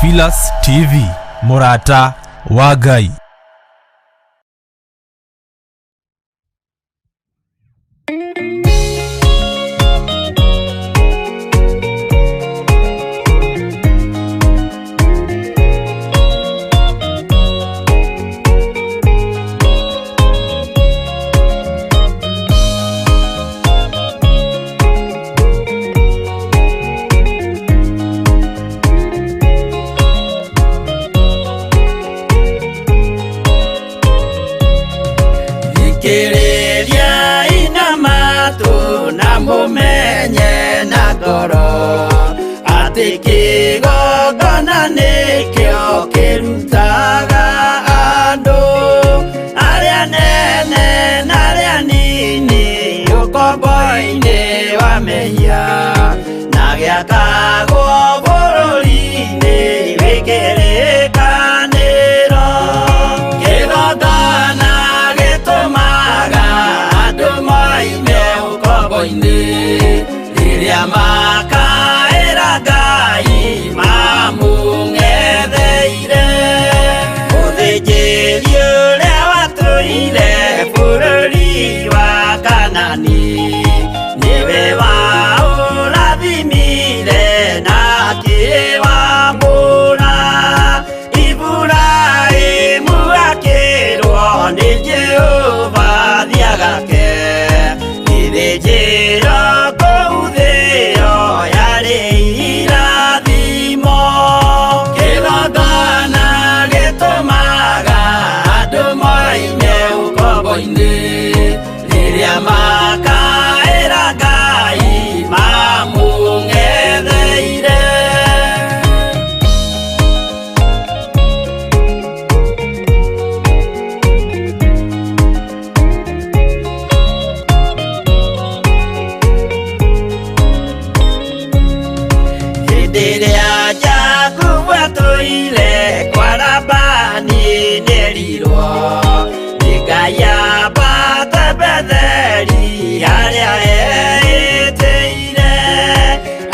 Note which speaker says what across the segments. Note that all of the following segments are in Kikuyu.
Speaker 1: Theophilus TV, mũrata wa Ngai.
Speaker 2: Thikĩrĩriai na matũ na mũmenye na ngoro atĩ kĩgongona nĩkĩo kĩrutaga andũ arĩa nene na arĩa nini ũkombo-inĩ wa mehia na gĩakagwo bũrũri-inĩ wĩ kĩrĩkanĩro. Kĩgongona gĩtũmaga andũ moime ũkombo-inĩ rĩrĩa makaĩra Ngai mamũng'etheire. Mũthĩnjĩri ũrĩa watũire bũrũri wa Kanani nĩwe waũrathimire na akĩwamũra. Iburahĩmu akĩrwo nĩ Jehova thiĩ agake gĩthĩnjĩro kũu thĩo yarĩ irathimo. Kĩgongona gĩtũmaga andũ moime ũkombo-inĩ rĩrĩa makaĩra Ngai mamũng'etheire. Hĩndĩ ĩrĩa Jakubu atũire kwa Labani nĩerirwo nĩ Ngai ambate Betheli harĩa eĩtĩire,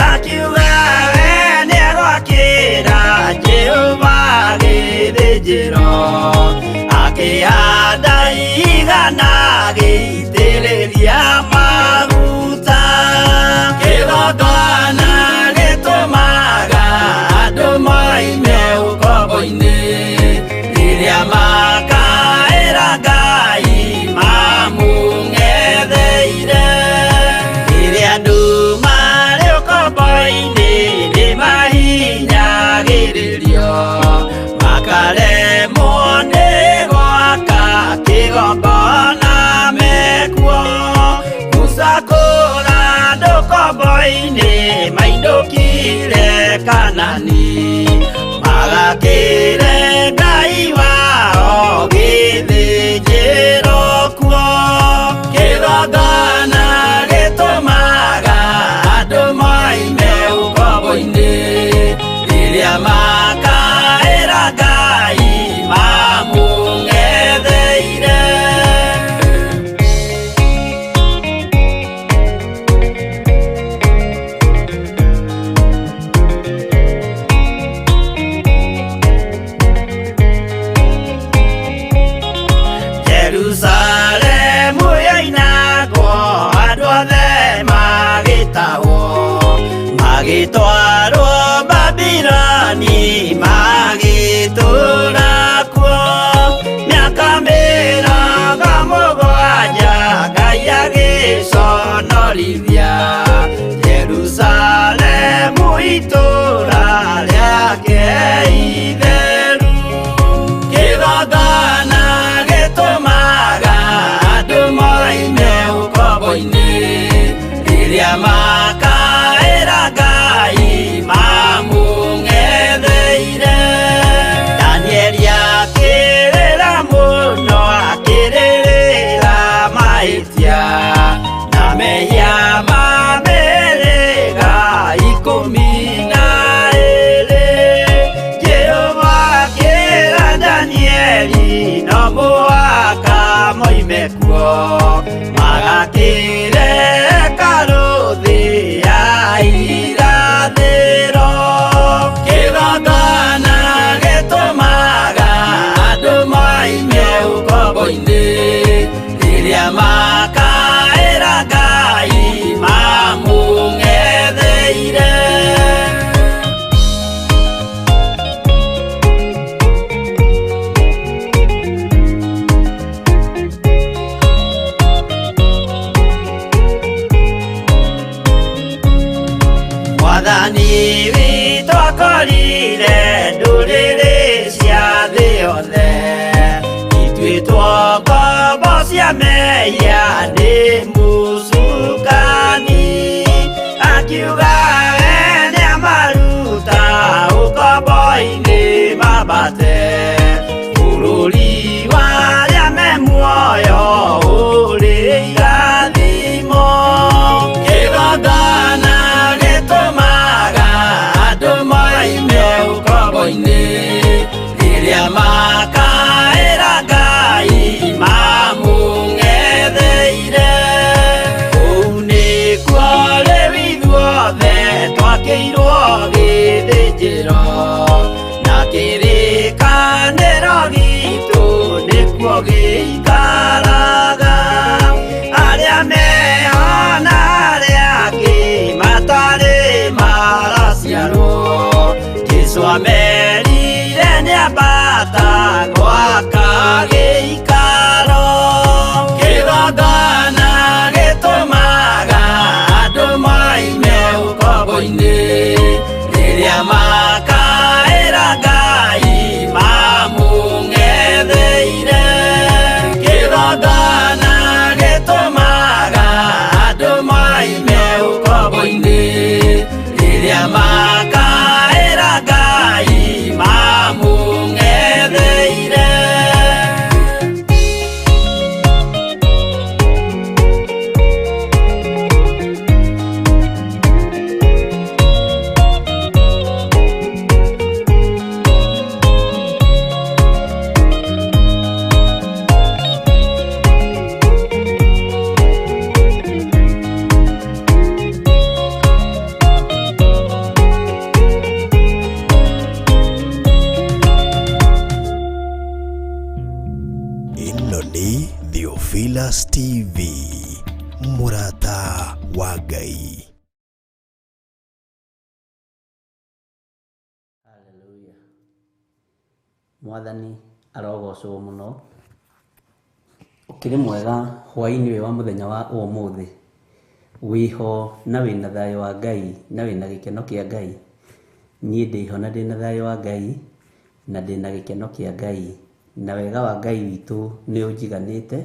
Speaker 2: akiuga we nĩegwakĩra Jehova gĩthĩnjĩro, akĩhanda igana agĩitĩrĩria maguta. Kĩgongona gĩtũmaga andũ moime ũkombo-inĩ rĩrĩa makaĩra Ngai mamũng'etheire. Rĩrĩa andũ marĩ ũkombo-inĩ nĩmahinyagĩrĩrio makaremwo nĩ gwaka kĩgongona mekuo. Musa kũra andũ ũkombo-inĩ mainũkire Kanani magakĩre Ngai wao gĩthĩnjĩro kuo. Kĩgongona gĩtũmaga andũ moime ũkombo-inĩ rĩrĩa makaĩra Ngai mamũng'etheire. Jerusalemu yoinagwo andũ othe magĩtahwo magĩtwarwo Babiloni magĩtũũra kuo mĩaka 70 Ngai agĩconorithia Jerusalemu itũũra rĩake itheru. Kĩgongona gĩtũmaga andũ moime ũkombo-inĩ rĩrĩa makaĩra Ngai mamũng'etheire. Danieli akĩrĩra mũno akĩrĩrĩra mahĩtia na mehia ma mĩhĩrĩga 12. Jehova akĩra Danieli no mũhaka moime kuo magakĩre hekarũ thĩ ya irathĩro. Kĩgongona
Speaker 3: TV, mũrata wa Ngai.
Speaker 4: Haleluya. Mwathani arogocwo mũno. Ũkĩrĩ mwega hwaĩ-inĩ ũyũ wa mũthenya wa ũmũthĩ. Wĩho na wĩna thayũ wa Ngai na wĩna gĩkeno kĩa Ngai. Niĩ ndĩho na ndĩna thayũ wa Ngai na ndĩna gĩkeno kĩa Ngai na wega wa Ngai witũ nĩ ũnjiganĩte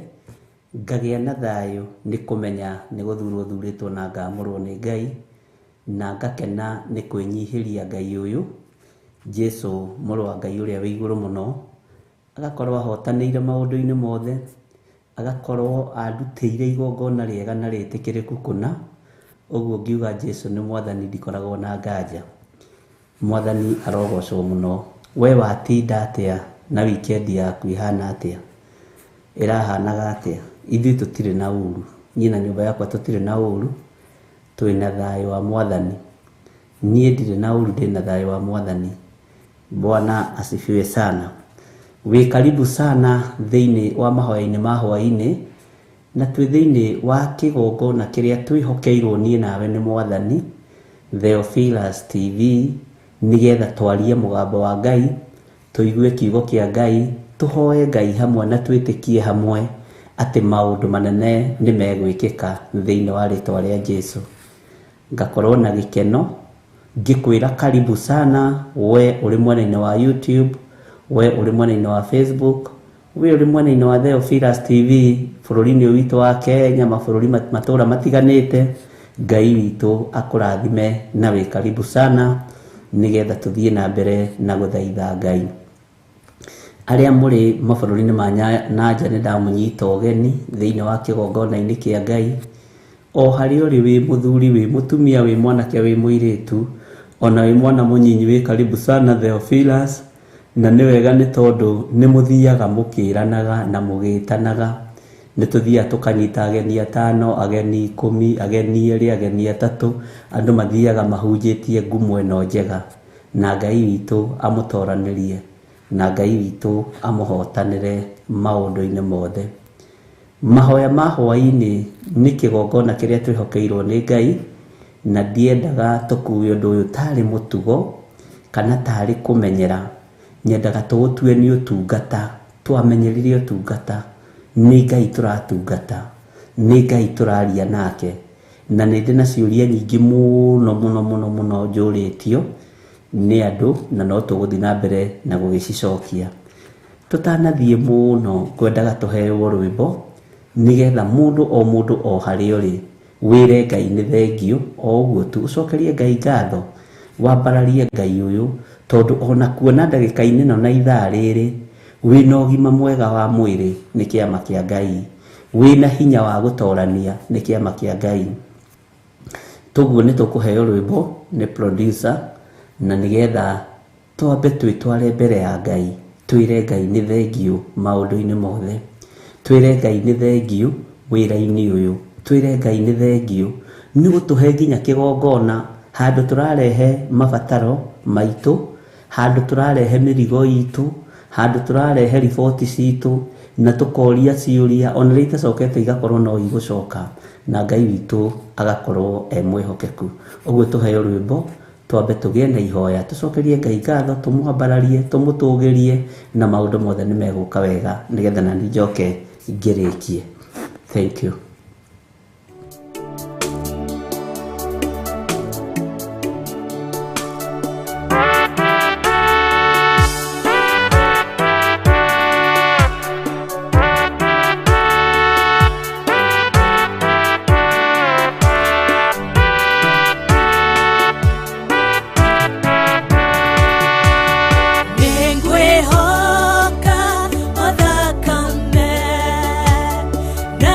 Speaker 4: ngagĩa na thayũ nĩ kũmenya nĩ gũthurwo thurĩtwo na ngamũrwo nĩ Ngai na ngakena nĩ kwĩnyihĩria Ngai ũyũ Jesu mũrũ wa Ngai ũrĩa wĩ igũrũ mũno, agakorwo ahotanĩire maũndũ-inĩ mothe, agakorwo andutĩire igongona rĩega na rĩtĩkĩrĩku kũna, ũguo ngiuga Jesu nĩ mwathani ndikoragwo na nganja. Mwathani arogocwo mũno. We watinda atĩa na wikendi yaku ihana atĩa? Ĩrahanaga atĩa? Ithuĩ tũtirĩ na ũru, niĩ na nyũmba yakwa tũtirĩ na ũru, twĩna thayũ wa mwathani. Niĩ ndirĩ na ũru, ndĩna thayũ wa mwathani. Bwana asifiwe sana. Wĩ karibu sana thĩinĩ wa mahoya-inĩ ma hwaĩ-inĩ, na twĩ thĩinĩ wa kĩgongona kĩrĩa twĩhokeirwo niĩ nawe nĩ mwathani, Theophilus TV, nĩgetha twarie mũgambo wa Ngai, tũigue kiugo kĩa Ngai, tũhoe Ngai hamwe na twĩtĩkie hamwe atĩ maũndũ manene nĩ megwĩkĩka thĩinĩ wa rĩtwa rĩa Jesu. Ngakorwo na gĩkeno ngĩkwĩra karibu sana, we ũrĩ mwena-inĩ wa YouTube, we ũrĩ mwena-inĩ wa Facebook, we ũrĩ mwena-inĩ wa Theophilus TV, bũrũri-inĩ ũyũ witũ wa Kenya, mabũrũri matũũra matiganĩte. Ngai witũ akũrathime na wĩ karibu sana, nĩgetha tũthiĩ na mbere na gũthaitha Ngai. Arĩa mũrĩ mabũrũri-inĩ ma na nja nĩ ndamũnyita ũgeni thĩinĩ wa kĩgongona-inĩ kĩa Ngai. O harĩa ũrĩ, wĩ mũthuri, wĩ mũtumia, wĩ mwanake, wĩ mũirĩtu, ona wĩ mwana mũnyinyi, wĩ karibu sana Theophilus. Na nĩ wega nĩ tondũ nĩ mũthiaga mũkĩranaga na mũgĩtanaga. Nĩ tũthiaga tũkanyita ageni atano, ageni 10, ageni 2, ageni 3. Andũ mathiaga mahunjĩtie ngumo ĩno njega, na Ngai witũ amũtoranĩrie, na Ngai witũ amũhotanĩre maũndũ-inĩ mothe. Mahoya ma hwaĩ-inĩ nĩ kĩgongona kĩrĩa twĩhokeirwo nĩ Ngai, na ndiendaga tũkue ũndũ ũyũ tarĩ mũtugo kana tarĩ kũmenyera. Nyendaga tũũtue nĩ ũtungata, twamenyerire ũtungata, nĩ Ngai tũratungata, nĩ Ngai tũraria nake. Na nĩ ndĩ na ciũria nyingĩ mũno mũno mũno mũno njũrĩtio nĩ andũ, na no tũgũthiĩ na mbere na gũgĩcicokia. Tũtanathiĩ mũno, ngwendaga tũheo rwĩmbo nĩgetha mũndũ o mũndũ o harĩa ũrĩ wĩre Ngai nĩ thengio, o ũguo tu ũcokerie Ngai ngatho, wambararie Ngai ũyũ, tondũ ona kuona ndagĩka-inĩ ĩno na ithaa rĩrĩ wĩna ũgima mwega wa mwĩrĩ nĩ kĩama kĩa Ngai, wĩna hinya wa gũtorania nĩ kĩama kĩa Ngai. Toguo nĩ tũkũheo rwĩmbo nĩ producer, na nĩgetha twambe twĩtware mbere ya Ngai, twĩre Ngai nĩ thengio maũndũ-inĩ mothe, twĩre Ngai nĩ thengio wĩra-inĩ ũyũ, twĩre Ngai nĩ thengio nĩ gũtũhe nginya kĩgongona handũ tũrarehe mabataro maitũ, handũ tũrarehe mĩrigo itũ, handũ tũrarehe riboti citũ, na tũkoria ciũria ona rĩrĩa itacokete igakorwo no igũcoka, na Ngai witũ agakorwo e mwĩhokeku. Ũguo tũheo rwĩmbo twambe tũgĩe na ihoya, tũcokerie Ngai ngatho, tũmwambararie, tũmũtũgĩrie, na maũndũ mothe nĩ megũka wega, nĩgetha nani njoke ngĩrĩkie. Thank you.
Speaker 5: Nĩngwĩhoka o thakame na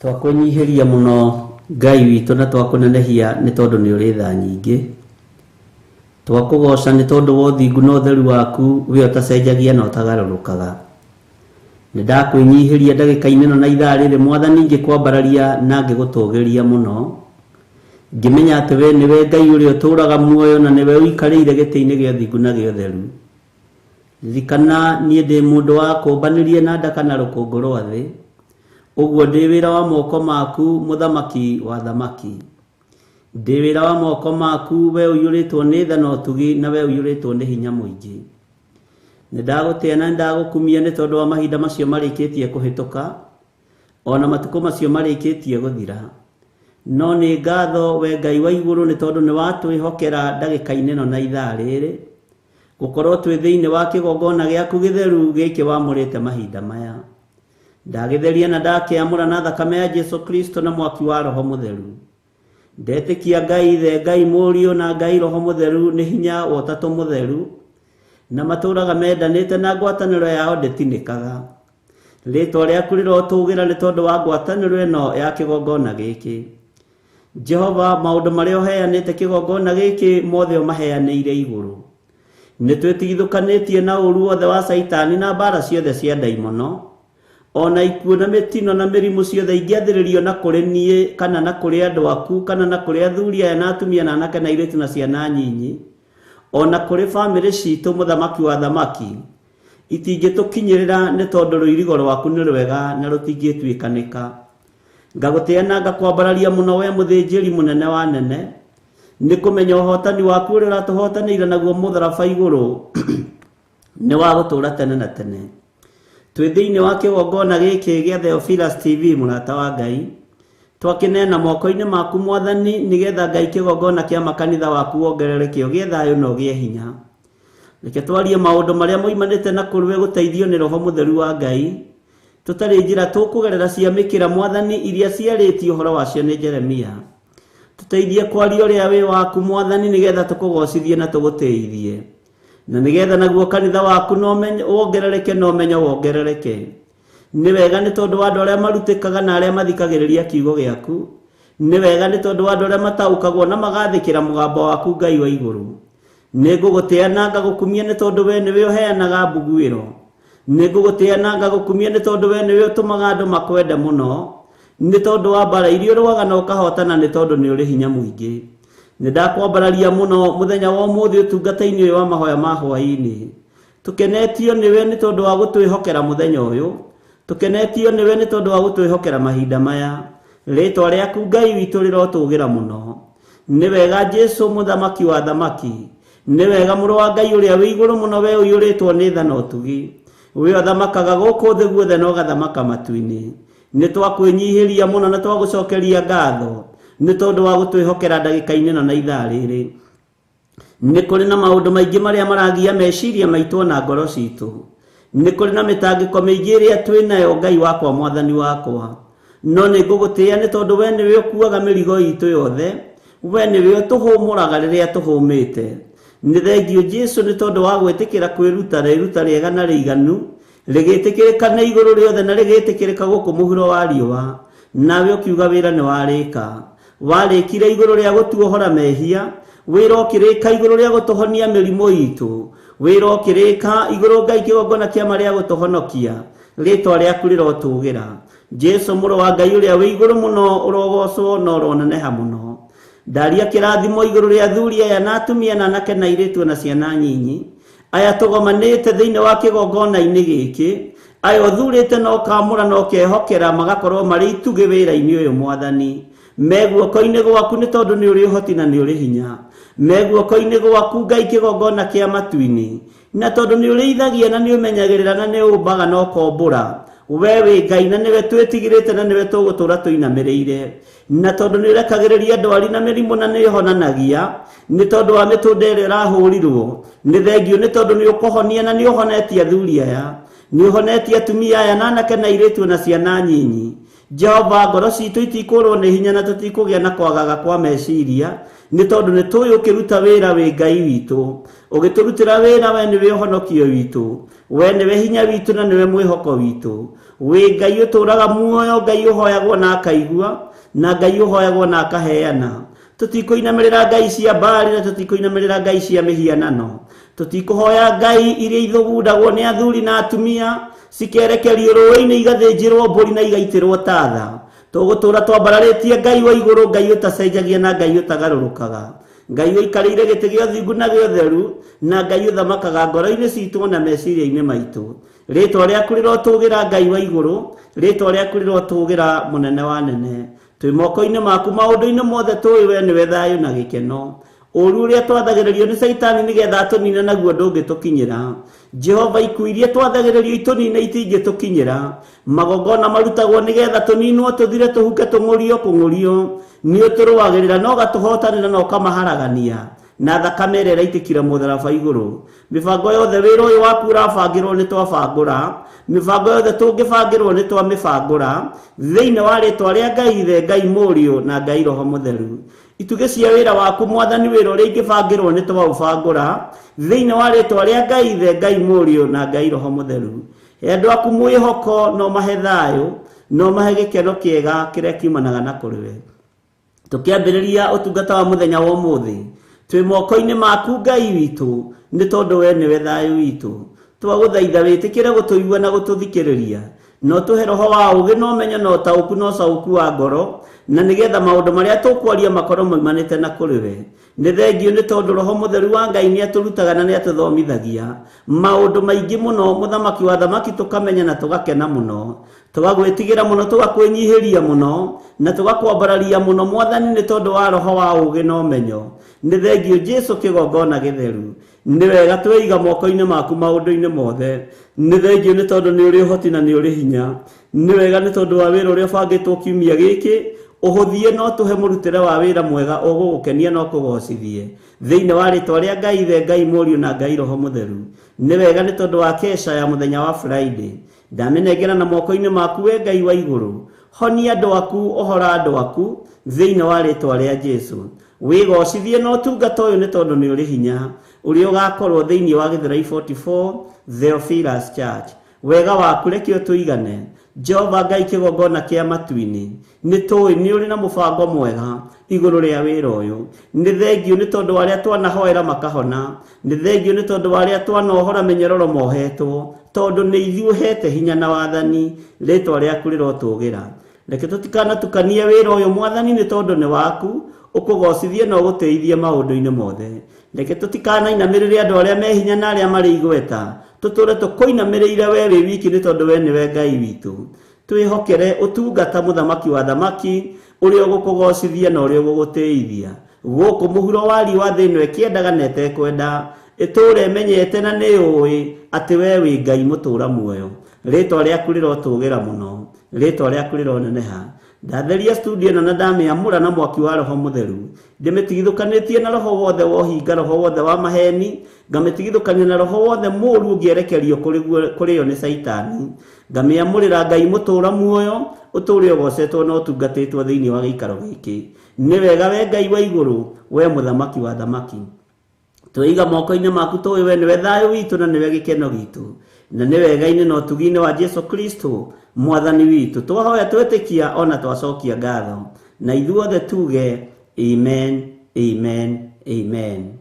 Speaker 4: Twakwĩnyihĩria mũno Ngai witũ na twakũnenehia nĩ tondũ nĩ ũrĩ tha nyingĩ. Twakũgoca nĩ tondũ wa ũthingu na ũtheru waku we ũtacenjagia na ũtagarũrũkaga. Nĩ ndakwĩnyihĩria ndagĩka-inĩ ĩno na ithaa rĩrĩ Mwathani, ngĩkwambararia na ngĩgũtũgĩria mũno, ngĩmenya atĩ we nĩwe Ngai ũrĩa ũtũũraga muoyo na nĩwe ũikarĩire gĩtĩ-inĩ gĩa ũthingu na gĩa ũtheru. Ririkana niĩ ndĩ mũndũ wa kũmbanĩrie na ndaka na rũkũngũ rwa thĩ, ũguo ndĩ wĩra wa moko maku mũthamaki wa thamaki. Ndĩ wĩra wa moko maku we ũiyũrĩtwo nĩ tha na ũtugi na we ũiyũrĩtwo nĩ hinya mũingĩ. Nĩ ndagũtĩa na nĩ ndagũkumia nĩ tondũ wa mahinda macio marĩkĩtie kũhĩtũka, ona matukũ macio marĩkĩtie gũthira. No nĩ ngatho we Ngai wa igũrũ nĩ tondũ nĩ watwĩhokera ndagĩka-inĩ ĩno na ithaa rĩrĩ, gũkorwo twĩ thĩinĩ wa kĩgongona gĩaku gĩtheru gĩkĩ wamũrĩte mahinda maya. Ndagĩtheria na ndakĩamũra na thakame ya Jesu Kristo na mwaki wa Roho Mũtheru. Ndetĩkia Ngai Ithe, Ngai Mũriũ na Ngai Roho Mũtheru nĩ hinya wa Ũtatũ Mũtheru, na matũũraga mendanĩte na ngwatanĩro yao ndĩtinĩkaga. Rĩĩtwa rĩaku rĩrotũgĩra nĩ tondũ wa ngwatanĩro ĩno ya kĩgongona gĩkĩ. Jehova, maũndũ marĩa ũheanĩte kĩgongona gĩkĩ mothe ũmaheanĩire igũrũ. Nĩ twĩtigithũkanĩtie na ũũru wothe wa Caitani na mbara ciothe cia ndaimono, ona ikuũ na mĩtino na mĩrimũ ciothe ingĩathĩrĩrio na kũrĩ niĩ kana na kũrĩ andũ aku kana na kũrĩ athuri aya na atumia na anake na airĩtu na ciana nyinyi, ona kũrĩ bamĩrĩ citũ mũthamaki wa thamaki, itingĩtũkinyĩrĩra nĩ tondũ rũirigo rwaku nĩ rwega na rũtingĩtuĩkanĩka. Ngagũtĩa na ngakwambararia mũno we mũthĩnjĩri mũnene wa nene, nĩ kũmenya ũhotani waku ũrĩa ũratũhotanĩire naguo mũtharaba igũrũ nĩ wa gũtũũra tene na tene. Twĩ thĩinĩ wa kĩgongona gĩkĩ gĩa Theophilus TV mũrata wa Ngai, twakĩneana moko-inĩ maku Mwathani, nĩgetha Ngai kĩgongona kĩa makanitha waku wongerereke ũgĩe thayũ na ũgĩe hinya. Reke twarie maũndũ marĩa moimanĩte na kũrĩ we gũteithio nĩ Roho Mũtheru wa Ngai, tũtarĩ njĩra tũkũgerera cia mĩkĩra Mwathani iria ciarĩtio ũhoro wacio nĩ Jeremia. Tũteithie kwaria ũrĩa wĩ waku Mwathani, nĩgetha tũkũgocithie na tũgũtĩithie, na nĩgetha naguo kanitha waku wongerereke na ũmenyo wongerereke. Nĩ wega nĩ tondũ wa andũ arĩa marutĩkaga na arĩa mathikagĩrĩria kiugo gĩaku. Nĩ wega nĩ tondũ wa andũ arĩa mataũkagwo na magathĩkĩra mũgambo waku Ngai wa igũrũ. Nĩ ngũgũtĩa na ngagũkumia nĩ tondũ we nĩwe ũheanaga mbuguĩro. Nĩ ngũgũtĩa na ngagũkumia nĩ tondũ we nĩwe ũtũmaga andũ makwende mũno, nĩ tondũ wa mbara iria ũrũaga na ũkahotana nĩ tondũ nĩ ũrĩ hinya mũingĩ. Nĩ ndakwambararia mũno mũthenya wa ũmũthĩ ũtungata-inĩ ũyũ wa mahoya ma hwaĩ-inĩ. Tũkenetio nĩwe nĩ tondũ wa gũtwĩhokera mũthenya ũyũ, tũkenetio nĩwe nĩ tondũ wa gũtwĩhokera mahinda maya. Rĩĩtwa rĩaku Ngai witũ rĩrotũgĩra mũno. Nĩ wega Jesu mũthamaki wa thamaki, nĩ wega mũrũ wa Ngai ũrĩa wĩ igũrũ mũno we ũiyũrĩtwo nĩ tha na ũtugi, we ũthamakaga gũkũ thĩ guothe na ũgathamaka matu-inĩ. Nĩ twakwĩnyihĩria mũno na twagũcokeria ngatho nĩ tondũ wa gũtwĩhokera ndagĩka-inĩ ĩno na ithaa rĩrĩ. Nĩ kũrĩ na maũndũ maingĩ marĩa maragia meciria maitũ na ngoro citũ. Nĩ kũrĩ na mĩtangĩko mĩingĩ ĩrĩa twĩ nayo Ngai wakwa Mwathani wakwa, no nĩ ngũgũtĩa nĩ tondũ we nĩwe ũkuaga mĩrigo itũ yothe, we nĩwe ũtũhũmũraga rĩrĩa tũhũmĩte. Nĩ thengio Jesu nĩ tondũ wa gwĩtĩkĩra kwĩruta rĩruta rĩega na rĩiganu, rĩgĩtĩkĩrĩka nĩ igũrũ rĩothe na rĩgĩtĩkĩrĩka gũkũ mũhuro wa riũa. Nawe ũkiuga wĩra nĩ warĩka, warĩkire igũrũ rĩa gũtuohora mehia, wĩra ũkĩrĩka igũrũ rĩa gũtũhonia mĩrimũ itũ, wĩra ũkĩrĩka igũrũ Ngai kĩgongona kĩa marĩa gũtũhonokia. Rĩĩtwa rĩaku rĩrotũgĩra. Jesu mũrũ wa Ngai ũrĩa wĩ igũrũ mũno ũrogocwo na ũroneneha mũno. Ndaria kĩrathimo igũrũ rĩa athuri aya na atumia na anake na airĩtu na ciana nyinyi, aya tũgomanĩte thĩinĩ wa kĩgongona-inĩ gĩkĩ, aya ũthurĩte na ũkamũra na ũkehokera magakorwo marĩ itugĩ wĩra-inĩ ũyũ Mwathani. Me guoko-inĩ gwaku nĩ tondũ nĩ ũrĩ ũhoti na nĩ ũrĩ hinya. Me guoko-inĩ gwaku Ngai kĩgongona kĩa matu-inĩ, na tondũ nĩ ũrĩithagia na nĩ ũmenyagĩrĩra na nĩ ũmbaga na ũkombũra. We wĩ Ngai na nĩwe twĩtigĩrĩte na nĩwe tũgũtũũra tũinamĩrĩire, na tondũ nĩ ũrekagĩrĩria ndwari na mĩrimũ na nĩ ũhonanagia, nĩ tondũ wa mĩtũnda ĩrĩa ĩrahũrirwo. Nĩ thengio nĩ tondũ nĩ ũkũhonia na nĩ ũhonetie athuri aya, nĩ ũhonetie atumia aya na anake na airĩtu na ciana nyinyi. Jehova ngoro citũ itikũrwo nĩ hinya na tũtikũgĩa na kwagaga kwa meciria nĩ tondũ nĩ tũĩ ũkĩruta wĩra wĩ Ngai witũ, ũgĩtũrutĩra wĩra we nĩwe ũhonokio witũ, we nĩwe hinya witũ na nĩwe mwĩhoko witũ. Wĩ Ngai ũtũraga muoyo, Ngai ũhoyagwo na akaigua, na Ngai ũhoyagwo na akaheana. Tũtikũinamĩrĩra ngai cia Baali na tũtikũinamĩrĩra ngai cia mĩhianano. Tũtikũhoya ngai iria ithugundagwo nĩ athuri na atumia cikerekerio rũĩ-inĩ igathĩnjĩrwo mbũri na igaitĩrwo tatha. Tũgũtũra twambararĩtie Ngai wa igũrũ, Ngai ũtacenjagia na Ngai ũtagarũrũkaga, Ngai ũikarĩire gĩtĩ gĩa ũthingu na gĩa ũtheru, na Ngai ũthamakaga ngoro-inĩ citũ na meciria-inĩ maitũ. Rĩtwa rĩaku rĩrotũgĩra Ngai wa igũrũ, rĩtwa rĩaku rĩrotũgĩra mũnene wa nene. Twĩ moko-inĩ maku maũndũ-inĩ mothe tũĩ we nĩwe thayũ na gĩkeno. Ũru ũrĩa twathagĩrĩrio nĩ Caitani nĩgetha atũnine naguo ndũngĩtũkinyĩra. Jehova ikuũ iria twathagĩrĩrio itũnine itingĩtũkinyĩra. Magongona marutagwo nĩgetha tũninwo tũthire tũhuke tũng'ũrio kũng'ũrio. Nĩ ũtũrũagĩrĩra na ũgatũhotanĩra na ũkamaharagania na thakame ĩrĩa ĩraitĩkire mũtharaba igũrũ. Mĩbango yothe wĩra ũyũ waku ũrabangĩrwo nĩ twabangũra, mĩbango yothe tũngĩbangĩrwo nĩ twamĩbangũra thĩinĩ wa rĩtwa rĩa Ngai Ithe, Ngai Mũriũ na Ngai Roho Mũtheru. Itugĩ cia wĩra waku Mwathani, wĩra ũrĩa ingĩbangĩrwo nĩ twaũbangũra thĩinĩ wa rĩtwa rĩa Ngai Ithe, Ngai Mũriũ na Ngai Roho Mũtheru. He andũ aku mwĩhoko no mahe thayũ, no mahe gĩkeno kĩega kĩrĩa kiumanaga na kũrĩ we. Tũkĩambĩrĩria ũtungata wa mũthenya wa ũmũthĩ, twĩ moko-inĩ maku Ngai witũ, nĩ tondũ we nĩwe thayũ witũ. Twagũthaitha wĩtĩkĩre gũtũigua na gũtũthikĩrĩria, no tũhe roho wa ũũgĩ na ũmenyo na ũtaũku na ũcaũku wa ngoro, na nĩgetha maũndũ marĩa tũkwaria makorwo maumanĩte na kũrĩ we. Nĩ thengiũ nĩ tondũ Roho Mũtheru wa Ngai nĩ atũrutaga na nĩ atũthomithagia maũndũ maingĩ mũno, mũthamaki wa thamaki tũkamenya na tũgakena mũno, tũgagwĩtigĩra mũno, tũgakwĩnyihĩria mũno na tũgakwambararia mũno Mwathani, nĩ tondũ wa roho wa ũũgĩ na ũmenyo. Nĩ thengiũ Jesu kĩgongona gĩtheru. Nĩ wega tweiga moko-inĩ maku maũndũ-inĩ mothe. Nĩ thengiũ nĩ tondũ nĩ ũrĩ ũhoti na nĩ ũrĩ hinya. Nĩ wega nĩ tondũ wa wĩra ũrĩa ũbangĩtwo kiumia gĩkĩ, ũhũthie no tũhe mũrutĩre wa wĩra mwega ũgũgũkenia na ũkũgocithie thĩinĩ wa rĩtwa rĩa Ngai Ithe, Ngai Mũriũ na Ngai Roho Mũtheru. Nĩ wega nĩ tondũ wa kesha ya mũthenya wa Friday, ndamĩnengera na moko-inĩ maku we Ngai wa igũrũ. Honia andũ aku, ũhora andũ aku thĩinĩ wa rĩtwa rĩa Jesu. Wĩgocithie na ũtungata ũyũ nĩ tondũ nĩ ũrĩ hinya ũrĩa ũgakorwo thĩinĩ wa Gĩthũrai 44 Theophilus Church. Wega waku reke ũtũigane Jehova Ngai kĩgongona kĩa matu-inĩ. Nĩ tũĩ nĩ ũrĩ na mũbango mwega igũrũ rĩa wĩra ũyũ. Nĩ thengiũ nĩ tondũ wa arĩa twanahoera makahona. Nĩ thengiũ nĩ tondũ wa arĩa twanohora mĩnyororo mohetwo, tondũ nĩ ithuĩ ũhete hinya na wathani. Rĩtwa rĩaku rĩrotũgĩra. Reke tũtikanatukanie wĩra ũyũ Mwathani, nĩ tondũ nĩ waku, ũkũgocithie na ũgũtĩithie maũndũ-inĩ mothe. Reke tũtikanainamĩrĩre andũ arĩa me hinya na arĩa marĩ igweta, tũtũre tũkũinamĩrĩire we wĩ wiki, nĩ tondũ we nĩwe Ngai witũ. Twĩhokere ũtungata mũthamaki wa thamaki ũrĩa ũgũkũgocithia na ũrĩa ũgũgũtĩithia. Gũkũ mũhuro wa riũa thĩ ĩno ĩkĩendaga na ĩtekwenda, ĩtũre ĩmenyete na nĩ ũĩ atĩ we wĩ Ngai mũtũra muoyo. Rĩtwa rĩaku rĩrotũgĩra mũno, rĩtwa rĩaku rĩroneneha. Ndatheria studio ĩno na ndamĩamũra na mwaki wa Roho Mũtheru, ndĩmĩtigithũkanĩtie na roho wothe wa ũhinga, roho wothe wa maheni, ngamĩtigithũkania na roho wothe mũũru ũngĩerekerio kũrĩ yo nĩ Caitani. Ngamĩamũrĩra Ngai mũtũra muoyo, ũtũre ũgocetwo na ũtungatĩtwo thĩinĩ wa gĩikaro gĩkĩ. Nĩ wega we Ngai wa igũrũ, we mũthamaki wa thamaki. Tweiga moko-inĩ maku tũĩ we nĩwe thayũ witũ na nĩwe gĩkeno gitũ, na nĩ wega-inĩ na ũtugi-inĩ wa Jesu Kristo Mwathani witũ. Twahoya twetĩkia ona twacokia ngatho, na ithuothe tuge amen, amen, amen.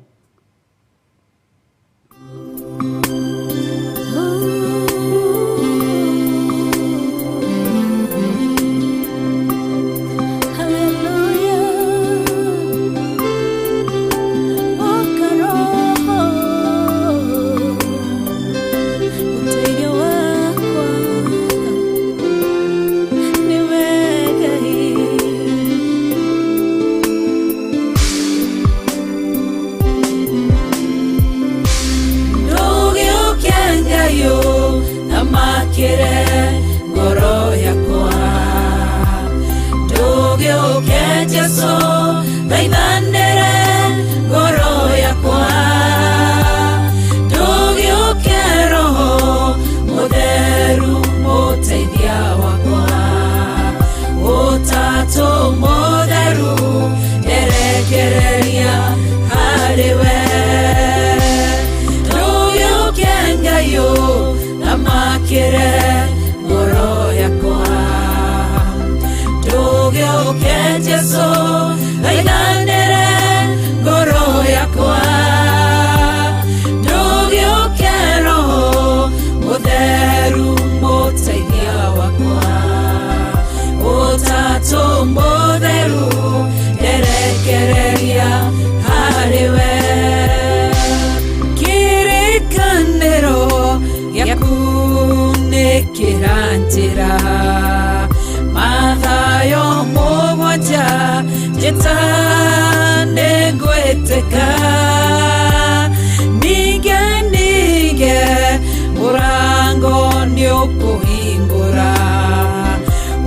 Speaker 3: Nĩũkũhingũra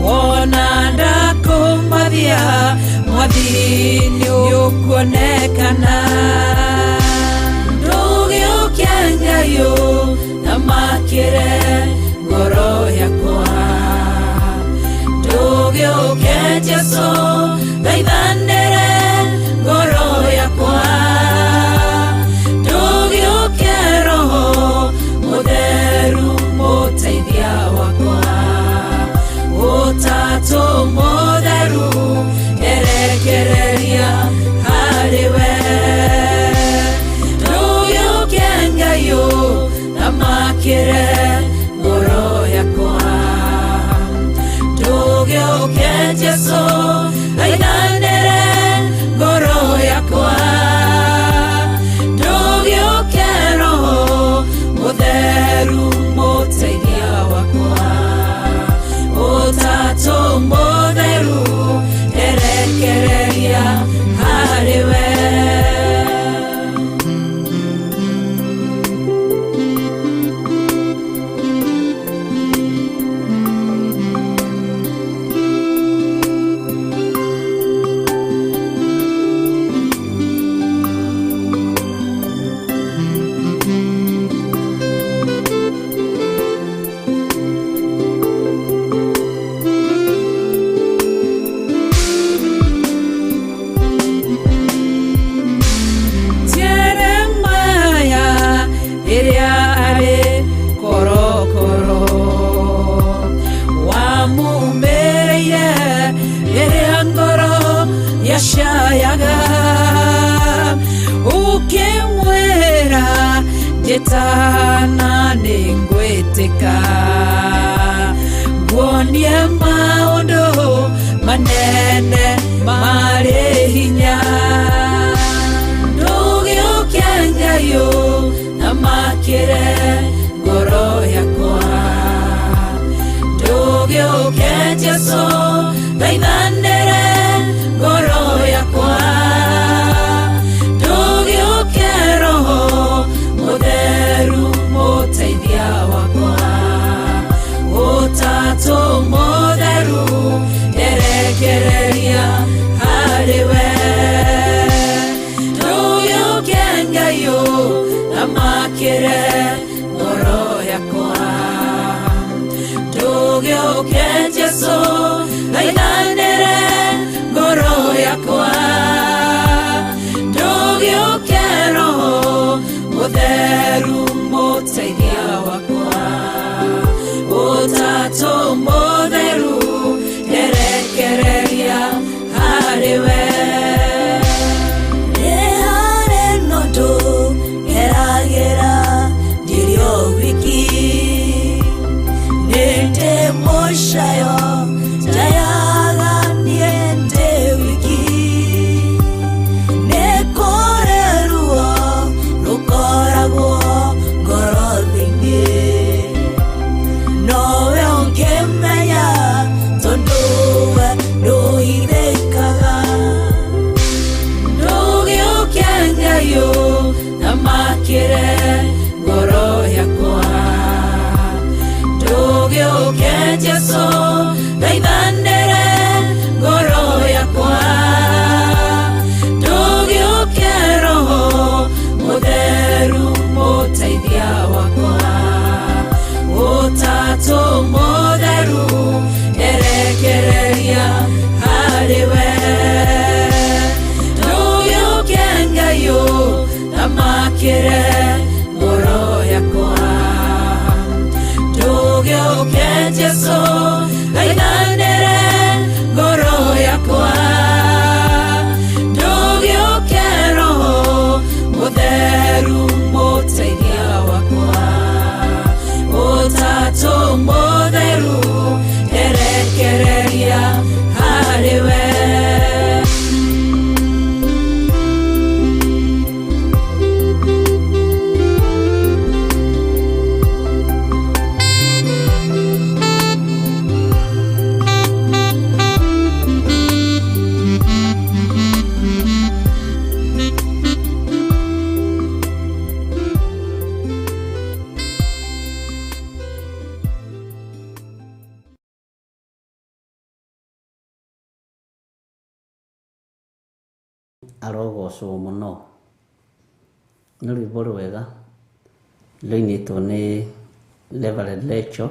Speaker 3: wona ndakũmathia mwathi nĩũkuonekana ndũgĩũke Ngai ũthamakĩre ngoro yakwa ndũgĩũke Jesũ thaithanĩre ngoro yakwa ndũgĩũke Roho Mũtheru mũteithia wakwa Ũtatũ Mũtheru erekereria harĩ we ndũgĩũke Ngai ũthamakĩre ngoro yakwa ndũgĩũke Jesũ thaithanĩre ngoro yakwa ndũgĩũke Roho Mũtheru mũteithia wakwa Ũtatũ Mũtheru erekereria harĩ we. Jeremaya rĩrĩa arĩ korokoro wamumĩrĩire rĩrĩa ngoro yacayaga ũkĩmwĩra njĩtana nĩngwĩtĩka nguonie maũndũ manene marĩ hinya ndũgĩũke Ngai ũthamakĩre ngoro yakwa ndũgĩũke Jesũ thaithanĩre ngoro yakwa ndũgĩũke Roho Mũtheru mũteithia wakwa Ũtatũ Mũtheru erekereria harĩ we ndũgĩũke Ngai ũthamakĩre ngoro yakwa ndũgĩũke Jesũ thaithanĩre ngoro yakwa ndũgĩũke Roho Mũtheru mũteithia wakwa Ũtatũ Mũtheru erekereria harĩ we.
Speaker 5: Nĩharĩ na ũndũ ngeragĩra ndirĩ o wiki nĩ ndĩ mũcayo njayaga niĩ ndĩ wiki nĩ kũrĩ ruo rũkoragwo ngoro thĩinĩ nowe ũngĩmenya tondũ we ndũhithĩkaga.
Speaker 3: Ndũgĩũke Ngai ũthamakĩre ngoro yakwa ndũgĩũke Jesũ thaithanĩre ngoro yakwa ndũgĩũke Roho Mũtheru mũteithia wakwa Ũtatũ Mũtheru erekereria harĩ we ndũgĩũke Ngai ũthamakĩre ngoro yakwa ndũgĩũke Jesũ thaithanĩre.
Speaker 4: arogocwo mũno. Nĩ rwĩmbo rwega rũinĩtwo nĩ Reverend Rachel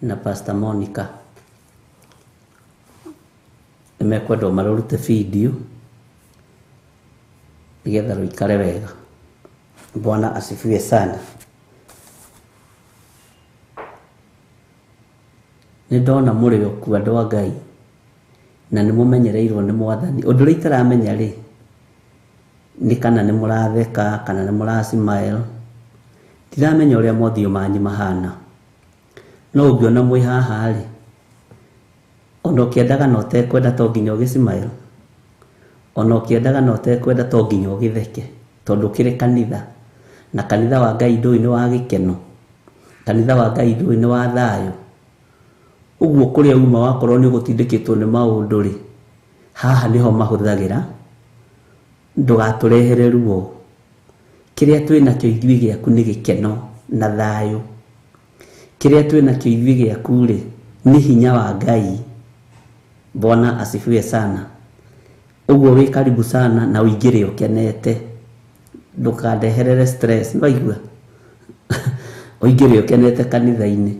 Speaker 4: na Pastor Monica. Nĩ mekwendwo marũrute video nĩgetha rũikare wega. Bwana asifiwe sana. Nĩ ndona mũrĩ okuo andũ a Ngai na nĩ mũmenyereirwo nĩ Mwathani. Ũndũ ũrĩa itaramenya rĩ nĩ kana nĩ mũratheka kana nĩ mũracmile. Ndiramenya ũrĩa mothiũ manyu mahana. No ũngĩona mwĩ haha rĩ, ona ũkĩendaga na ũtekwenda to nginya ũgĩcmile. Ona ũkĩendaga na ũtekwenda to nginya ũgĩtheke tondũ ũkĩrĩ kanitha. Na kanitha wa Ngai ndũĩ nĩ wa gĩkeno. Kanitha wa Ngai ndũĩ nĩ wa thayũ. Ũguo kũrĩa uma wakorwo nĩ ũgũtindĩkĩtwo nĩ maũndũ rĩ, haha nĩho mahũthagĩra, ndũgatũrehere ruo. Kĩrĩa twĩnakĩo ithuĩ gĩaku nĩ gĩkeno na thayũ. Kĩrĩa twĩnakĩo ithuĩ gĩaku rĩ, nĩ hinya wa Ngai. Bwana asifiwe sana. Ũguo wĩ karibu sana na ũingĩre ũkenete. Ndũkandeherere stress, nĩwaigua? Ũingĩre ũkenete kanitha-inĩ.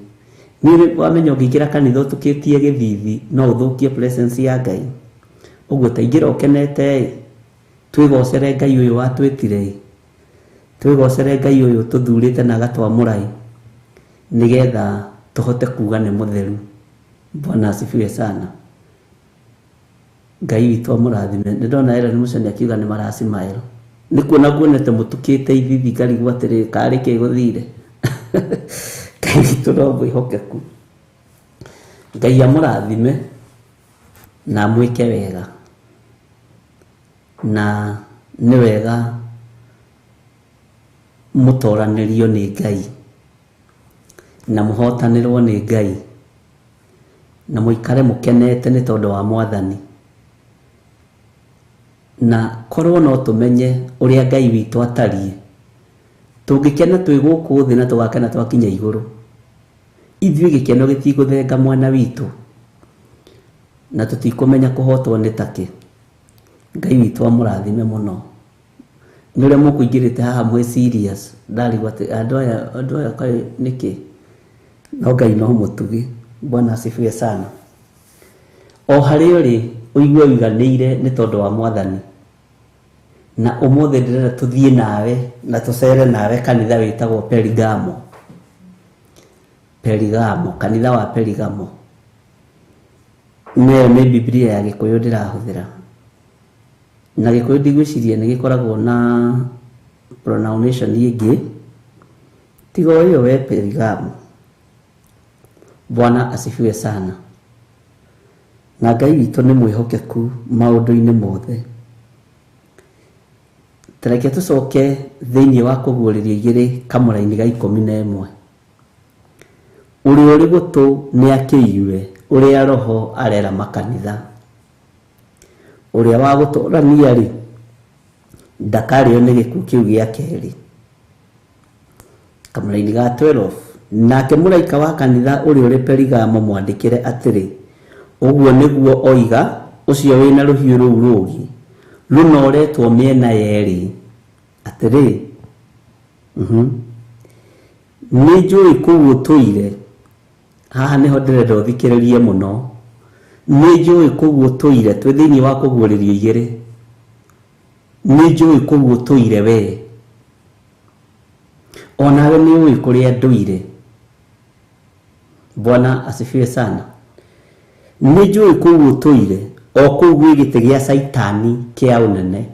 Speaker 4: Niĩ wamenya ũngĩingĩra kanitha ũtukĩtie gĩthithi no ũthũkie presence ya Ngai. Ũguo ta ingĩra ũkenete ĩ, twĩgocere Ngai ũyũ watwĩtire ĩ, twĩgocere Ngai ũyũ tũthurĩte na agatwamũra ĩ, nĩgetha tũhote kuga nĩ mũtheru. Bwana asifiwe sana. Ngai witũ amũrathime. Nĩ ndona Ellen Mucheni akiuga nĩ maracimaĩro. Nĩ kuona nguonete mũtukĩte ithithi ngarigwo atĩrĩrĩ karĩ kĩ gũthire. Ngai witũ no mwĩhokeku. Ngai amũrathime na amwĩke wega. Na nĩ wega mũtoranĩrio nĩ Ngai na mũhotanĩrwo nĩ Ngai na mũikare mũkenete nĩ tondũ wa Mwathani. Na korwo no tũmenye ũrĩa Ngai witũ atariĩ, tũngĩkena twĩ gũkũ thĩ na tũgakena twakinya igũrũ. Ithuĩ gĩkeno gĩtigũthenga mwena witũ na tũtikũmenya kũhotwo nĩ takĩ. Ngai witũ amũrathime mũno. Nĩ ũrĩa mũkũingĩrĩte haha mwĩ serious, ndarigwo atĩ andũ aya kaĩ nĩkĩ? No Ngai no mũtugi. Bwana asifiwe sana. O harĩa ũrĩ ũigue ũiganĩire nĩ tondũ wa Mwathani. Na ũmũthĩ ndĩrenda tũthiĩ nawe na tũcere nawe kanitha wĩtagwo Perigamo. Perigamo, kanitha wa Perigamo. Nĩyo nĩ Biblia ya Gĩkũyũ ndĩrahũthĩra. Na Gĩkũyũ ndigwĩciria nĩ gĩkoragwo na pronunciation ĩngĩ tiga o ĩyo we Perigamo. Bwana asifiwe sana. Na Ngai witũ nĩ mwĩhokeku maũndũ-inĩ mothe. Tareke tũcoke thĩinĩ wa kũguũrĩrio igĩrĩ kamũra-inĩ ga 11. Ũrĩa ũrĩ gũtũ nĩ akĩigue ũrĩa Roho arera makanitha. Ũrĩa wa gũtũrania rĩ, ndakarĩo nĩ gĩkuũ kĩu gĩa kerĩ. Kamũra-inĩ ga 12. Nake mũraika wa kanitha ũrĩa ũrĩ Perigamo mwandĩkĩre atĩrĩ, ũguo nĩguo oiga ũcio wĩna rũhiũ rũu rũũgĩ rũnoretwo mĩena yerĩ atĩrĩ, nĩ njũĩ kũu ũtũire. Haha nĩho ndĩrenda ũthikĩrĩrie mũno. Nĩ njũĩ kũu ũtũire, twĩ thĩinĩ wa kũguũrĩrio igĩrĩ. Nĩ njũĩ kũu ũtũire we, onawe nĩ ũĩ kũrĩa ndũire. Bwana asifiwe sana. Nĩ njũĩ kũu ũtũire, o kũu gwĩ gĩtĩ gĩa Caitani kĩa ũnene.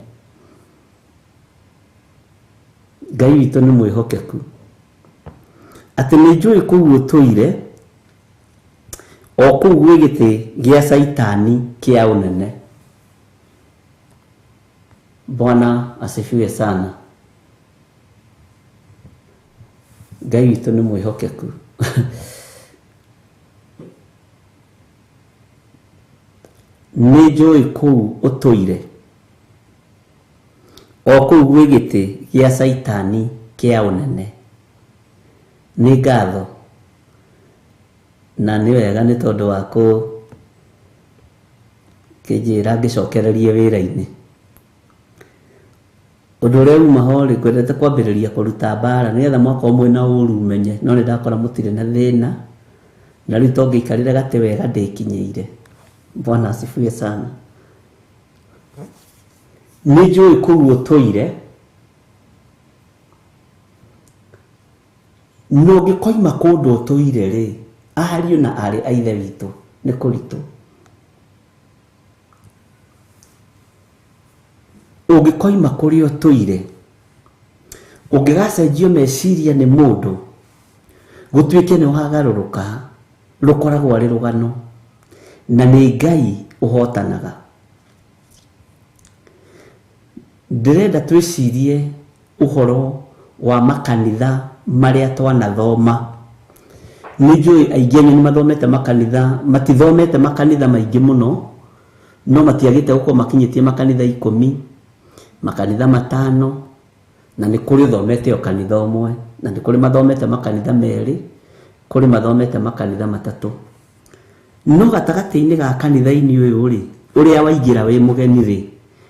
Speaker 4: Ngai witũ nĩ mwĩhokeku. Atĩ nĩ njũĩ kũu ũtũire, o kũu gwĩ gĩtĩ gĩa Caitani kĩa ũnene. Bwana asifiwe sana. Ngai witũ nĩ mwĩhokeku. Nĩ njũĩ kũu ũtũire, o kũu gwĩ gĩtĩ gĩa Caitani kĩa ũnene. Nĩ ngatho na nĩ wega nĩ tondũ wa kũnjĩra ngĩcokererie wĩra-inĩ. Ũndũ ũrĩa uma ho rĩ, ngwendete kwambĩrĩria kũruta mbara nĩgetha mwakorwo mwĩna ũru menye, no nĩ ndakora mũtirĩ na thĩna, na rĩu to ngĩikarĩre gatĩ wega ndĩkinyĩire. Bwana asifiwe sana. Nĩ njũĩ kũu ũtũire, na ũngĩkoima kũndũ ũtũire rĩ, ariũ na aarĩ a Ithe witũ, nĩ kũritũ. Ũngĩkoima kũrĩa ũtũire, ũngĩgacenjio meciria nĩ mũndũ, gũtuĩke nĩ wagarũrũka, rũkoragwo arĩ rũgano, na nĩ Ngai ũhotanaga. Ndĩrenda twĩcirie ũhoro wa makanitha marĩa twanathoma. Nĩ njũĩ aingĩ anyu nĩ mathomete makanitha, matithomete makanitha maingĩ mũno, no matiagĩte gũkorwo makinyĩtie makanitha 10, makanitha 5, na nĩ kũrĩ ũthomete o kanitha ũmwe, na nĩ kũrĩ mathomete makanitha 2, kũrĩ mathomete makanitha 3. No gatagatĩ-inĩ ga kanitha-inĩ ũyũ rĩ, ũrĩa waingĩra wĩ mũgeni rĩ,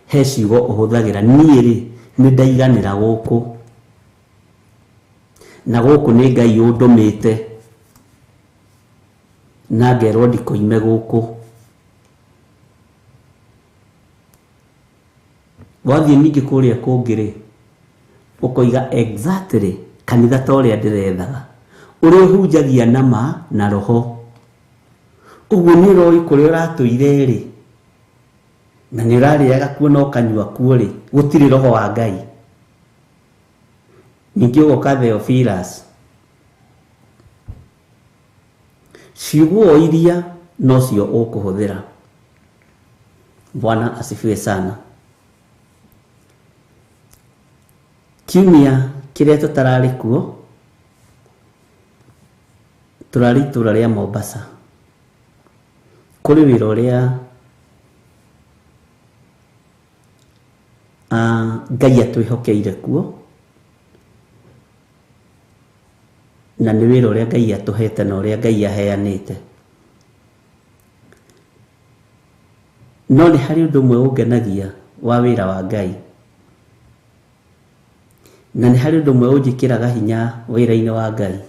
Speaker 4: he ciugo ũhũthagĩra. Niĩ rĩ, nĩ ndaiganĩra gũkũ, na gũkũ nĩ Ngai ũndũmĩte, na ngerwo ndikoime gũkũ. Wathiĩ ningĩ kũrĩa kũngĩ rĩ, ũkoiga exactly kanitha ta ũrĩa ndĩrethaga, ũrĩa ũhunjagia na ma na roho. Ũguo nĩ ũroĩ kũrĩa ũratũire rĩ, na nĩ ũrarĩaga kuo na ũkanyua kuo rĩ, gũtirĩ roho wa Ngai. Ningĩ ũgoka Theophilus, ciugo o iria nocio ũkũhũthĩra. Bwana asifiwe sana. Kiumia kĩrĩa tũtararĩ kuo, tũrarĩ itũra rĩa Mombasa. Kũrĩ wĩra ũrĩa Ngai atwĩhokeire kuo, na nĩ wĩra ũrĩa Ngai atũhete na ũrĩa Ngai aheanĩte. No nĩ harĩ ũndũ ũmwe ũngenagia wa wĩra wa Ngai, na nĩ harĩ ũndũ ũmwe ũnjĩkĩraga hinya wĩra-inĩ wa Ngai,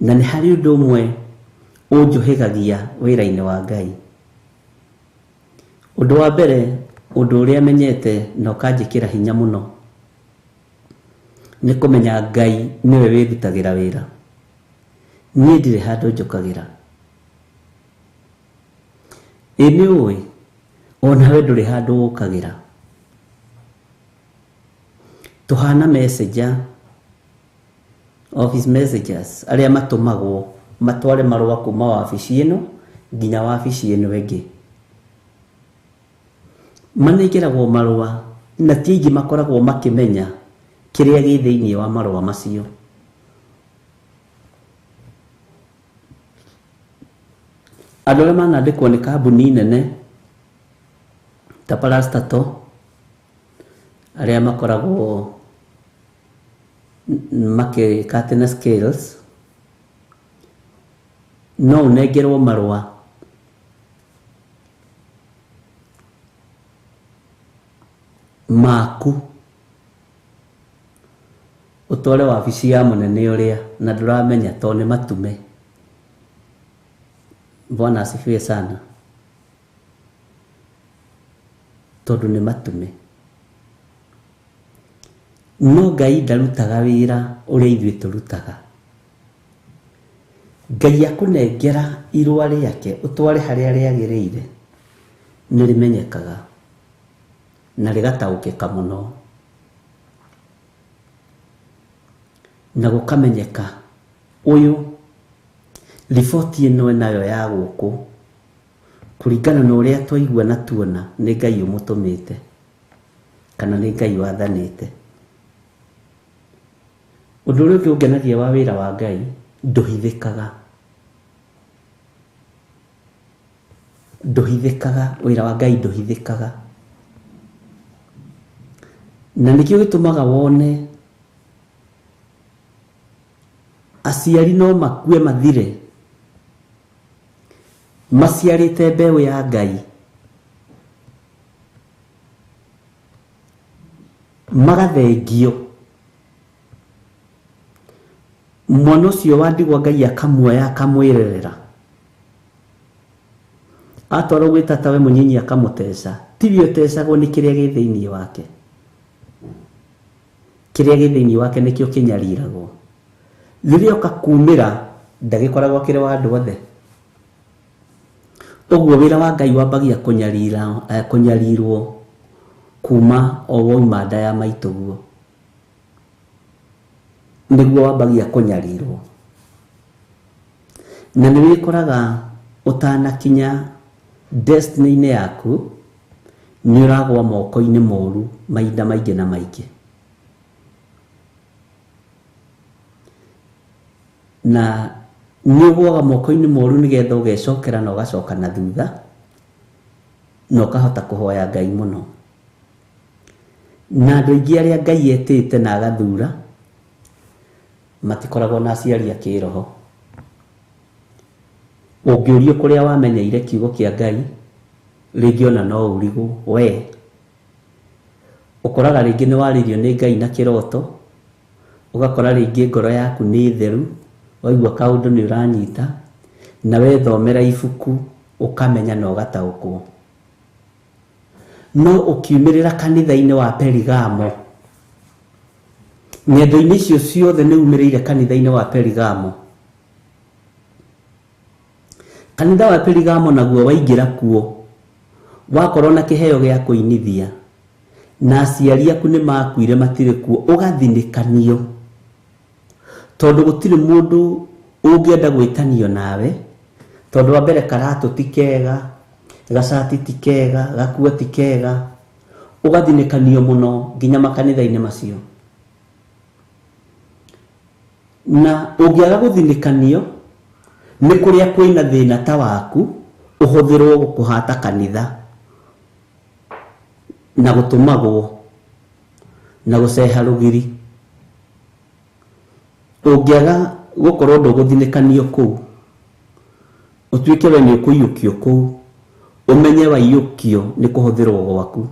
Speaker 4: na nĩ harĩ ũndũ ũmwe ũnjũhĩgagia wĩra-inĩ wa Ngai. Ũndũ wa mbere, ũndũ ũrĩa menyete na ũkanjĩkĩra hinya mũno, nĩ kũmenya Ngai nĩwe wĩrutagĩra wĩra. Niĩ ndirĩ handũ njũkagĩra. Ĩ nĩ ũĩ, onawe ndũrĩ handũ ũkagĩra. Tũhana messenger, office messengers, arĩa matũmagwo matware marũa kuma wabici ĩno nginya wabici ĩno ĩngĩ. Manengeragwo marũa na ti aingĩ makoragwo makĩmenya kĩrĩa gĩ thĩinĩ wa marũa macio. Andũ arĩa manandĩkwo nĩ kambuni nene ta Parastatal, arĩa makoragwo makĩka atĩ na scales, no ũnengerwo marũa maku ũtware wabici ya mũnene ũrĩa na ndũramenya tondũ nĩ matume. Bwana asifiwe sana. Tondũ nĩ matume. No Ngai ndarutaga wĩra ũrĩa ithuĩ tũrutaga. Ngai akũnengera irũa rĩake ũtware harĩa rĩagĩrĩire, nĩ rĩmenyekaga na rĩgataũkĩka mũno, na gũkamenyeka ũyũ riboti ĩno nayo ya gũkũ kũringana na ũrĩa twaigua na tuona nĩ Ngai ũmũtũmĩte kana nĩ Ngai wathanĩte. Ũndũ ũrĩa ũngĩ ũngenagia wa wĩra wa Ngai, ndũhithĩkaga. Ndũhithĩkaga, wĩra wa Ngai ndũhithĩkaga. Na nĩkĩo gĩtũmaga wone aciari no makue mathire maciarĩte mbeũ ya Ngai, Magathengio. Mwana ũcio wa ndigwa Ngai akamuoya akamwĩrerera. Atwarwo gwĩ tatawe mũnyinyi akamũteca. Tiwe ũtecagwo nĩ kĩrĩa gĩ thĩinĩ wake. Kĩrĩa gĩ thĩinĩ wake nĩkĩo kĩnyariragwo. Rĩrĩa oka kumĩra ndagĩkoragwo akĩrĩ wa andũ othe. Ũguo wĩra wa Ngai wambagia kũnyarirwo kuma o wauma nda ya maitũguo. Nĩguo wambagia kũnyarirwo. Na nĩ wĩkoraga ũtanakinya destiny-inĩ yaku nĩ ũragwa moko-inĩ moru mahinda maingĩ na maingĩ. Na nĩ ũgũaga moko-inĩ moru nĩgetha ũgecokera na ũgacoka na thutha na ũkahota kũhoya Ngai mũno. Na andũ aingĩ arĩa Ngai etĩte na agathura matikoragwo na aciari a kĩroho. Ũngĩũrio kũrĩa wamenyeire kiugo kĩa Ngai rĩngĩ ona no ũrigwo we. Ũkoraga rĩngĩ nĩ warĩirio nĩ Ngai na kĩroto, ũgakora rĩngĩ ngoro yaku nĩ theru, waigua kaũndũ nĩ ũranyita, na wethomera ibuku ũkamenya na ũgataũkwo. No ũkiumĩrĩra kanitha-inĩ wa Perigamo, ng'endo-inĩ icio ciothe nĩ umĩrĩire kanitha-inĩ wa Perigamo. Kanitha wa Perigamo naguo waingĩra kuo, wakorwo na kĩheo gĩa kũinithia, na aciari aku nĩ makuire matirĩ kuo, ũgathinĩkanio. Tondũ gũtirĩ mũndũ ũngĩenda gwĩtanio nawe, tondũ wa mbere karatũ ti kega, gacati ti kega, gakuo ti kega, ũgathinĩkanio mũno nginya makanitha-inĩ macio. Na ũngĩaga gũthinĩkanio nĩ kũrĩa kwĩna thĩna ta waku, ũhũthĩrwo gũkũhata kanitha na gũtũmagwo na gũceha rũgiri. Ũngĩaga gũkorwo ndũgũthinĩkanio kũu, ũtuĩke we nĩ ũkũiyũkio kũu, ũmenye waiyũkio nĩ kũhũthĩrwo gwaku.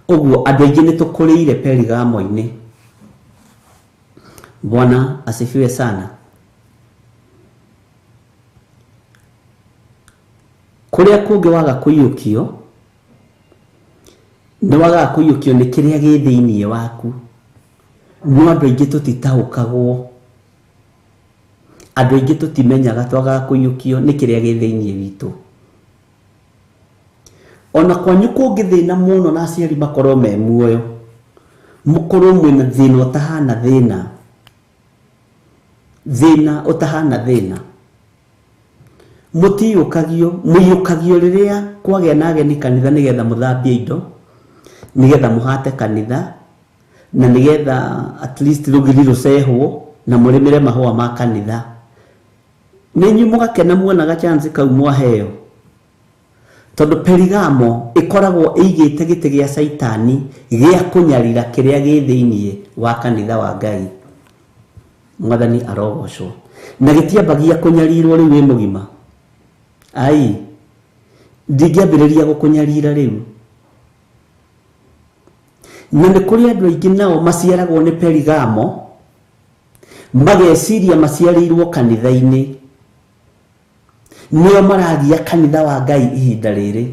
Speaker 4: Ũguo andũ aingĩ nĩ tũkũrĩire Perigamo-inĩ. Bwana asifiwe sana. Kũrĩa kũngĩ waga kũiyũkio, nĩ wagaga kũiyũkio nĩ kĩrĩa gĩ thĩinĩ waku. No andũ aingĩ tũtitaũkagwo, andũ aingĩ tũtimenyaga twagaga kũiyũkio nĩ kĩrĩa gĩ thĩinĩ witũ. Ona kwanyu kũngĩthĩna mũno na aciari makorwo me muoyo, mũkorwo mwĩna thĩna ũtahana thĩna, thĩna ũtahana thĩna, mũtiyũkagio, mũiyũkagio rĩrĩa kwagĩa na ageni kanitha nĩgetha mũthambie indo, nĩgetha mũhate kanitha, na nĩgetha at least rũgiri rũcehwo na mũrĩmĩre mahũa ma kanitha. Nĩ inyuĩ mũgakena muonaga chance kau mwaheo. Tondũ Perigamo ĩkoragwo ĩigĩte gĩtĩ gĩa Caitani gĩa kũnyarira kĩrĩa gĩ thĩinĩ wa kanitha wa Ngai. Mwathani arogocwo. Na gĩtiambagia kũnyarirwo rĩu wĩ mũgima. Ai, ndingĩambĩrĩria gũkũnyarira rĩu. Na nĩ kũrĩ andũ aingĩ nao maciaragwo nĩ Perigamo, mageciria maciarĩirwo kanitha-inĩ. Nĩo maragia kanitha wa Ngai ihinda rĩrĩ.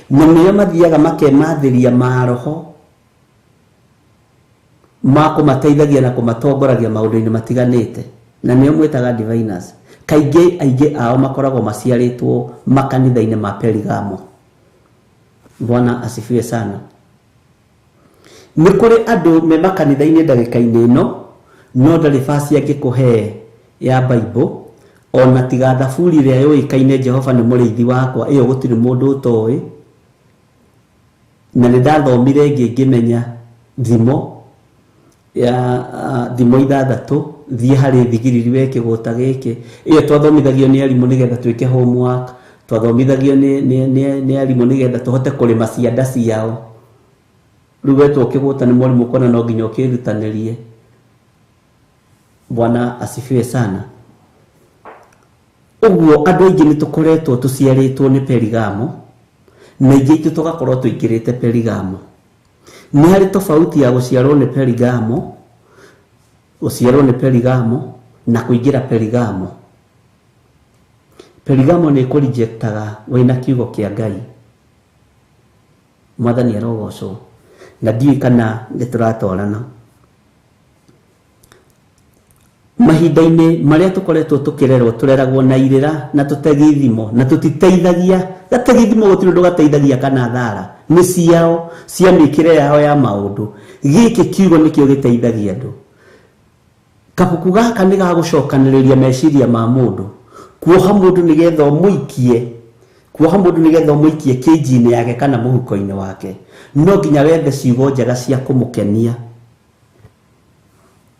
Speaker 4: Na nĩo mathiaga makemathĩria maroho ma kũmateithagia na kũmatongoragia maũndũ-inĩ matiganĩte. Na nĩo mwĩtaga diviners. Kaingĩ aingĩ ao makoragwo maciarĩtwo makanitha-inĩ ma Perigamo. Bwana asifiwe sana. Nĩ kũrĩ andũ me makanitha-inĩ ndagĩka-inĩ ĩno, no ndarĩ basi angĩkũhe ya Bible, ona tiga thaburi ĩrĩa yũĩkaine Jehova nĩ mũrĩithi wakwa, ĩyo gũtirĩ mũndũ ũtoĩ. Na nĩ ndathomire ĩngĩ ngĩmenya thimo ya thimo ithathatũ, thiĩ harĩ thigiriri we kĩgũta gĩkĩ. Ĩyo twathomithagio nĩ arimũ nĩgetha twĩke homework, twathomithagio nĩ arimũ nĩgetha tũhote kũrĩma cianda ciao. Rĩu wetwo kĩgũta nĩ mwarimũ ũkona no nginya ũkĩrutanĩrie. Bwana asifiwe sana. Ũguo andũ aingĩ nĩ tũkoretwo tũciarĩtwo nĩ Perigamo, na aingĩ aitũ tũgakorwo tũingĩrĩte Perigamo. Nĩ harĩ tofauti ya gũciarwo nĩ Perigamo, gũciarwo nĩ Perigamo na kũingĩra Perigamo. Perigamo nĩ ĩkũrejectaga wĩna kiugo kĩa Ngai. Mwathani arogocwo. Na ndiũĩ kana nĩ tũratwarana. Mahinda-inĩ marĩa tũkoretwo tũkĩrerwo, tũreragwo na irĩra na tũtegithimo na tũtiteithagia. Gategithimo gũtirĩ ũndũ gateithagia kana thara, nĩ ciao cia mĩkĩre yao ya maũndũ. Gĩkĩ kiugo nĩkĩo gĩteithagia andũ. Kabuku gaka nĩ gagũcokanĩrĩria meciria ma mũndũ, kuoha mũndũ nĩgetha ũmũikie, kuoha mũndũ nĩgetha ũmũikie kĩnji-inĩ yake kana mũhuko-inĩ wake. No nginya wethe ciugo njega cia kũmũkenia.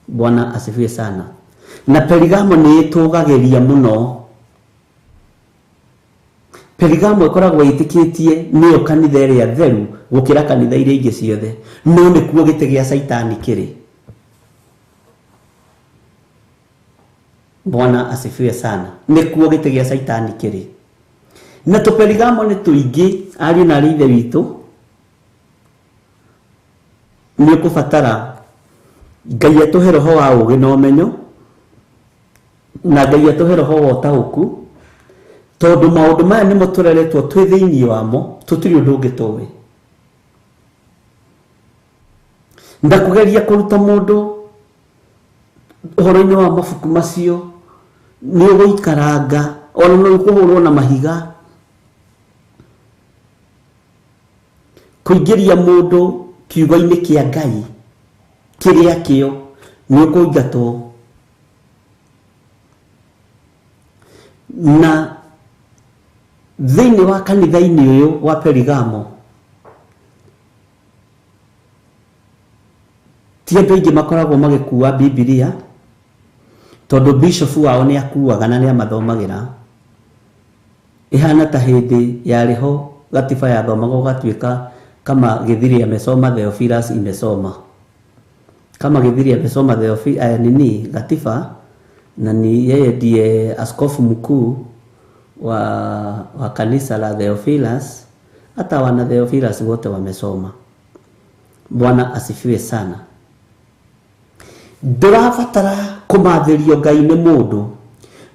Speaker 4: Bwana asifiwe sana. Na Perigamo nĩ ĩtũgagĩria mũno. Perigamo ĩkoragwo ĩtĩkĩtie nĩyo kanitha ĩrĩa theru gũkĩra kanitha iria ingĩ ciothe, no nĩkuo gĩtĩ gĩa Caitani kĩrĩ. Bwana asifiwe sana. Nĩkuo gĩtĩ gĩa Caitani kĩrĩ. Na tũperigamo nĩ tũingĩ, ariũ na arĩ ithe witũ. Nĩ ũkũbatara Ngai atũhe roho wa ũũgĩ na ũmenyo, na Ngai atũhe roho wa ũtaũku, tondũ maũndũ maya nĩmo tũreretwo twĩ thĩinĩ wamo, tũtirĩ ũndũ ũngĩ tũĩ. Ndakũgeria kũruta mũndũ ũhoro-inĩ wa mabuku macio, nĩ ũgũikaranga, ona no ũkũhũrwo na mahiga. Kũingĩria mũndũ kiugo-inĩ kĩa Ngai kĩrĩa kĩo, nĩ ũkũingatwo. Na thĩinĩ wa kanitha-inĩ ũyũ wa Perigamo, ti andũ aingĩ makoragwo magĩkua Bibilia, tondũ bishop wao nĩ akuaga na nĩ amathomagĩra. Ĩhana ta hĩndĩ yarĩ ho gatiba yathomagwo gatuĩka kama Gĩthiri amesoma, Theophilus imesoma. Kama Gĩthiri amesoma Theophilus, nini gatiba, na ni yeye ndiye askofu mkuu wa kanisa la Theophilus. Hata wana Theophilus wote wamesoma. Bwana asifiwe sana. Ndũrabatara kũmathĩrio Ngai nĩ mũndũ,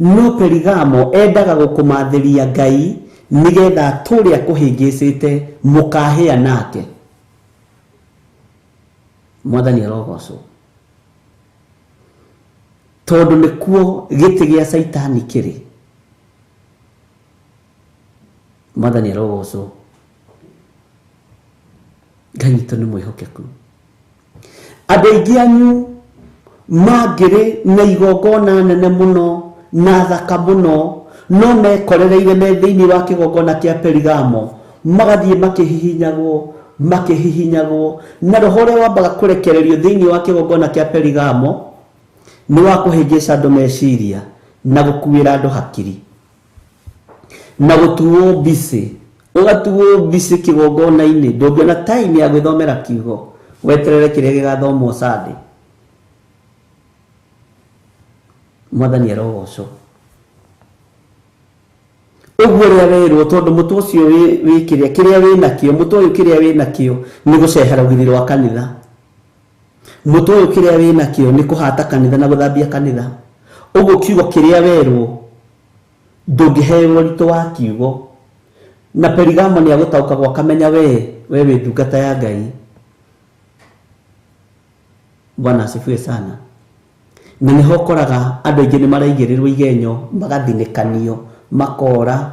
Speaker 4: no Perigamo endaga gũkũmathĩria Ngai nĩgetha atũre akũhĩngĩcĩte mũkahĩa nake. Mwathani arogocwo. Tondũ nĩkuo gĩtĩ gĩa Caitani kĩrĩ. Mwathani arogocwo. Ngai witũ nĩ mwĩhokeku. Andũ aingĩ anyu mangĩrĩ na igongona nene mũno na thaka mũno, no mekorereire me thĩinĩ wa kĩgongona kĩa Perigamo, magathiĩ makĩhihinyagwo, makĩhihinyagwo, na roho ũrĩa wambaga kũrekererio thĩinĩ wa kĩgongona kĩa Perigamo nĩ wa kũhĩngĩca andũ meciria na gũkuĩra andũ hakiri na gũtuo mbicĩ. Ũgatuo mbicĩ kĩgongona-inĩ, ndũngĩona time ya gwĩthomera kiugo, weterere kĩrĩa gĩgathomwo Sunday. Mwathani arogocwo. Ũguo ũrĩa werwo, tondũ mũtwe ũcio wĩ kĩrĩa, kĩrĩa wĩ nakĩo, mũtwe ũyũ kĩrĩa wĩ nakĩo nĩ gũcehera rũgiri rwa kanitha. Mũtwe ũyũ kĩrĩa wĩ nakĩo nĩ kũhata kanitha na gũthambia kanitha. Ũguo kiugo kĩrĩa werwo ndũngĩheo ũritũ wa kiugo. Na Perigamo nĩ agũtaũkagwo akamenya we wĩ ndungata ya Ngai. Bwana asifiwe sana. Na nĩho ũkoraga andũ aingĩ nĩ maraigĩrĩrwo igenyo, magathinĩkanio, makora.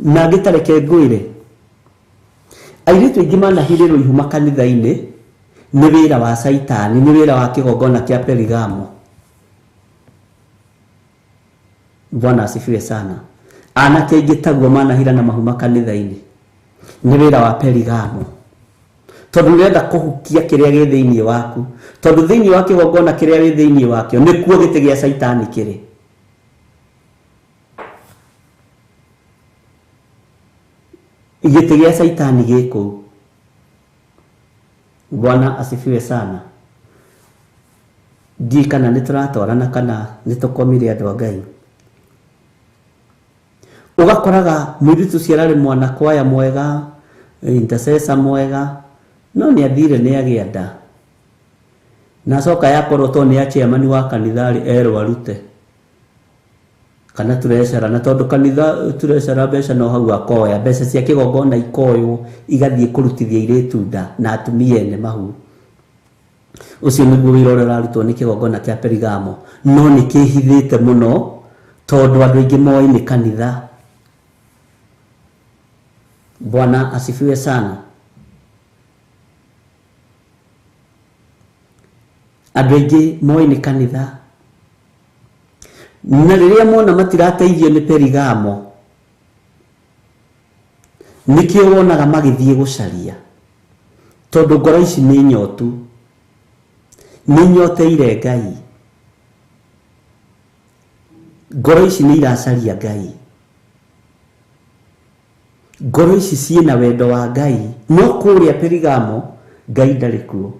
Speaker 4: Na angĩ ta reke ngwĩre, airĩtu aingĩ manahirĩrwo ihu makanitha-inĩ nĩ wĩra wa Caitani, nĩ wĩra wa kĩgongona kĩa Perigamo. Bwana asifiwe sana. Anake aingĩ taguo manahira na mahu makanitha-inĩ nĩ wĩra wa Perigamo. Tondũ nĩũrenda kũhukia kĩrĩa gĩ thĩinĩ waku, tondũ thĩinĩ wa kĩgongona kĩrĩa wĩ thĩinĩ wakĩo nĩkuo gĩtĩ gĩa Caitani kĩrĩ. Gĩtĩ gĩa Caitani gĩ kũu. Bwana asifiwe sana. Ndiũĩ kana nĩ tũratwarana kana nĩ tũkomire andũ a Ngai. Ũgakoraga mũirĩtu ũcio ararĩ mwana kwaya mwega, intercessor mwega, No nĩ athire nĩ agĩa nda. Na acoka yakorwo to nĩ ya chairman wa kanitha rĩ, erwo arute. Kana treasurer, na tondũ kanitha treasurer mbeca no hau akoya, mbeca cia kĩgongona ikoywo igathiĩ kũrutithia airĩtu nda na atumia ene mahu. Ũcio nĩguo wĩra ũrĩa ũrarutwo nĩ kĩgongona kĩa Perigamo, no nĩ kĩhithĩte mũno tondũ andũ aingĩ moĩ nĩ kanitha. Bwana asifiwe sana. Andũ aingĩ moĩ nĩ kanitha, na rĩrĩa mona matirateithio nĩ Perigamo, nĩkĩo wonaga magĩthiĩ gũcaria, tondũ ngoro ici nĩ nyotu, nĩ nyoteire Ngai. Ngoro ici nĩ iracaria Ngai, ngoro ici ciĩna wendo wa Ngai, no kũrĩa Perigamo Ngai ndarĩ kuo.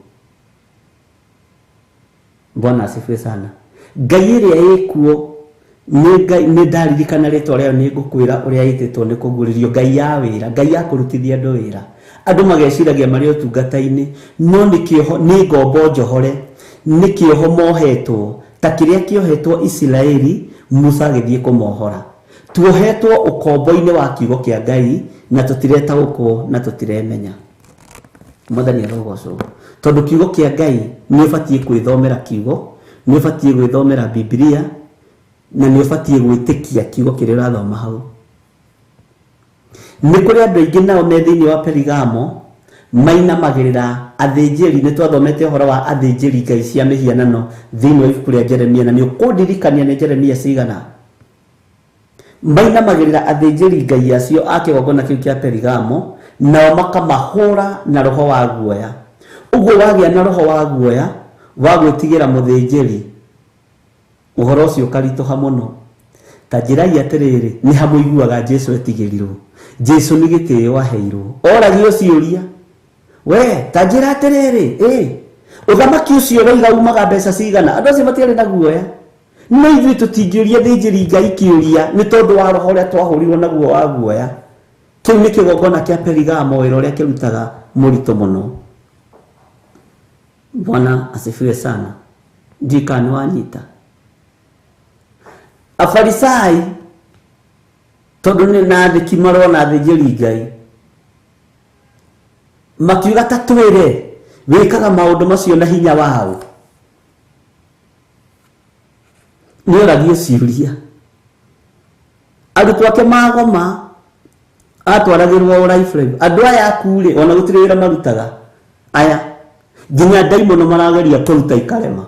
Speaker 4: Bwana asifiwe sana. Ngai ĩrĩa ĩkuo nĩ Ngai, nĩ ndaririkana rĩtwa rĩayo, nĩ ngũkwĩra ũrĩa ĩtĩtwo nĩ kũguũrĩrio. Ngai ya wĩra, Ngai ya kũrutithia andũ wĩra. Andũ mageciragia marĩ ũtungata-inĩ, no nĩ kĩoho, nĩ ngombo njohore, nĩ kĩoho mohetwo ta kĩrĩa kĩohetwo Isiraeli, Musa agĩthiĩ kũmohora. Tuohetwo ũkombo-inĩ wa kiugo kĩa Ngai na tũtiretaũkwo na tũtiremenya. Mwathani arogocwo, tondũ kiugo kĩa Ngai nĩ ũbatiĩ gwĩthomera kiugo, nĩ ũbatiĩ gwĩthomera Bibilia, na nĩ ũbatiĩ gwĩtĩkia kiugo kĩrĩa ũrathoma hau. Nĩ kũrĩ andũ aingĩ nao me thĩinĩ wa Perigamo mainamagĩrĩra athĩnjĩri. Nĩ twathomete ũhoro wa athĩnjĩri ngai cia mĩhianano thĩinĩ wa ibuku rĩa Jeremia, na nĩ ũkũndirikania nĩ Jeremia cigana. Mainamagĩrĩra athĩnjĩri ngai acio a kĩgongona kĩu kĩa Perigamo, nao makamahũra na roho wa guoya. Ũguo wagĩa na roho wa guoya wa gwĩtigĩra mũthĩnjĩri, ũhoro ũcio ũkaritũha mũno. Ta njĩrai atĩrĩrĩ, nĩ ha mũiguaga Jesu etigĩrirwo? Jesu nĩ gĩtĩo aheirwo, oragio ciũria. We ta njĩra atĩrĩrĩ, ũthamaki ũcio ũroiga umaga mbeca cigana? Andũ acio matiarĩ na guoya. No ithuĩ tũtingĩũria thĩnjĩri Ngai kĩũria nĩ tondũ wa roho ũrĩa twahũrirwo naguo wa guoya. Kĩu nĩ kĩgongona kĩa Perigamo, wĩra ũrĩa kĩrutaga mũritũ mũno. Bwana asifiwe sana. Ndiũĩ kana nĩ wanyita. Afarisai tondũ nĩ na athĩki marũa na athĩnjĩri Ngai, makiuga ta twĩre wĩkaga maũndũ macio na hinya waũ. Nĩ oragio ciũria. Arutwo ake magoma atwaragĩrwo life. Andũ aya aku rĩ, ona gũtirĩ wĩra marutaga. Aya nginya ndaimono marageria kũruta ikarema.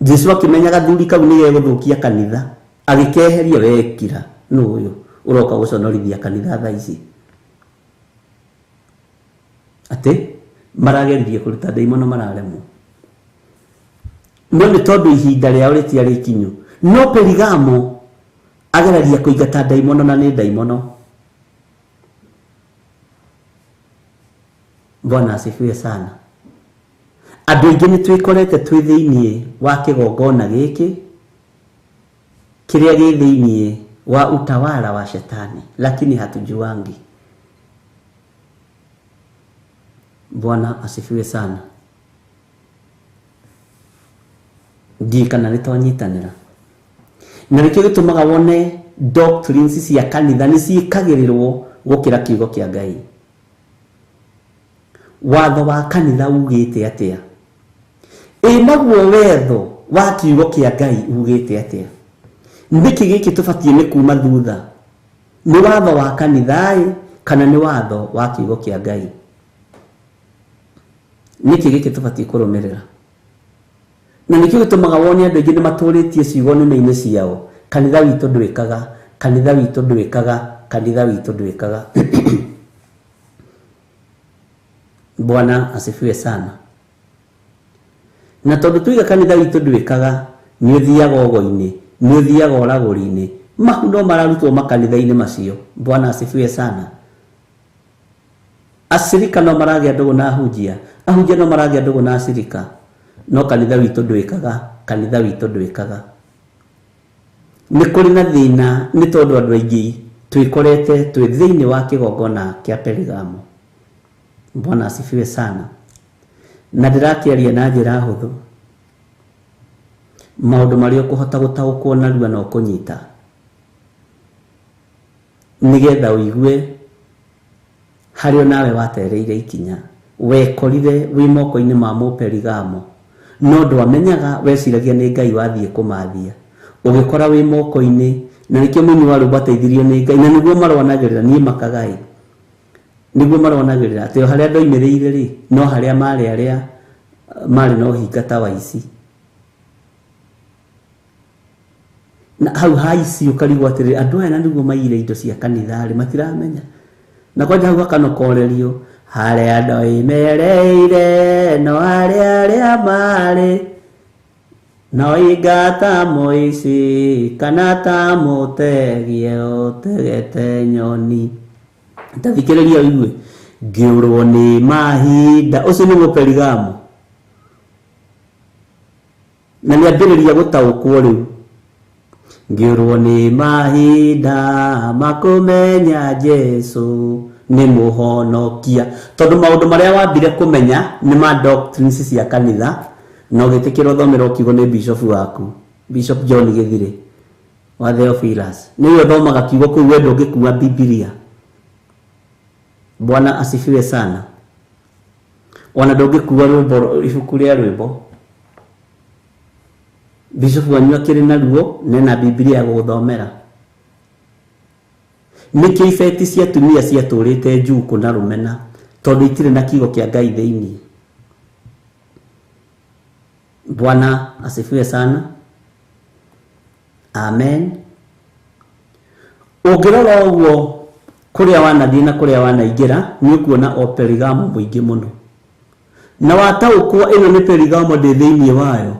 Speaker 4: Jesu akĩmenya gathuri kau nĩ gegũthũkia kanitha, agĩkeheria. Wekira nũ ũyũ ũroka gũconorithia kanitha thaa ici? Atĩ marageririe kũruta ndaimono mararemwo, no nĩ tondũ ihinda rĩao rĩtiarĩ ikinyu. No Perigamo ageragia kũingata ndaimono na nĩ ndaimono. Bwana asifiwe sana. Andũ aingĩ nĩ twĩkorete twĩ thĩinĩ wa kĩgongona gĩkĩ kĩrĩa gĩ thĩinĩ wa utawala wa shetani, lakini hatujuangi. Bwana asifiwe sana. Ndiũĩ kana nĩ twanyitanĩra. Na nĩkĩo gĩtũmaga wone doctrines cia kanitha nĩ ciĩkagĩrĩrwo gũkĩra kiugo kĩa Ngai. Watho wa kanitha ugĩte atĩa? Ĩ naguo wetho wa kiugo kĩa Ngai ugĩte atĩa? Nĩkĩ gĩkĩ tũbatiĩ nĩ kuma thutha? Nĩ watho wa kanitha ĩ kana nĩ watho wa kiugo kĩa Ngai? Nĩkĩ gĩkĩ tũbatiĩ kũrũmĩrĩra? Na nĩkĩo gĩtũmaga wone andũ aingĩ nĩ matũrĩtie ciugo nĩme-inĩ ciao. Kanitha witũ ndwĩkaga, kanitha witũ ndwĩkaga, kanitha witũ ndwĩkaga. Bwana asifiwe sana. Na tondũ tuiga kanitha witũ ndwĩkaga, nĩ ũthiaga ũgo-inĩ, nĩ ũthiaga ũragũri-inĩ, mahu no mararutwo makanitha-inĩ macio. Bwana asifiwe sana. Acirika no maragĩa ndũgũ na ahunjia, ahunjia no maragĩa ndũgũ na acirika, no kanitha witũ ndwĩkaga, kanitha witũ ndwĩkaga. Nĩ kũrĩ na thĩna nĩ tondũ andũ aingĩ Twikorete twi thiini wa kigongona kia Perigamo. Bwana asifiwe sana. Na ndirakiaria na njira huthu maundu maria ukuhota gutaukwo narua na ukunyita nigetha uigue haria nawe watereire ikinya wekorire wi moko-ini ma Mũperigamo no ndwamenyaga weciragia ni Ngai wathie kumathia ugikora wi moko-ini na nikio munyi wa rwĩmbo ateithirio ni Ngai na niguo marwanagĩrĩra niĩ makagai niguo marwanagĩrĩra atĩ o harĩa ndoimĩrĩire rĩ no harĩa marĩ arĩa marĩ na ũhinga ta waici na hau haici ũkarigwo atĩrĩrĩ andũ aya na nĩguo maiyire indo cia kanitha rĩ matiramenya na kwanja hau hakanokorerio harĩa ndoimĩrĩire no harĩa arĩa marĩ no ingata mũici kana ta mũtegie ũtegete nyoni. Tathikĩrĩria ũigue ngĩũrwo nĩ mahinda ũcio nĩ Mũperigamo na nĩambĩrĩria gũtaũkwo rĩu ngĩũrwo nĩ mahinda makũmenya Jesũ nĩ mũhonokia tondũ maũndũ marĩa wambire kũmenya nĩ ma doctrines cia kanitha na ũgĩtĩkĩra ũthomerwo kiugo nĩ bishop waku Bishop John Gĩthirĩ wa Theophilus nĩwe ũthomaga kiugo kũu we ndũngĩkua Bibilia. Bwana asifiwe sana. Ona ndũngĩkua rwĩmbo ibuku rĩa rwĩmbo Bishop wanyu akĩrĩ naruo nena Bibilia ya gũgũthomera. Nĩkĩo ibeti cia atumia ciatũrĩte njukũ na rũmena tondũ itirĩ na kiugo kĩa Ngai thĩinĩ. Bwana asifiwe sana. Amen. Ũngĩrora ũguo kũrĩa wanathiĩ na kũrĩa wanaingĩra nĩ ũkuona o Perigamo mũingĩ mũno na wataũkwo ĩno nĩ Perigamo ndĩ thĩinĩ wayo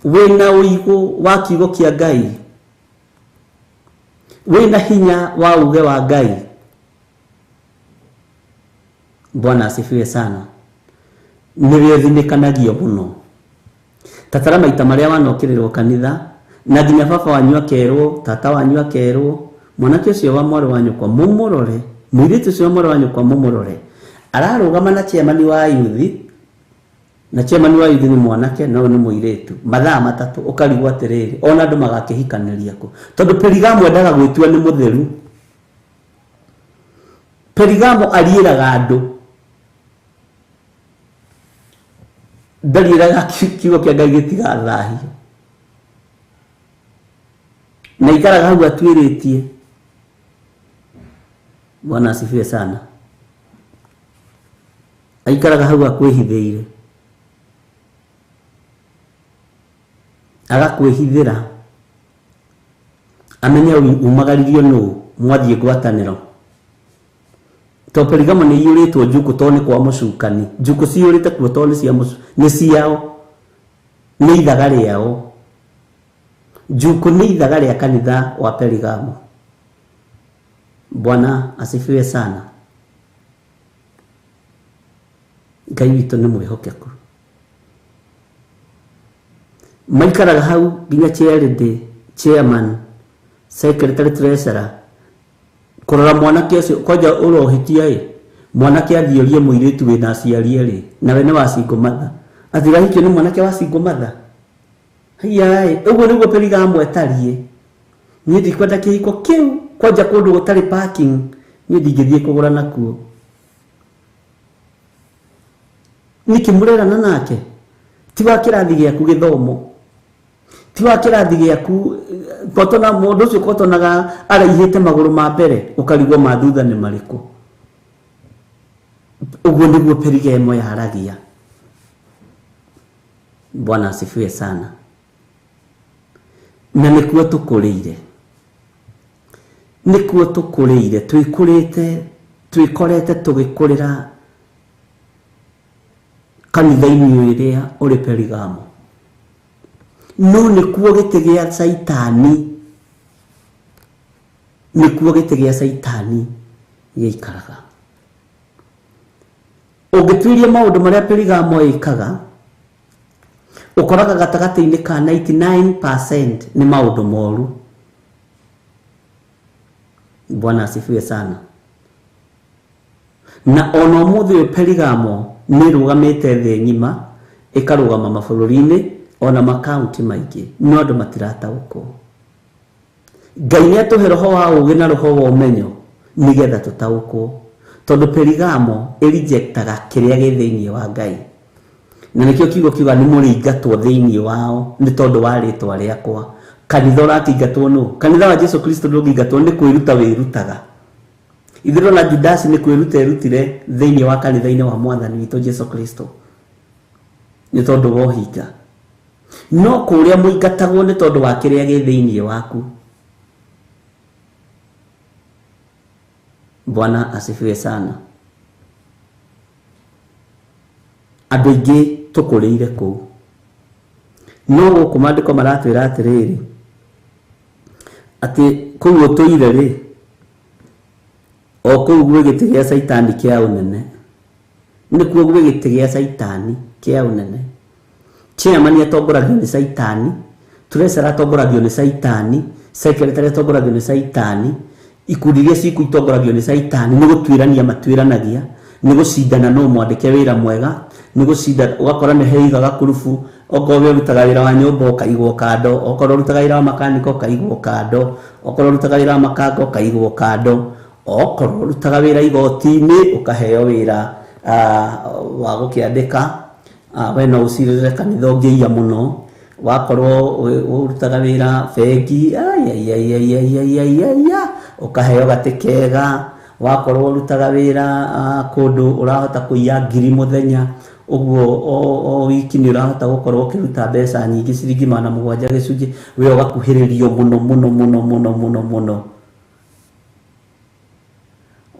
Speaker 4: wĩna ũigũ wa kiugo kĩa Ngai wĩna hinya wa uge wa Ngai. Bwana asifiwe sana. Nĩwe thinĩkanagio mũno tatara maita marĩa wanokĩrĩrwo kanitha na nginya baba wanyu akerwo tata wanyu akerwo mwanake ũcio wa mwarĩ wa nyũkwa mũmũrore mũirĩtu ũcio wa mwarĩ wa nyũkwa mũmũrore ararũgama na chairman wa yuthi na chairman wa yuthi nĩ mwanake no nĩ mũirĩtu mathaa matatũ ũkarigwo atĩrĩrĩ ona andũ magakĩhikanĩria kũ tondũ Perigamo endaga gwĩtua nĩ mũtheru. Perigamo ariĩraga andũ ndariĩraga kiugo kĩa Ngai gĩtigathahio na ikaraga hau atuĩrĩtie. Bwana asifiwe sana. Aikaraga hau akwĩhithĩire agakwĩhithĩra amenye umagaririo nũ mwathiĩ ngwatanĩro to Perigamo nĩ iyũrĩtwo njukũ to nĩ kwa mũcukani njukũ ciyũrĩte kuo to nĩ ciao nĩ ithaga rĩao njukũ nĩ ithaga rĩa kanitha wa Perigamo. Bwana asifiwe sana. Ngai witũ nĩ mwĩhokeku maikaraga hau nginya chairlady chairman secretary treasurer kũrora mwanake ũcio kwanja ũrohĩtia ĩ mwanake athiĩ orie mũirĩtu wĩna aciari erĩ nawe nĩ wa single mother atĩ ũrahikio nĩ mwanake wa single mother haiya ũguo nĩguo Perigamo ĩtariĩ. Niĩ ndikwenda kĩhiko kĩu kwanja kũndũ gũtarĩ parking niĩ ndingĩthiĩ kũgũra nakuo. Nĩkĩ mũrerana nake ti wa kĩrathi gĩaku gĩthomo ti wa kĩrathi gĩaku kotona mũndũ ũcio kotonaga araihĩte magũrũ ma mbere ũkarigwo ma thutha nĩ marĩkũ. Ũguo nĩguo Perigamo yaragia. Bwana asifiwe sana. Na nĩkuo tũkũrĩire nĩkuo tũkũrĩire twĩkũrĩte twĩkorete tũgĩkũrĩra kanitha-inĩ ĩrĩa ũrĩ Perigamo no nĩkuo gĩtĩ gĩa Caitani nĩkuo gĩtĩ gĩa Caitani gĩikaraga. Ũngĩtuĩria maũndũ marĩa Perigamo ĩkaga ũkoraga gatagatĩ-inĩ ka 99% nĩ maũndũ moru. Bwana asifiwe sana. Na ona ũmũthĩ ũyũ Perigamo nĩ ĩrũgamĩte thĩ ng'ima, ĩkarũgama mabũrũri-inĩ ona makaunti maingĩ, no andũ matirataũkwo. Ngai nĩ atũhe roho wa ũũgĩ na roho wa ũmenyo nĩgetha tũtaũkwo, tondũ Perigamo ĩrejectaga kĩrĩa gĩ thĩinĩ wa Ngai. Na nĩkĩo kiugo kiuga nĩ mũrĩingatwo thĩinĩ wao nĩ tondũ wa rĩtwa rĩakwa. Kanitha ũrakĩingatwo nũ? Kanitha wa Jesu Kristo ndũngĩingatwo, nĩ kwĩruta wĩrutaga. Ithuĩ na Judasi nĩ kwĩruta erutire thĩinĩ wa kanitha-inĩ wa Mwathani witũ Jesu Kristo nĩ tondũ wa ũhinga. No kũrĩa mũingatagwo nĩ tondũ wa kĩrĩa gĩ thĩinĩ waku. Bwana asifiwe sana. Andũ aingĩ tũkũrĩire kũu, no gũkũ maandĩko maratwĩra atĩrĩrĩ, atĩ kũu ũtũire rĩ, o kũu gwĩ gĩtĩ gĩa Caitani kĩa ũnene. Nĩkuo gwĩ gĩtĩ gĩa Caitani kĩa ũnene. Chairman atongoragio nĩ Caitani, treasurer atongoragio nĩ Caitani, secretary atongoragio nĩ Caitani, ikundi iria ciku itongoragio nĩ Caitani. Nĩ gũtuĩrania matuĩranagia, nĩ gũcindana no mwandĩke wĩra mwega, nĩ gũcinda ũgakora nĩ heigaga kurubu. Okorwo we ũrutaga wĩra wa nyũmba ũkaigwo kando, okorwo ũrutaga wĩra wa makaniko ũkaigwo kando, okorwo ũrutaga wĩra wa makanga ũkaigwo kando, okorwo ũrutaga wĩra igoti-inĩ ũkaheo wĩra wa gũkĩandĩka. We no ũcirĩre kanitha ũngĩiya mũno. Wakorwo ũrutaga wĩra bengi, ũkaheo gatĩ kega. Wakorwo ũrutaga wĩra kũndũ ũrahota kũiya ngiri mũthenya, ũguo o wiki nĩ ũrahota gũkorwo ũkĩruta mbeca nyingĩ ciringi 700 gĩcunjĩ, we ũgakuhĩrĩrio mũno mũno mũno mũno mũno mũno.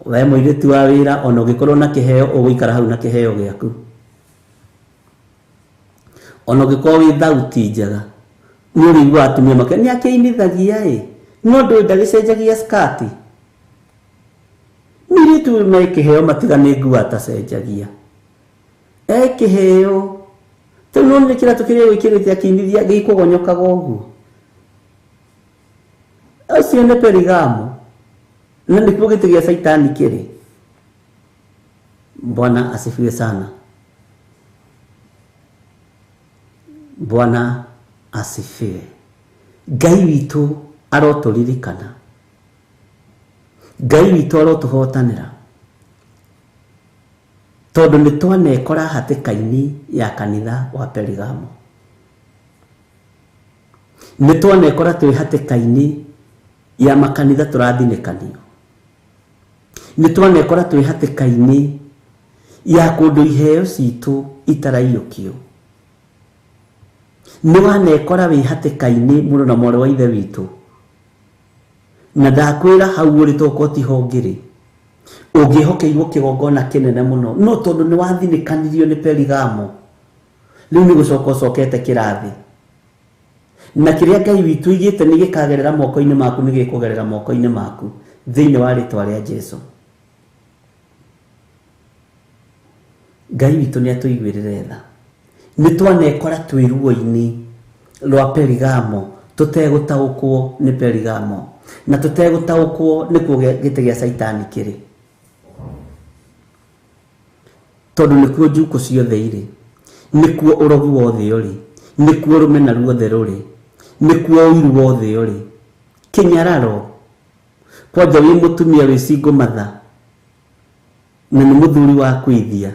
Speaker 4: We mũirĩtu wa wĩra, ona ũngĩkorwo na kĩheo ũgũikara hau na kĩheo gĩaku. Ona ũngĩkorwo wĩ thauti njega, nĩ ũrĩiguaga atumia make nĩ akĩinithagia ĩ, no ndũĩ ndagĩcenjagia skati. Mũirĩtu me kĩheo matiga nĩ nguo atacenjagia, e kĩheo rĩu no nĩ kĩratũ kĩrĩa wĩkĩrĩte akĩinithia gĩkũgonyokaga ũguo. Ũcio nĩ Perigamo, na nĩkuo gĩtĩ gĩa Caitani kĩrĩ. Bwana asifiwe sana. Bwana asifiwe. Ngai witũ arotũririkana, Ngai witũ arotũhotanĩra, tondũ nĩ twanekora hatĩka-inĩ ya kanitha wa Perigamo. Nĩ twanekora twĩ hatĩka-inĩ ya makanitha tũrathinĩkanio. Nĩ twanekora twĩ hatĩka-inĩ ya kũndũ iheo citũ itaraiyũkio. Nĩ wanekora wĩ hatĩka-inĩ mũrũ na mwarĩ wa ithe witũ, na ndakwĩra hau ũrĩ tokorwo tiho ngĩrĩ, ũngĩhokeirwo kĩgongona kĩnene mũno, no tondũ nĩ wathinĩkanirio nĩ Perigamo, rĩu nĩ gũcoka ũcokete kĩrathi. Na kĩrĩa Ngai witũ aigĩte nĩ gĩkagerera moko-inĩ maku, nĩ gĩkũgerera moko-inĩ maku thĩinĩ wa rĩtwa rĩa Jesu. Ngai witũ nĩ atũiguĩrĩre tha. Nĩ twanekora twĩ ruo-inĩ rwa Perigamo, tũtegũtaũkwo nĩ Perigamo, na tũtegũtaũkwo nĩkuo gĩtĩ gĩa Caitani kĩrĩ, tondũ nĩkuo njukũ ciothe irĩ, nĩkuo ũrogi wothe ũrĩ, nĩkuo rũmena ruothe rũrĩ, nĩkuo ũiru wothe ũrĩ. Kĩnyararo kwanja wĩ mũtumia wĩ single mother na nĩ mũthuri wa kwĩthia,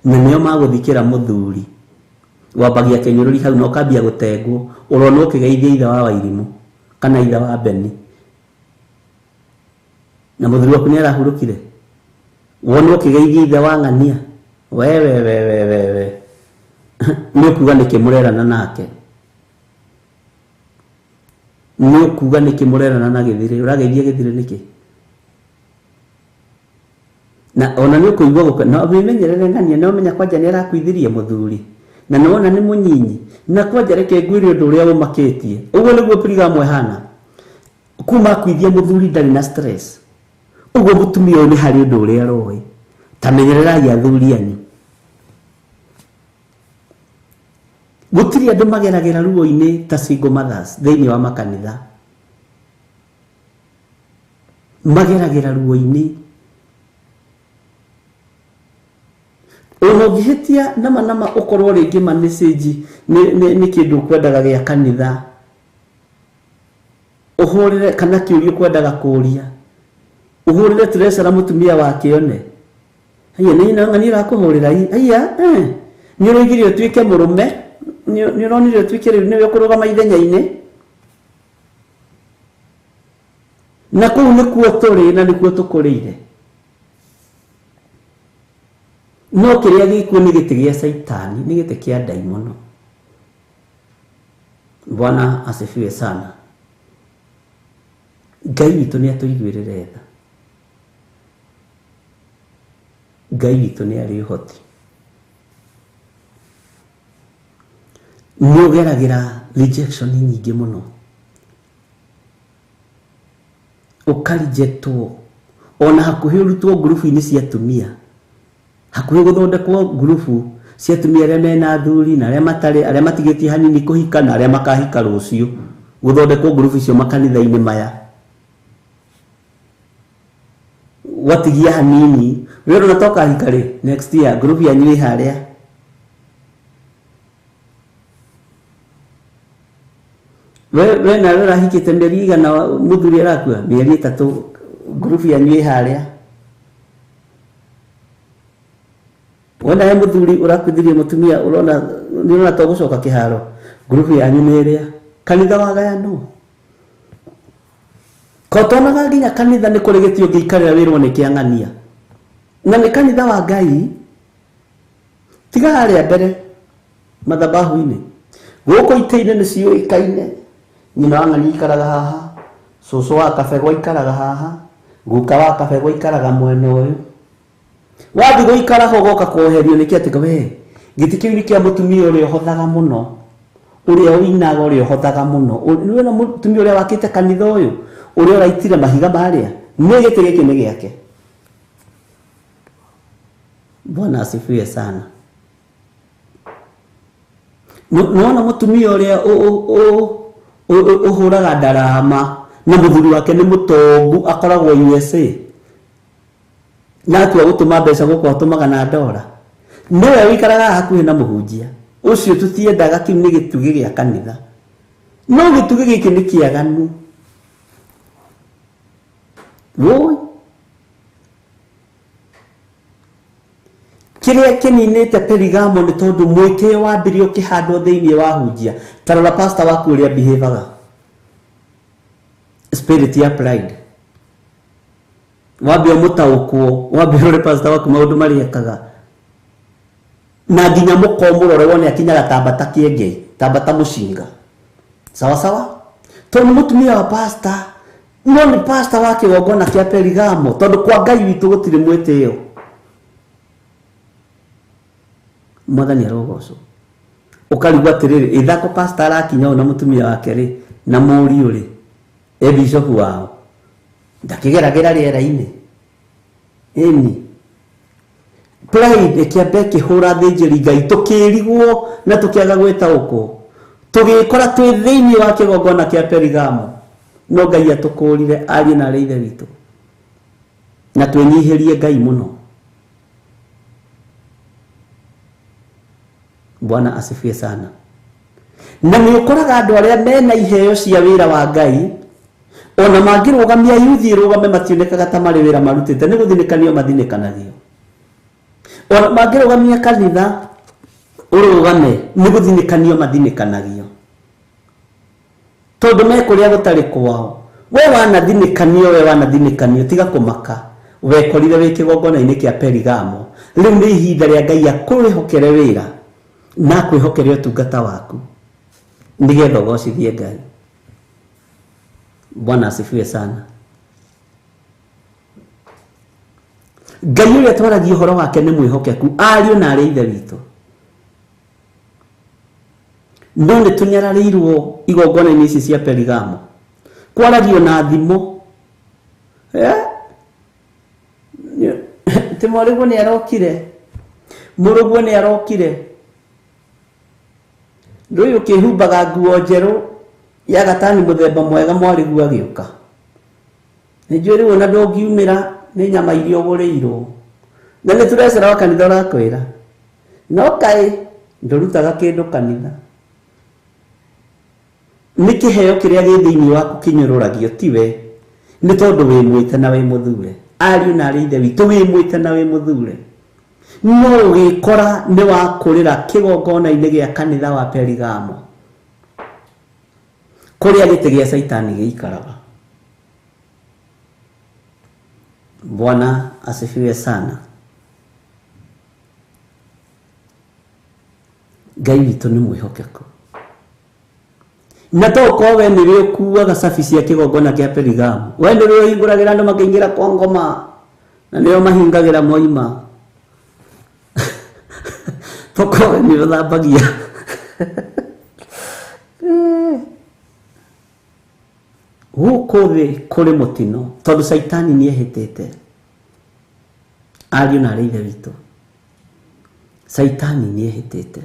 Speaker 4: na nĩo magũthikĩra mũthuri, wambagia kĩnyũrũri hau na ũkambia gũtengwo, ũrona ũkĩgeithia ithe wa Wairimũ kana ithe wa Beni, na mũthuri waku nĩ arahurũkire, wona ũkĩgeithia ithe wa Ng'ania, we we we we we we, nĩ ũkuga nĩkĩ mũrerana nake, nĩ ũkuga nĩkĩ mũrerana na gĩthirĩ, ũrageithia gĩthirĩ nĩkĩ? Na ona nĩ ũkũigua gũka, na wĩmenyerere Ng'ania, nĩ ũmenya kwanja nĩ arakwithirie mũthuri, na nĩ wona nĩ mũnyinyi, na kwanja reke ngwĩre ũndũ ũrĩa ũmakĩtie. Ũguo nĩguo Perigamo ĩhana. Kuma akwithia mũthuri ndarĩ na stress, ũguo mũtumia ũyũ nĩ harĩ ũndũ ũrĩa aroĩ. Ta menyererai athuri anyu. Gũtirĩ andũ mageragĩra ruo-inĩ ta single mothers thĩinĩ wa makanitha. Mageragĩra ruo-inĩ. Ona ũngĩhĩtia nama nama ũkorwo rĩngĩ ma message nĩ kĩndũ ũkwendaga gĩa kanitha, ũhũrĩre kana kĩũria ũkwendaga kũũria, ũhũrĩre treasurer mũtumia wake one. Haiya, nĩ ng'ania ũrakũhũrĩra haiya, nĩ ũroigire ũtuĩke mũrũme, nĩ ũronire ũtuĩke rĩu nĩwe ũkũrũgama ithenya-inĩ. Na kũu nĩkuo tũrĩ na nĩkuo tũkũrĩire. No kĩrĩa gĩkuo nĩ gĩtĩ gĩa Saitani, nĩ gĩtĩ kĩa ndaimono. Bwana asifiwe sana. Ngai witũ nĩ atũiguĩrĩre tha. Ngai witũ nĩ arĩ ũhoti. Nĩ ũgeragĩra rejection nyingĩ mũno. Ũkarejectwo ona hakuhĩ ũrutwo ngurubu-inĩ cia atumia, hakuhĩ gũthondekwo ngurubu cia atumia arĩa mena athuri na arĩa matarĩ, arĩa matigĩtie hanini kũhika na arĩa makahika rũciũ, gũthondekwo ngurubu icio makanitha-inĩ maya. Watigia hanini we ũrona ta ũkahika rĩ, next year ngurubu yanyu ĩ harĩa. We nawe ũrahikĩte mĩeri igana, mũthuri arakua mĩeri 3, ngurubu yanyu ĩ harĩa. Wona he mũthuri ũrakuithirie mũtumia, ũrona nĩ ũrona to gũcoka kĩharo, ngurubu yanyu nĩ ĩrĩa. Kanitha wagayanwo. Ko tonaga nginya kanitha nĩ kũrĩ gĩtĩ ũngĩikarĩra wĩrwo nĩ kĩang'ania. Na nĩ kanitha wa Ngai. Tiga harĩa mbere mathabahu-inĩ, gũkũ itĩ-inĩ nĩ ciũĩkaine. Nyina wa ng'ania ikaraga haha, cũcũ wa kabegũ aikaraga haha, guka wa kabegũ aikaraga mwena ũyũ. Wathiĩ gũikara ho ũgoka kweherio nĩkĩ atĩ we gĩtĩ kĩu nĩ kĩa mũtumia ũrĩa ũhothaga mũno, ũrĩa ũinaga, ũrĩa ũhothaga mũno. Nĩ wona mũtumia ũrĩa wakĩte kanitha ũyũ, ũrĩa ũraitire mahiga marĩa, nĩ gĩtĩ gĩkĩ nĩ gĩake. Bwana asifiwe sana. Nĩwona mũtumia ũrĩa ũhũraga ndarama na mũthuri wake nĩ mũtongu, akoragwo USA, na atua gũtũma mbeca gũkũ atũmaga na ndora, nĩwe ũikaraga hakuhĩ na mũhunjia ũcio. Tũtiendaga, kĩu nĩ gĩtugĩ gĩa kanitha. No gĩtugĩ gĩkĩ nĩ kĩaganu. Woi, kĩrĩa kĩninĩte Perigamo nĩ tondũ mwĩtĩo wambirie ũkĩhandwo thĩinĩ wa hunjia. Ta rora pastor waku ũrĩa behavior, spirit ya pride. Wambia mũtaũkwo, wambia ũrore pastor waku maũndũ marĩa ekaga, na nginya mũkomũrore wone akinyaga tambata kĩengei, tambata mũcinga. Sawa sawa? Tondũ nĩ mũtumia wa pastor, no nĩ pastor wa kĩgongona kĩa Perigamo, tondũ kwa Ngai witũ gũtirĩ mwĩtĩo. Mwathani arogocwo. Ũkarigwo atĩrĩrĩ, ithako pastor arakinya ũũ na mũtumia wake rĩ, na mũriũ rĩ, e bishop wao, ndakĩgeragĩra rĩera-inĩ. Ĩni pride ĩkĩamba ĩkĩhũra thĩnjĩri Ngai, tũkĩrigwo na tũkĩaga gwĩtaũkwo, tũgĩkora twĩ thĩinĩ wa kĩgongona kĩa Perigamo. No Ngai atũkũrire ariũ na arĩ ithe witũ, na twĩnyihĩrie Ngai mũno. Bwana asifiwe sana. Na nĩ ũkoraga andũ arĩa mena iheo cia wĩra wa Ngai, ona mangĩrũgamia yuthi ĩrũgame, mationekaga ta marĩ wĩra marutĩte, nĩ gũthinĩkanio mathinĩkanagio. Ona mangĩrũgamia kanitha ũrũgame, nĩ gũthinĩkanio mathinĩkanagio, tondũ me kũrĩa gũtarĩ kwao. We wanathinĩkanio, we wanathinĩkanio, tiga kũmaka. Wekorire wĩ kĩgongona-inĩ kĩa Perigamo. Rĩu nĩ ihinda rĩa Ngai akwĩhokere wĩra na akwĩhokere ũtungata waku, nĩgetha ũgocithie Ngai. Bwana asifiwe sana. Ngai ũrĩa twaragia ũhoro wake nĩ mwĩhokeku, ariũ na arĩ ithe witũ. No nĩ tũnyararĩirwo igongona-inĩ ici cia Perigamo, kwaragio na thimo. Ti mwarĩguo nĩ arokire, mũrũguo nĩ arokire, ndũyũ ũkĩhumbaga nguo njerũ ya gatani mũthemba mwega, mwarĩguo agĩũka. Nĩ njũĩ rĩu ona ndũngiumĩra nĩ nyama iria ũgũrĩirwo. Na nĩ tũrecera wa kanitha ũrakwĩra. No kaĩ ndũrutaga kĩndũ kanitha. Nĩ kĩheo kĩrĩa gĩ thĩinĩ waku kĩnyũrũragio tiwe, nĩ tondũ wĩ mwĩte na wĩ mũthure. Ariũ na arĩ ithe witũ, wĩ mwĩte na wĩ mũthure. No ũgĩkora nĩ wakũrĩra kĩgongona-inĩ gĩa kanitha wa Perigamo, kũrĩa gĩtĩ gĩa Caitani gĩikaraga. Bwana asifiwe sana. Ngai witũ nĩ mwĩhokeku. Na to ũkorwo we nĩwe ũkuaga cabi cia kĩgongona kĩa Perigamo, we nĩwe ũhingũragĩra andũ makĩingĩra kwa ngoma, na nĩo mahingagĩra moima. Tokorwo we nĩwe ũthambagia. Gũkũ thĩ kũrĩ mũtino, tondũ Caitani nĩehĩtĩte. Ariũ na arĩ ithe witũ, Caitani nĩehĩtĩte.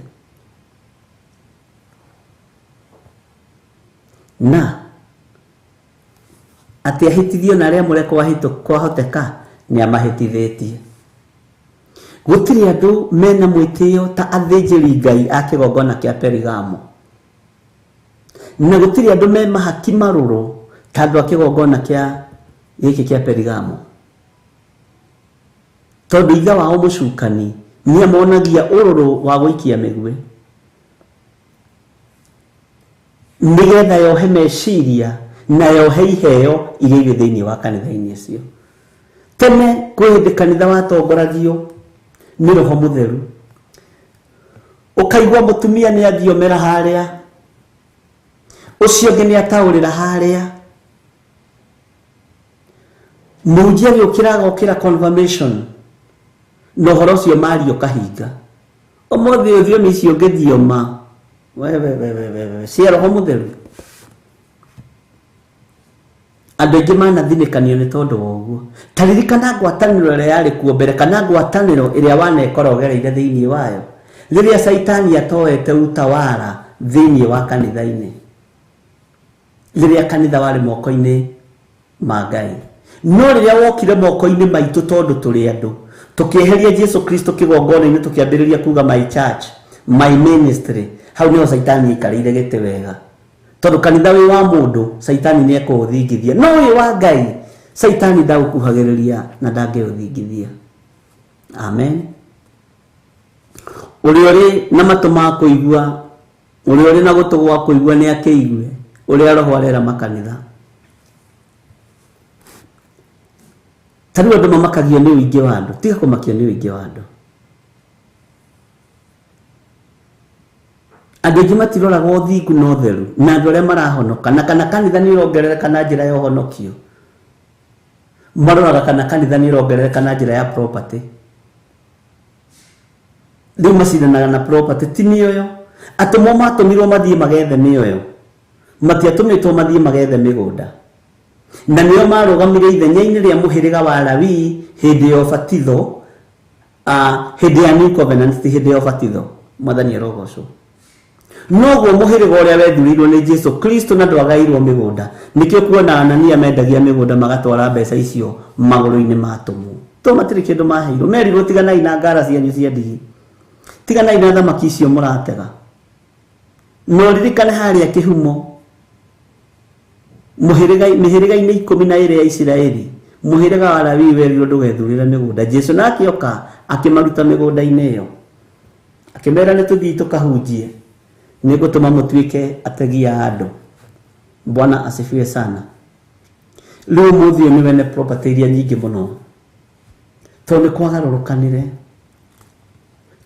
Speaker 4: Na atĩ ahĩtithio na arĩa mũreko kwahoteka nĩ amahĩtithĩtie. Gũtirĩ andũ mena mwĩtĩo ta athĩnjĩri Ngai a kĩgongona kĩa Perigamo, na gũtirĩ andũ me mahaki marũrũ ta andũ a kĩgongona kĩa gĩkĩ kĩa Perigamo, tondũ ithe wao mũcukani nĩamonagia ũrũrũ wa gũikia mĩguĩ nĩgetha yohe meciria na yohe iheo iria irĩ thĩinĩ wa kanitha-inĩ ũcio. Tene kwĩ hĩndĩ kanitha watongoragio nĩ Roho Mũtheru, ũkaigua mũtumia nĩ athiomera harĩa, ũcio ũngĩ nĩ ataũrĩra harĩa, mũhunjia agĩũkĩra agokĩra confirmation, na ũhoro ũcio mario kahinga. Ũmũthĩ thiomi icio ũngĩthioma we cia Roho Mũtheru, andũ aingĩ manathinĩkanio nĩ tondũ wa ũguo. Ta ririkana ngwatanĩro ĩrĩa yarĩ kuo mbere, kana ngwatanĩro ĩrĩa wanekora ũgereire thĩinĩ wayo, rĩrĩa Caitani atoete utawara thĩinĩ wa kanitha-inĩ, rĩrĩa kanitha warĩ moko-inĩ ma Ngai. No rĩrĩa wokire moko-inĩ maitũ, tondũ tũrĩ andũ, tũkĩeheria Jesu Kristo kĩgongona-inĩ, tũkĩambĩrĩria kuga my church, my ministry, hau nĩho Caitani aikarĩire gĩtĩ wega. Tondũ kanitha wĩ wa mũndũ, Caitani nĩ ekũũthingithia, no wĩ wa Ngai, Caitani ndagũkuhagĩrĩria na ndangĩũthingithia. Amen. Ũrĩa ũrĩ na matũ ma kũigua, ũrĩa ũrĩ na gũtũ gwa kũigua nĩ akĩigue ũrĩa Roho arera makanitha. Ta rĩu andũ mamakagio nĩ ũingĩ wa andũ, tiga kũmakio nĩ ũingĩ wa andũ. Andũ aingĩ matiroraga ũthingu na ũtheru, na andũ arĩa marahonoka, na kana kanitha nĩ ĩrongerereka na njĩra ya ũhonokio. Maroraga kana kanitha nĩ ĩrongerereka na njĩra ya property. Rĩu macindanaga na property, ti mĩoyo. Atũmwo matũmirwo mathiĩ magethe mĩoyo, matiatũmĩtwo mathiĩ magethe mĩgũnda. Na nĩo marũgamire ithenya-inĩ rĩa mũhĩrĩga wa Lawi hĩndĩ ya ũbatitho, hĩndĩ ya New Covenant, ti hĩndĩ ya ũbatitho. Mwathani arogocwo. Noguo mũhĩrĩga ũrĩa wethurirwo nĩ Jesu Kristo na ndwagairwo mĩgũnda. Nĩkĩo kuona Anania mendagia mĩgũnda magatwara mbeca icio magũrũ-inĩ ma atũmwo. To matirĩ kĩndũ maheirwo, merirwo tiganai na ngara cianyu cia ndigi, tiganai na thamaki icio mũratega. No ririkane harĩa kĩhumo, mĩhĩrĩga-inĩ 12 ya Isiraeli, mũhĩrĩga wa Lawi werirwo ndũgethurĩre mĩgũnda. Jesu nake oka akĩmaruta mĩgũnda-inĩ ĩyo, akĩmera nĩ tũthiĩ tũkahunjie, nĩngũtũma mũtuĩke ategi a andũ. Bwana asifiwe sana. Rĩu ũmũthĩ ũyũ nĩ wene property iria nyingĩ mũno, tondũ nĩ kwagarũrũkanire.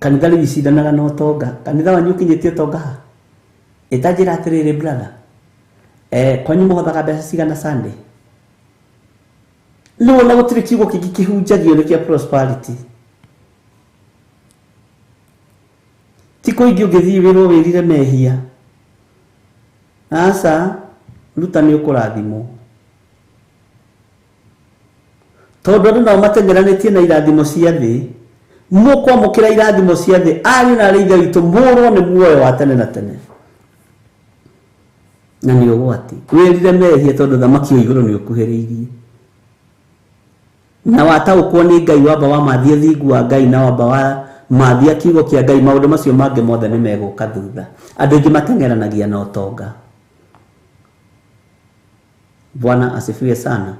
Speaker 4: Kanitha rĩu icindanaga na ũtonga. Kanitha wanyu ũkinyĩtie ũtonga ha? Ĩtanjĩra atĩrĩrĩ brother, kwanyu mũhothaga mbeca cigana Sunday? Rĩu ona gũtirĩ kiugo kĩngĩ kĩhunjagio nĩ kĩa prosperity. Ti kũingĩ ũngĩthiĩ wĩrwo wĩrire mehia. Aca, ruta nĩ ũkũrathimwo. Tondũ andũ nao mateng'eranĩtie na irathimo cia thĩ, mũkwamũkĩra irathimo cia thĩ, ariũ na arĩ ithe witũ, mũrwo nĩ muoyo wa tene na tene. Na nĩ ũgwati. Wĩrire mehia tondũ thamaki o igũrũ nĩ ũkuhĩrĩirie. Na wataũkwo nĩ Ngai wamba wa mathia thingu wa Ngai na wamba wa mathia kiugo kĩa Ngai, maũndũ macio mangĩ mothe nĩ megũka thutha. Andũ aingĩ mateng'eranagia na ũtonga. Bwana asifiwe sana.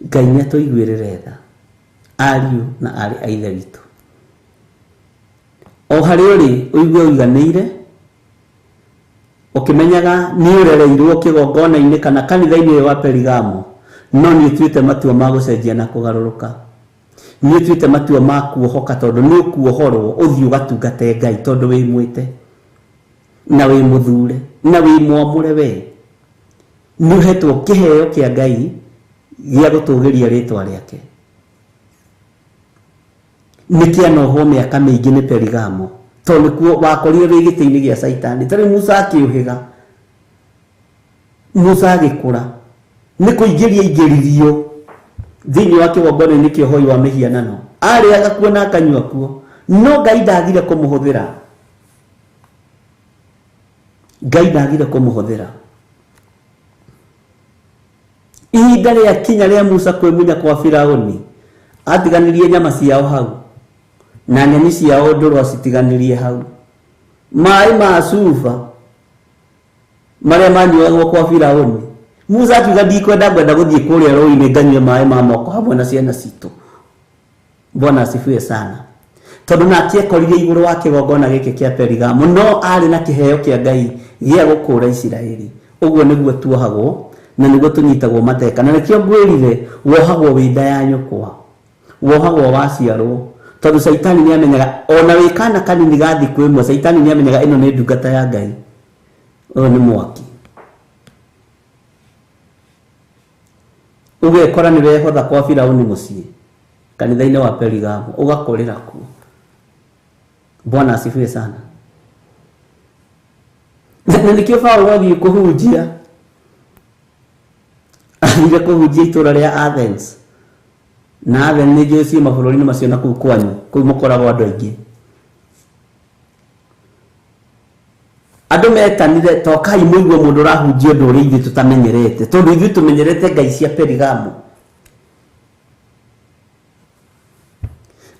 Speaker 4: Ngai nĩ atũiguĩrĩre tha, ariũ na aarĩ a Ithe witũ. O harĩa ũrĩ ũigue ũiganĩire, ũkĩmenyaga nĩ ũrereirwo kĩgongona-inĩ kana kanitha-inĩ ũyũ wa Perigamo, no nĩ ũtuĩte matua ma gũcenjia na kũgarũrũka. Nĩ ũtuĩte matua ma kuohoka, tondũ nĩ ũkuohorwo ũthiĩ ũgatungate Ngai, tondũ wĩ mwĩte na wĩ mũthure na wĩ mwamũre. We nĩ ũhetwo kĩheo kĩa Ngai gĩa gũtũgĩria rĩtwa rĩake. Nĩ kĩanohwo mĩaka mĩingĩ nĩ Perigamo, tondũ nĩkuo wakorire wĩ gĩtĩ-inĩ gĩa Caitani. Tarĩu Musa akĩũhĩga, Musa agĩkũra, nĩ kũingĩria aingĩririo thĩinĩ wa kĩgongona-inĩ kĩa ũhoi wa mĩhianano. Arĩaga kuo na akanyua kuo, no Ngai ndagire kũmũhũthĩra. Ngai ndagire kũmũhũthĩra. Ihinda rĩa kinya rĩa Musa kwĩmunya kwa Firaũni, atiganirie nyama ciao hau na nyeni ciao ndũrũ acitiganirie hau. Maĩ ma cuba marĩa manyuagwo kwa Firaũni, Musa akiuga ndikwenda, ngwenda gũthiĩ kũrĩa rũĩ-inĩ nganyue maĩ ma moko hamwe na ciana citũ. Bwana asifiwe sana. Tondũ nake ekorire igũrũ wa kĩgongona gĩkĩ kĩa Perigamo, no arĩ na kĩheo kĩa Ngai gĩa gũkũũra Isiraeli. Ũguo nĩguo tuohagwo na nĩguo tũnyitagwo mateka. Na nĩkĩo ngwĩrire wohagwo wĩ nda ya nyũkwa, wohagwo waciarwo, tondũ Caitani nĩ amenyaga ona wĩ kana kanini ga thikũ ĩmwe, Caitani nĩ amenyaga ĩno nĩ ndungata ya Ngai, ũyũ nĩ mwaki. Ũgekora nĩ wehotha kwa Firaũni mũciĩ kanitha-inĩ wa Perigamo, ũgakũrĩra kuo. Bwana asifiwe sana. Na nĩkĩo Paũlũ athiĩ kũhunjia, athire kũhunjia itũũra rĩa Athens. Na Athens nĩ njũĩ ciĩ mabũrũri-inĩ macio na kũu kwanyu, kũu mũkoragwo andũ aingĩ. Andũ metanire tokai mũigue mũndũ ũrahunjia ũndũ ũrĩa ithuĩ tũtamenyerete, tondũ ithuĩ tũmenyerete ngai cia Perigamo.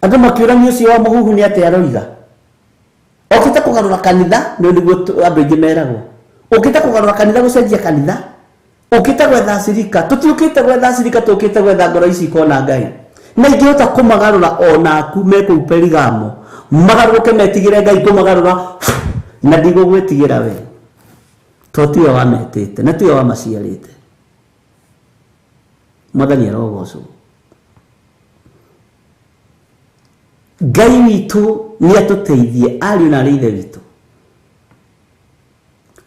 Speaker 4: Andũ makĩũrania ũcio wa mũhuhu nĩ atĩa aroiga. Okĩte kũgarũra kanitha, nĩ nĩguo andũ aingĩ meragwo. Ũkĩte kũgarũra kanitha, gũcenjia kanitha. Ũkĩte gwetha acirika, tũtiũkĩte gwetha acirika, tũkĩte gwetha ngoro ici ikona Ngai. Na ingĩhota kũmagarũra onaku me kũu Perigamo, magarũrũke metigĩre Ngai kũmagarũra, na ndigũgwĩtigĩra we, to tiwe wametĩte na tiwe wamaciarĩte. Mwathani arogocwo. Ngai witũ nĩ atũteithie ariũ na arĩ ithe witũ.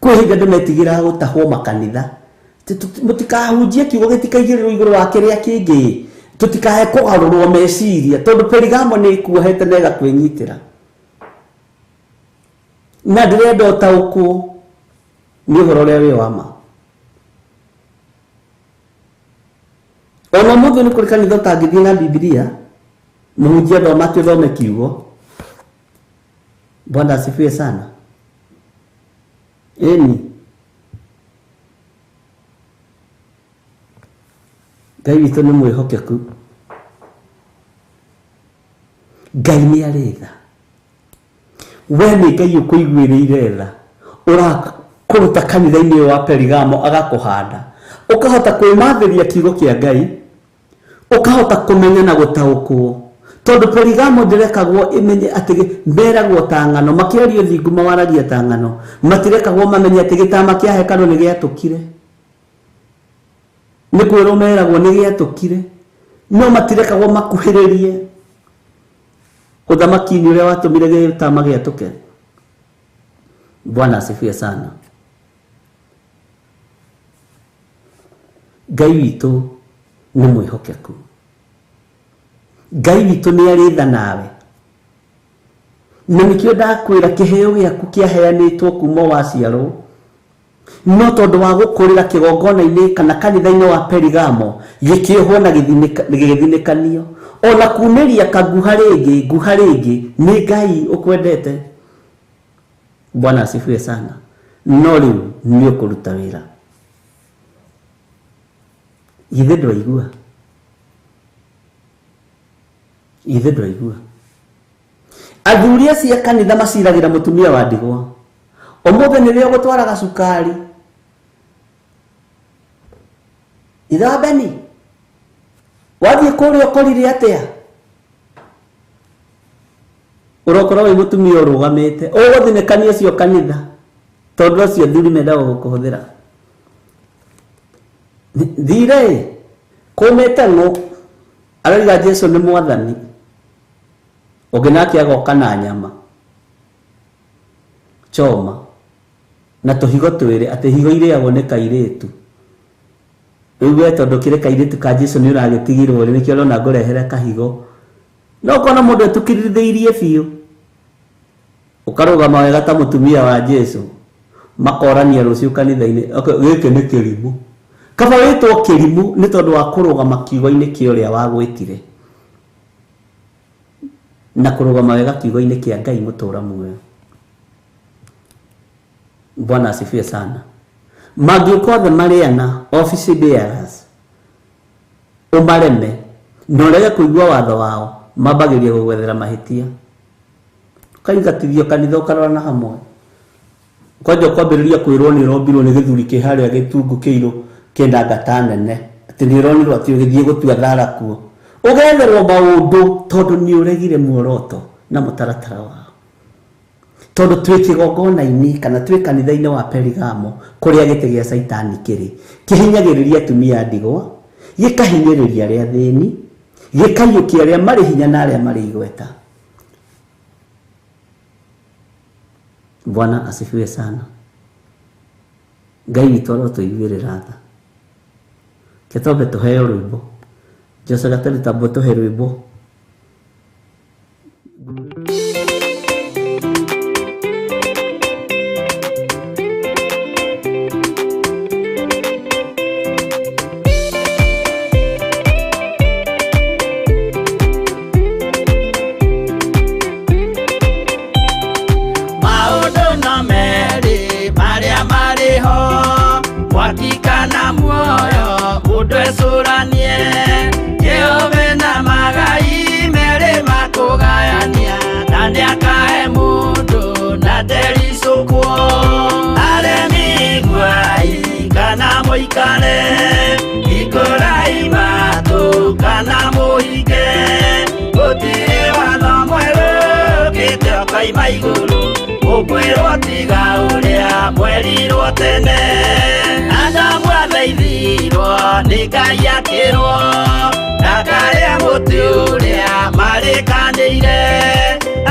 Speaker 4: Kwĩ hĩndĩ andũ metigĩraga gũtahwo makanitha, mũtikahunjie kiugo gĩtikaigĩrĩrwo igũrũ wa kĩrĩa kĩngĩ, tũtikae kũgarũrwo meciria, tondũ Perigamo nĩ ĩkuohete na ĩgakwĩnyitĩra. Na ndĩrenda ũtaũkwo nĩ ũhoro ũrĩa wĩ wa ma. Ona ũmũthĩ nĩ kũrĩ kanitha ũtangĩthiĩ na Bibilia, mũhunjia thoma atĩ ũthome kiugo. Bwana asifiwe sana. Ĩni Ngai witũ nĩ mwĩhokeku. Ngai nĩ arĩ tha. We nĩ Ngai ũkũiguĩrĩire tha, ũrakũruta kanitha-inĩ ũyũ wa Perigamo agakũhanda, ũkahota kwĩmathĩria kiugo kĩa Ngai, ũkahota kũmenya na gũtaũkwo. Tondũ Perigamo ndĩrekagwo ĩmenye atĩ meragwo ta ng'ano, makĩaria ũthingu mawaragia ta ng'ano, matirekagwo mamenye atĩ gĩtama kĩa hekarũ nĩ gĩatũkire. Nĩ kwĩrwo meragwo nĩ gĩatũkire, no matirekagwo makuhĩrĩrie ũthamaki-inĩ ũrĩa watũmire gĩtama gĩatũke. Bwana asifiwe sana. Ngai witũ nĩ mwĩhokeku. Ngai witũ nĩ arĩ tha nawe. Na nĩkĩo ndakwĩra kĩheo gĩaku kĩaheanĩtwo kuma waciarwo, no tondũ wa gũkũrĩra kĩgongona-inĩ kana kanitha-inĩ wa Perigamo, gĩkĩohwo na gĩgĩthinĩkanio. Ona kumĩria kanguha rĩngĩ, nguha rĩngĩ, nĩ Ngai ũkwendete. Bwana asifiwe sana. No rĩu nĩ ũkũruta wĩra. Githĩ ndwaigua? Githĩ ndwaigua? Athuri acio a kanitha maciragĩra mũtumia wa ndigwa. Ũmũthĩ nĩrĩo ũgũtwaraga cukari. Ithe wa Beni, wathiĩ kũrĩa ũkorire atĩa? Ũrokorwo wĩ mũtumia ũrũgamĩte, ũgũthinĩkania ũcio kanitha, tondũ acio athuri mendaga gũkũhũthĩra. Thire kũmĩte ng'ũ, arauga Jesu nĩ mwathani, ũngĩ nake agoka na nyama choma na tũhigo twĩrĩ, atĩ higo irĩagwo nĩ kairĩtu. Rĩu we tondũ kĩrĩ kairĩtu ka Jesu nĩ ũragĩtigirwo rĩ, nĩkĩo ũrona ngũrehere kahigo. No ũkona mũndũ etukirithĩirie biũ, ũkarũgama wega ta mũtumia wa Jesu, makorania rũciũ kanitha-inĩ, okay, gĩkĩ nĩ kĩrimũ. Kaba wĩtwo kĩrimũ nĩ tondũ wa kũrũgama kiugo-inĩ kĩa ũrĩa wagwĩtire, na kũrũgama wega kiugo-inĩ kĩa Ngai mũtũra muoyo. Bwana asifiwe sana. Mangĩũka othe marĩana office bearers, ũmareme na ũrege kũigua watho wao, mambagĩria gũgwethera mahĩtia. Ũkaingatithio kanitha ũkarora na hamwe. Kwanja ũkwambĩrĩria kwĩrwo nĩ ũrombirwo nĩ gĩthuri kĩ harĩa gĩtungu kĩirũ kĩna ngata nene, atĩ nĩ ũronirwo atĩ ũgĩthiĩ gũtua thara kuo. Ũgetherwo maũndũ tondũ nĩ ũregire muoroto na mũtaratara wao. Tondũ twĩ kĩgongona-inĩ kana twĩ kanitha-inĩ wa Perigamo kũrĩa gĩtĩ gĩa Caitani kĩrĩ, kĩhinyagĩrĩria atumia a ndigwa, gĩkahinyĩrĩria arĩa athĩni, gĩkaiyũkia arĩa marĩ hinya na arĩa marĩ igweta. Bwana asifiwe sana. Ngai witũ arotũiguĩrĩra tha. Ke twambe tũheo rwĩmbo. Jose Gatari tambo tũhe rwĩmbo.
Speaker 2: Maũndũ no merĩ marĩa marĩ ho, mwaki kana muoyo, mũndũ ecũranie. Jehova na magai merĩ makũgayania, na nĩakahe mũndũ na ndericũkwo. Aremi iguai kana mũikare, hingũrai matũ kana mũhinge. Gũtirĩ watho mwerũ ũkĩte ũkoima igũrũ, ũkwĩrwo tiga ũrĩa mwerirwo tene. Adamu athaithirwo nĩ Ngai akĩrwo, ndakarĩe mũtĩ ũrĩa marĩkanĩire.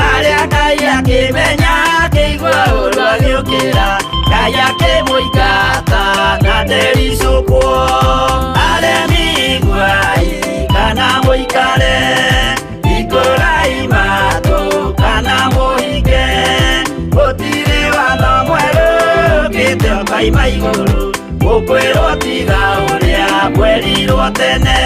Speaker 2: Arĩa Ngai akĩmenya akĩigua ũũru agĩũkĩra, Ngai akĩmũingata na ndericũkwo. Aremi iguai kana mũikare, hingũrai matũ kana mũhinge. Gũtirĩ watho mwerũ ũkĩte ũkoima igũrũ, ũkwĩrwo tiga ũrĩa mwerirwo tene.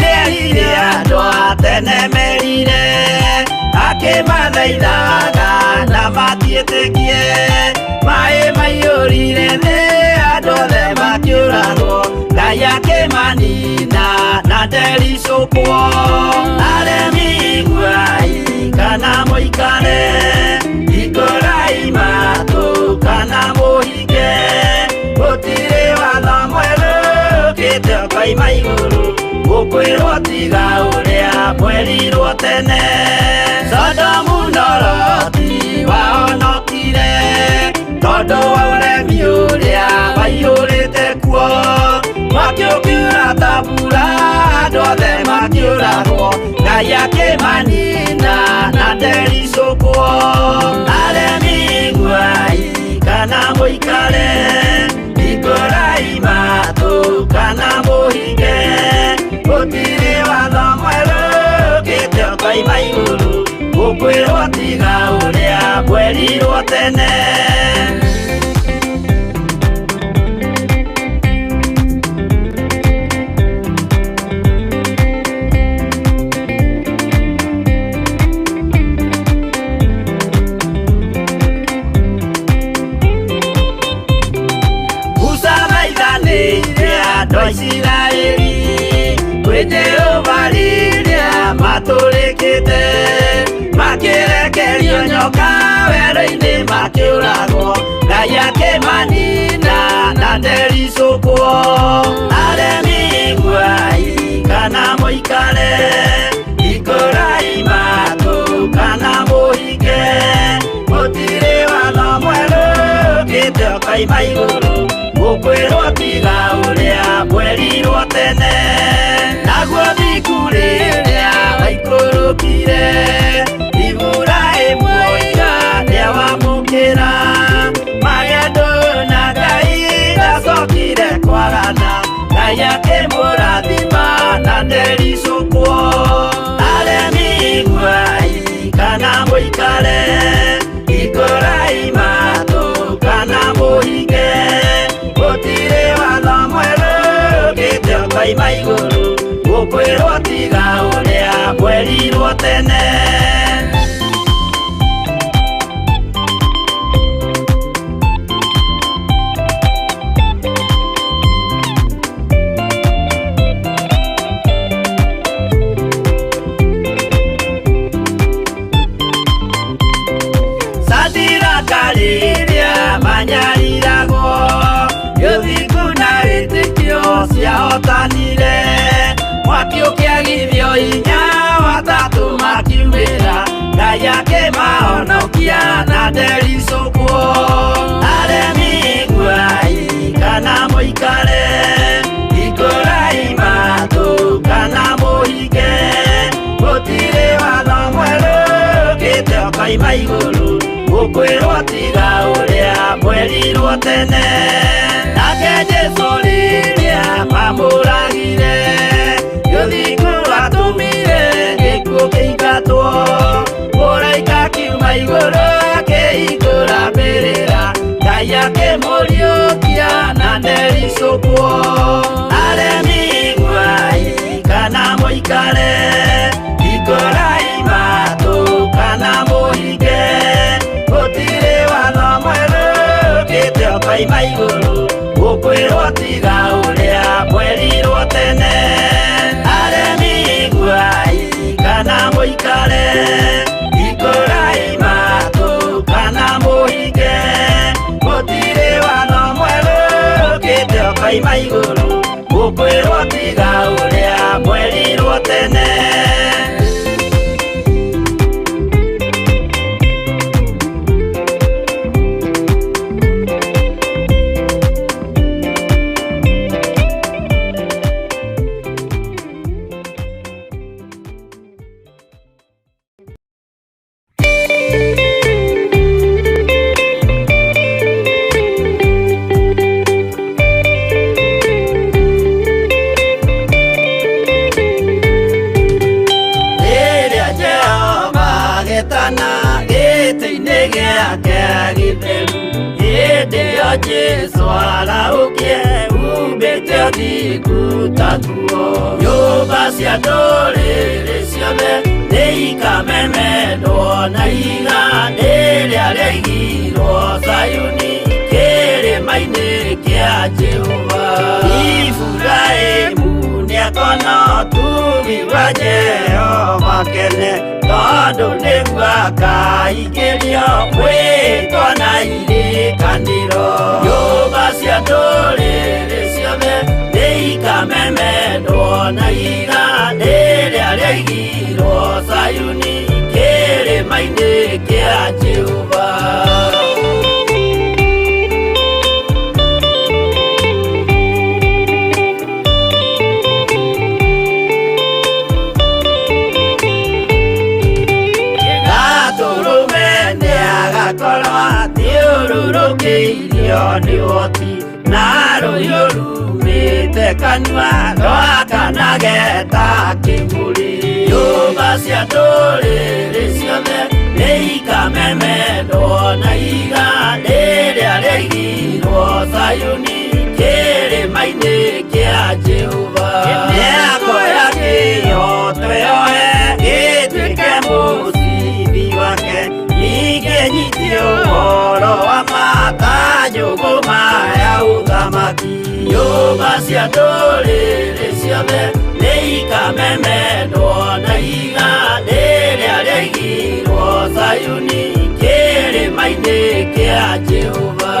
Speaker 2: Nĩerire andũ a tene merire, akĩmathaithaga na matiĩtĩkie. Maĩ maiyũrire thĩ, andũ othe makĩũragwo, Ngai akĩmanina na ndericũkwo. Aremi iguai kana mũikare, hingũrai matũ kana mũhinge. Gũtirĩ watho mwerũ ũkĩte ũkoima igũrũ, ũkwĩrwo tiga ũrĩa mwerirwo tene. Sodomu na Loti wahonokire, tondũ wa ũremi ũrĩa waiyũrĩte kuo. Mwaki ũkiura ta mbura, andũ othe makĩũragwo, Ngai akĩmanina na ndericũkwo. Aremi iguai kana mũikare, hingũrai matũ kana mũhinge. Gũtirĩ watho mwerũ ũkĩte ũkoima igũrũ, ũkwĩrwo tiga ũrĩa mwerirwo tene. Andũ a Isiraeli kwĩ Jehova rĩrĩa matũrĩkĩte, makĩrekerio nyoka werũ-inĩ makĩũragwo, Ngai akĩmanina na ndericũkwo. Aremi iguai kana mũikare, hingũrai matũ kana mũhinge, gũtirĩ watho mwerũ ũkĩte ũkoima igũrũ, mũkwĩrwo tiga ũrĩa mwerirwo tene. Naguo thingu rĩrĩa waikũrũkire, Iburahĩmu oiga nĩawamũkĩra, magendo na Ngai ndacokire kwagana, Ngai akĩmũrathima na ndericũkwo. Aremi iguai kana mũikare, hingũrai matũ kana mũhinge, gũtirĩ watho mwerũ ũkĩte ũkoima igũrũ, mũkwĩrwo tiga ũrĩa mwerirwo tene. Sadiraka rĩrĩa manyariragwo, ũthingu na wĩtĩkio ciahotanire, mwaki ũkĩagithio hinya watatũ makiumĩra, Ngai akĩmahonokia na ndericũkwo. Aremi iguai kana mũikare, hingũrai matũ kana mũhinge, gũtirĩ watho mwerũ ũkĩte ũkoima igũrũ, mũkwĩrwo tiga ũrĩa mwerirwo tene. Nake Jesũ rĩrĩa mamũragire, ũthingu watũmire gĩkuũ kĩingatwo, mũraika akiuma igũrũ akĩhingũra mbĩrĩra, Ngai akĩmũriũkia na ndericũkwo. Aremi iguai kana mũikare, hingũrai matũ kana mũhinge, gũtirĩ watho mwerũ ũkĩte ũkoima igũrũ, mũkwĩrwo tiga ũrĩa mwerirwo tene. Aremi iguai kana mũikare, hingũrai matũ kana mũhinge, gũtirĩ watho mwerũ ũkĩte ũkoima igũrũ, mũkwĩrwo tiga ũrĩa mwerirwo tene. Rĩrĩa Jehova agetana gĩtĩ-inĩ gĩake gĩtheru, hĩndĩ ĩyo Jesũ arahũkie umbĩte ũthingu ta nguo. Nyũmba cia ndũrĩrĩ ciothe nĩikamemendwo na ihiga rĩrĩa rĩaigirwo Zayuni kĩrĩma-inĩ kĩa Jehova. Iburahĩmu nĩakona ũtugi wa Jehova kene, tondũ nĩguo akaingĩrio mwĩtwa na irĩkanĩro. Nyũmba cia ndũrĩrĩ ciothe nĩikamemendwo na ihiga rĩrĩa rĩaigirwo Zayuni kĩrĩma-inĩ kĩa Jehova. Gatũrũme nĩagakorwo athiũrũrũkĩirio nĩ ũhoti, na rũhiũ rumĩte kanua rwakanage ta kĩmũrĩ. Nyũmba cia ndũrĩrĩ ciothe nĩikamemendwo na ihiga rĩrĩa rĩaigirwo Zayuni kĩrĩma-inĩ kĩa Jehova. Nĩakoya kĩhooto yoe gĩtuĩke mũcibi wake, ningĩ nyite ũhoro wa ma ta njũgũma ya ũthamaki. Nyũmba Nyũmba cia ndũrĩrĩ ciothe nĩ ikamemendwo na ihiga rĩrĩa rĩaigirwo Zayuni kĩrĩma-inĩ kĩa Jehova.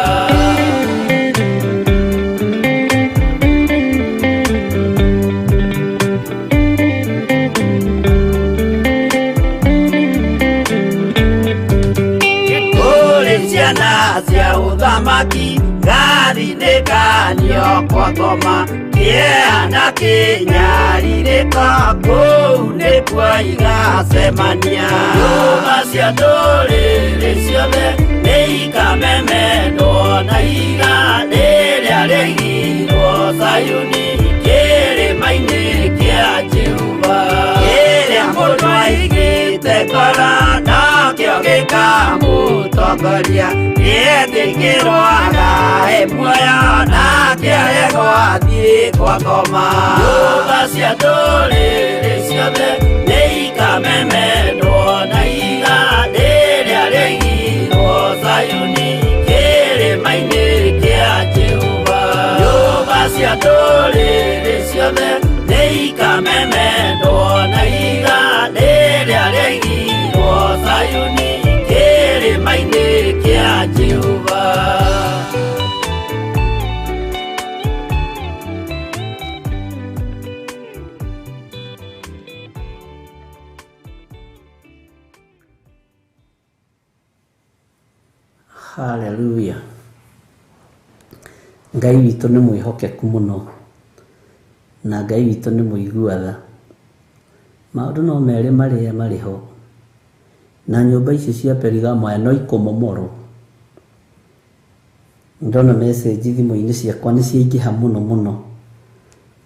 Speaker 2: Kũrĩ ciana cia ũthamaki ngathinĩkanio kwa ngoma kĩeha na kĩnyarirĩko kũu nĩkuo igacemania. Nyũmba cia ndũrĩrĩ ciothe nĩ ikamemendwo na ihiga rĩrĩa rĩaigirwo Zayuni kĩrĩma-inĩ kĩa Jehova. Kĩrĩa mũndũ aigĩte ngoro nakĩo gĩkamũtongoria, nĩetĩkĩrwo agae muoyo nake aregwo athiĩ kwa ngoma. Nyũmba cia ndũrĩrĩ ciothe nĩ ikamemendwo na ihiga rĩrĩa rĩaigirwo Zayuni kĩrĩma-inĩ kĩa Jehova. Nyũmba cia ndũrĩrĩ ciothe nĩ ikamemendwo na ihiga rĩrĩa rĩaigirwo Zayuni kĩrĩma-inĩ kĩa Jehova.
Speaker 4: Haleluya. Ngai witũ nĩ mwĩhokeku mũno na Ngai witũ nĩ mũigua tha. Maũndũ no merĩ marĩa marĩ ho, na nyũmba ici cia Perigamo aya no ikũmomorwo. Ndona message thimũ-inĩ ciakwa nĩ ciaingĩha mũno mũno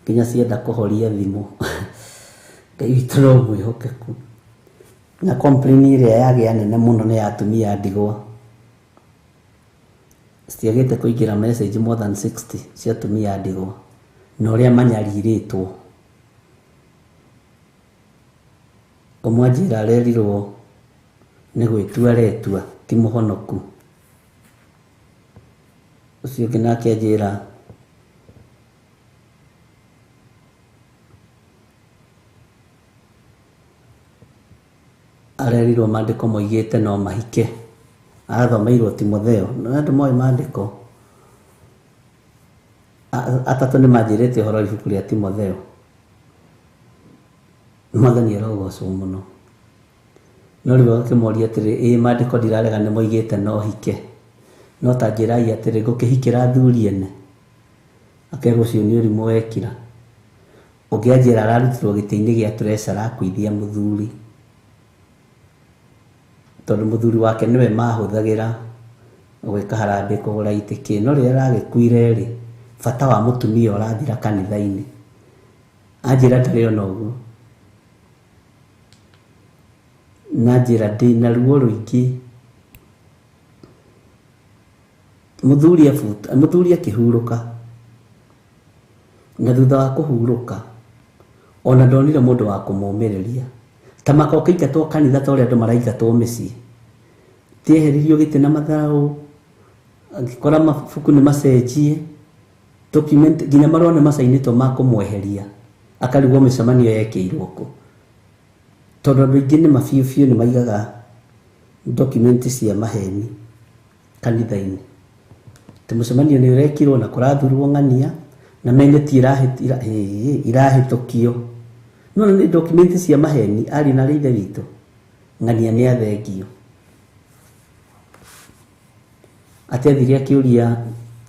Speaker 4: nginya cienda kũhoria thimũ. Ngai witũ no mwĩhokeku. Na complain ĩrĩa yagĩa nene mũno nĩ ya atumia a ndigwa. Citiagĩte kũingĩra message more than 60 cia atumia a ndigwa na ũrĩa manyarirĩtwo. Ũmwe anjĩra arerirwo nĩ gwĩtua aretua ti mũhonoku. Ũcio ũngĩ nake anjĩra arerirwo maandĩko moigĩte no mahike. Arathomeirwo Timotheo. No andũ moĩ maandĩko. Atatũ nĩ manjĩrĩte ũhoro wa ibuku rĩa Timotheo. Mwathani arogocwo mũno. No rĩu agakĩmoria atĩrĩ, ĩĩ maandĩko ndirarega nĩ moigĩte no hike, no ta njĩrai atĩrĩ, ngũkĩhikĩra athuri ene? Akerwo ũcio nĩ ũrimũ wekira. Ũngĩ anjĩra ararutirwo gĩtĩ-inĩ gĩa treasurer akuithia mũthuri, tondũ mũthuri wake nĩwe mahũthagĩra gwĩka harambee kũgũra itĩ kĩ, no rĩrĩa aragĩkuire rĩ, bata wa mũtumia ũrathira kanitha-inĩ. Anjĩra ndarĩ ona ũguo. Na njĩra ndĩna ruo rũingĩ. Mũthuri akĩhurũka, na thutha wa kũhurũka ona ndonire mũndũ wa kũmũmĩrĩria. Ta maka ũkĩingatwo kanitha ta ũrĩa andũ maraingatwo mĩciĩ. Tieheririo gĩtĩ na matharau, angĩkora mabuku nĩ macenjie, document nginya marũa nĩ macainĩtwo ma kũmweheria, akarigwo mĩcemanio yekĩirwo kũ. Tondũ andũ aingĩ nĩ mabiũ biũ nĩ maigaga document cia maheni kanitha-inĩ. Atĩ mũcemanio nĩ ũrekirwo na kũrathurwo ng'ania na meneti irahĩtũkio. No nĩ document cia maheni ariũ na ithe witũ, ng'ania nĩ athengio. Atĩ athire akĩũria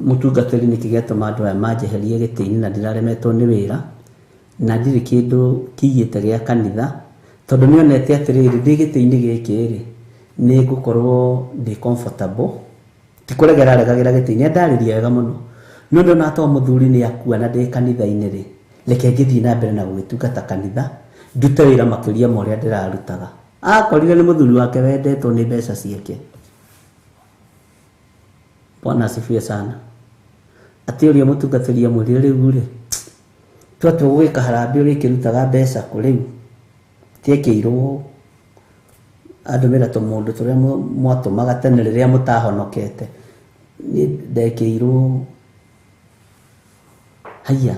Speaker 4: mũtungatĩri nĩkĩ gĩatũma andũ aya manjeherie gĩtĩ-inĩ na ndĩraremetwo nĩ wĩra na ndirĩ kĩndũ kĩigĩte gĩa kanitha, tondũ nĩonete atĩrĩrĩ, ndĩ gĩtĩ-inĩ gĩkĩ rĩ, nĩ ngũkorwo ndĩ comfortable. Ti kũregera aregagĩra gĩtĩ-inĩ, andarĩria wega mũno. No ndona to mũthuri nĩ akua na ndĩ kanitha-inĩ rĩ, reke ngĩthiĩ na mbere na gũgĩtungata kanitha, ndute wĩra makĩria ma ũrĩa ndĩrarutaga. Akorire nĩ mũthuri wake wendetwo nĩ mbeca ciake. Bwana asifiwe sana. Atĩ ũrĩa mũtungatĩri amwĩrire rĩu rĩ, twatua gũgĩka harambee ũrĩkĩrutaga mbeca kũ rĩu, tiekĩirwo andũmĩra tũmũndũ tũrĩa mwatũmaga tene rĩrĩa mũtahonokete. Niĩ ndekĩirwo Haiya,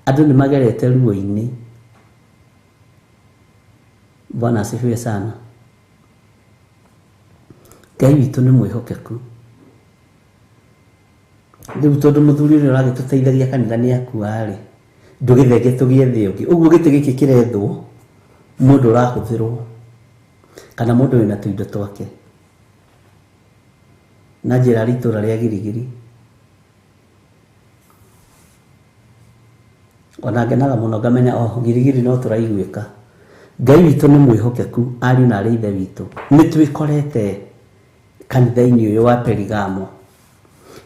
Speaker 4: andũ nĩ magerete ruo-inĩ. Bwana asifiwe sana. Ngai witũ nĩ mwĩhokeku. Rĩu tondũ mũthuri ũrĩa ũragĩtũteithagia kanitha nĩ akua-rĩ, ndũgĩthenge tũgĩethe ũngĩ. Ũguo gĩtĩ gĩkĩ kĩrethwo mũndũ ũrahũthĩrwo kana mũndũ wĩna tũindo twake. Na njĩra rĩ itũra rĩa Girigiri. Ona ngenaga mũno ngamenya o Girigiri no tũraiguĩka. Ngai witũ nĩ mwĩhokeku, ariũ na arĩ ithe witũ. Nĩ twĩkorete kanitha-inĩ ũyũ wa Perigamo.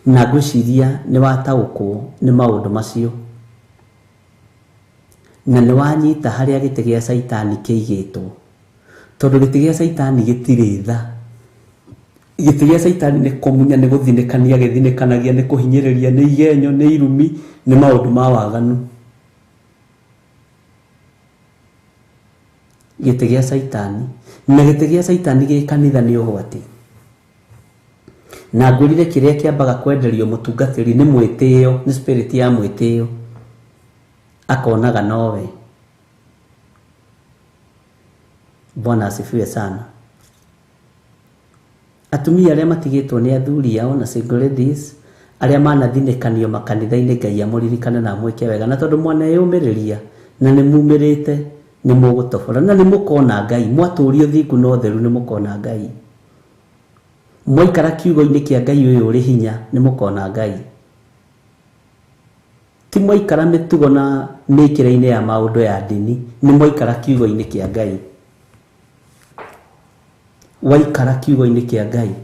Speaker 4: Na ngwĩciria nĩ wataũkwo nĩ maũndũ macio. Na nĩ wanyita harĩa gĩtĩ gĩa Caitani kĩigĩtwo. Tondũ gĩtĩ gĩa Caitani gĩtirĩ tha. Gĩtĩ gĩa Caitani nĩ kũmunya, nĩ gũthinĩkania, gĩthinĩkanagia, nĩ kũhinyĩrĩria, nĩ igenyo, nĩ irumi, nĩ maũndũ ma waganu. Gĩtĩ gĩa Caitani. Na gĩtĩ gĩa Caitani gĩ kanitha nĩ ũgwati. Na ngwĩrire kĩrĩa kĩambaga kwenderio mũtungatĩri nĩ mwĩtĩo, nĩ spirit ya mwĩtĩo. Akonaga nowe. Bwana asifiwe sana. Atumia arĩa matigĩtwo nĩ athuri ao na single ladies, arĩa manathinĩkanio makanitha-inĩ, Ngai amũririkane na amwĩke wega. Na tondũ mwaneyũmĩrĩria na nĩ mumĩrĩte, nĩ mũgũtobora na nĩ mũkona Ngai. Mwatũrio thingu na ũtheru nĩ mũkona Ngai. Mwaikara kiugo-inĩ kĩa Ngai ũyũ ũrĩ hinya nĩ mũkona Ngai. Ti mwaikara mĩtugo na mĩkĩre-inĩ ya maũndũ ya ndini, nĩ mwaikara kiugo-inĩ kĩa Ngai. Waikara kiugo-inĩ kĩa Ngai.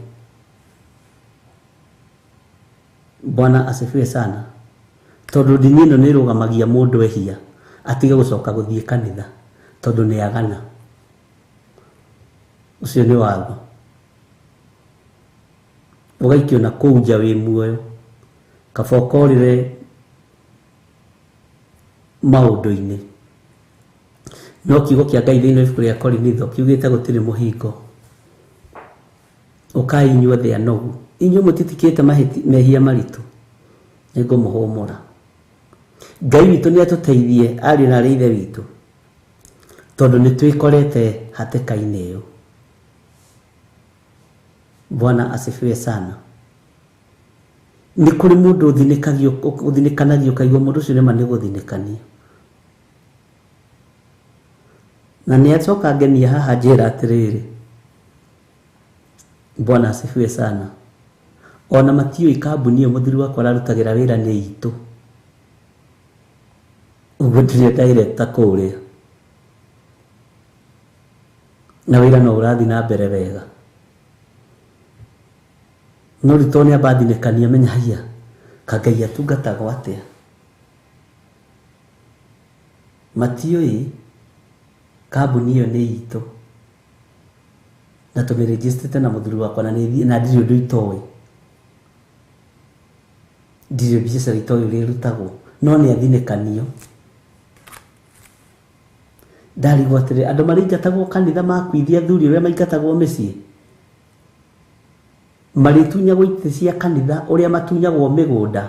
Speaker 4: Bwana asifiwe sana. Tondũ ndini ĩno nĩ ĩrũgamagia mũndũ ehia atige gũcoka gũthiĩ kanitha tondũ nĩ agana. Ũcio nĩ watho. Ũgaikio na kũu nja wĩ muoyo, kaba ũkorĩre maũndũ-inĩ. No kiugo kĩa Ngai thĩinĩ wa ibuku rĩa Korinitho kiugĩte gũtirĩ mũhingo. Ũkai inyuothe anogu, inyuĩ mũtitikĩte mehia maritũ, nĩngũmũhũmũra. Ngai witũ nĩ atũteithie ariũ na arĩ ithe witũ, tondũ nĩ twĩkorete hatĩka-inĩ ĩyo. Bwana asifiwe sana. Nĩ kũrĩ mũndũ ũthinĩkanagio ũkaigua mũndũ ũcio nĩma nĩ gũthinĩkania. Na nĩ acoka ngenia haha njĩra atĩrĩrĩ, Bwana asifiwe sana. Ona matiũĩ kambuni ĩyo mũthuri wakwa ararutagĩra wĩra nĩ itũ. Ũguo ndirĩ director kũrĩa. Na wĩra no ũrathiĩ na mbere wega. No rĩu tondũ nĩ amba athinĩkania menya haiya, ka Ngai atungatagwo atĩa. Matiũĩ kambuni ĩyo nĩ itũ. Na tũmĩrĩnjĩstĩte na mũthuri wakwa na nĩ na ndirĩ ũndũ itoĩ. Ndirĩ biacara itoĩ ũrĩa ĩrutagwo. No nĩ athinĩkanio. Ndarigwo atĩrĩ, andũ marĩingatagwo kanitha makuithia athuri ũrĩa maingatagwo mĩciĩ. Marĩtunyagwo itĩ cia kanitha ũrĩa matunyagwo mĩgũnda.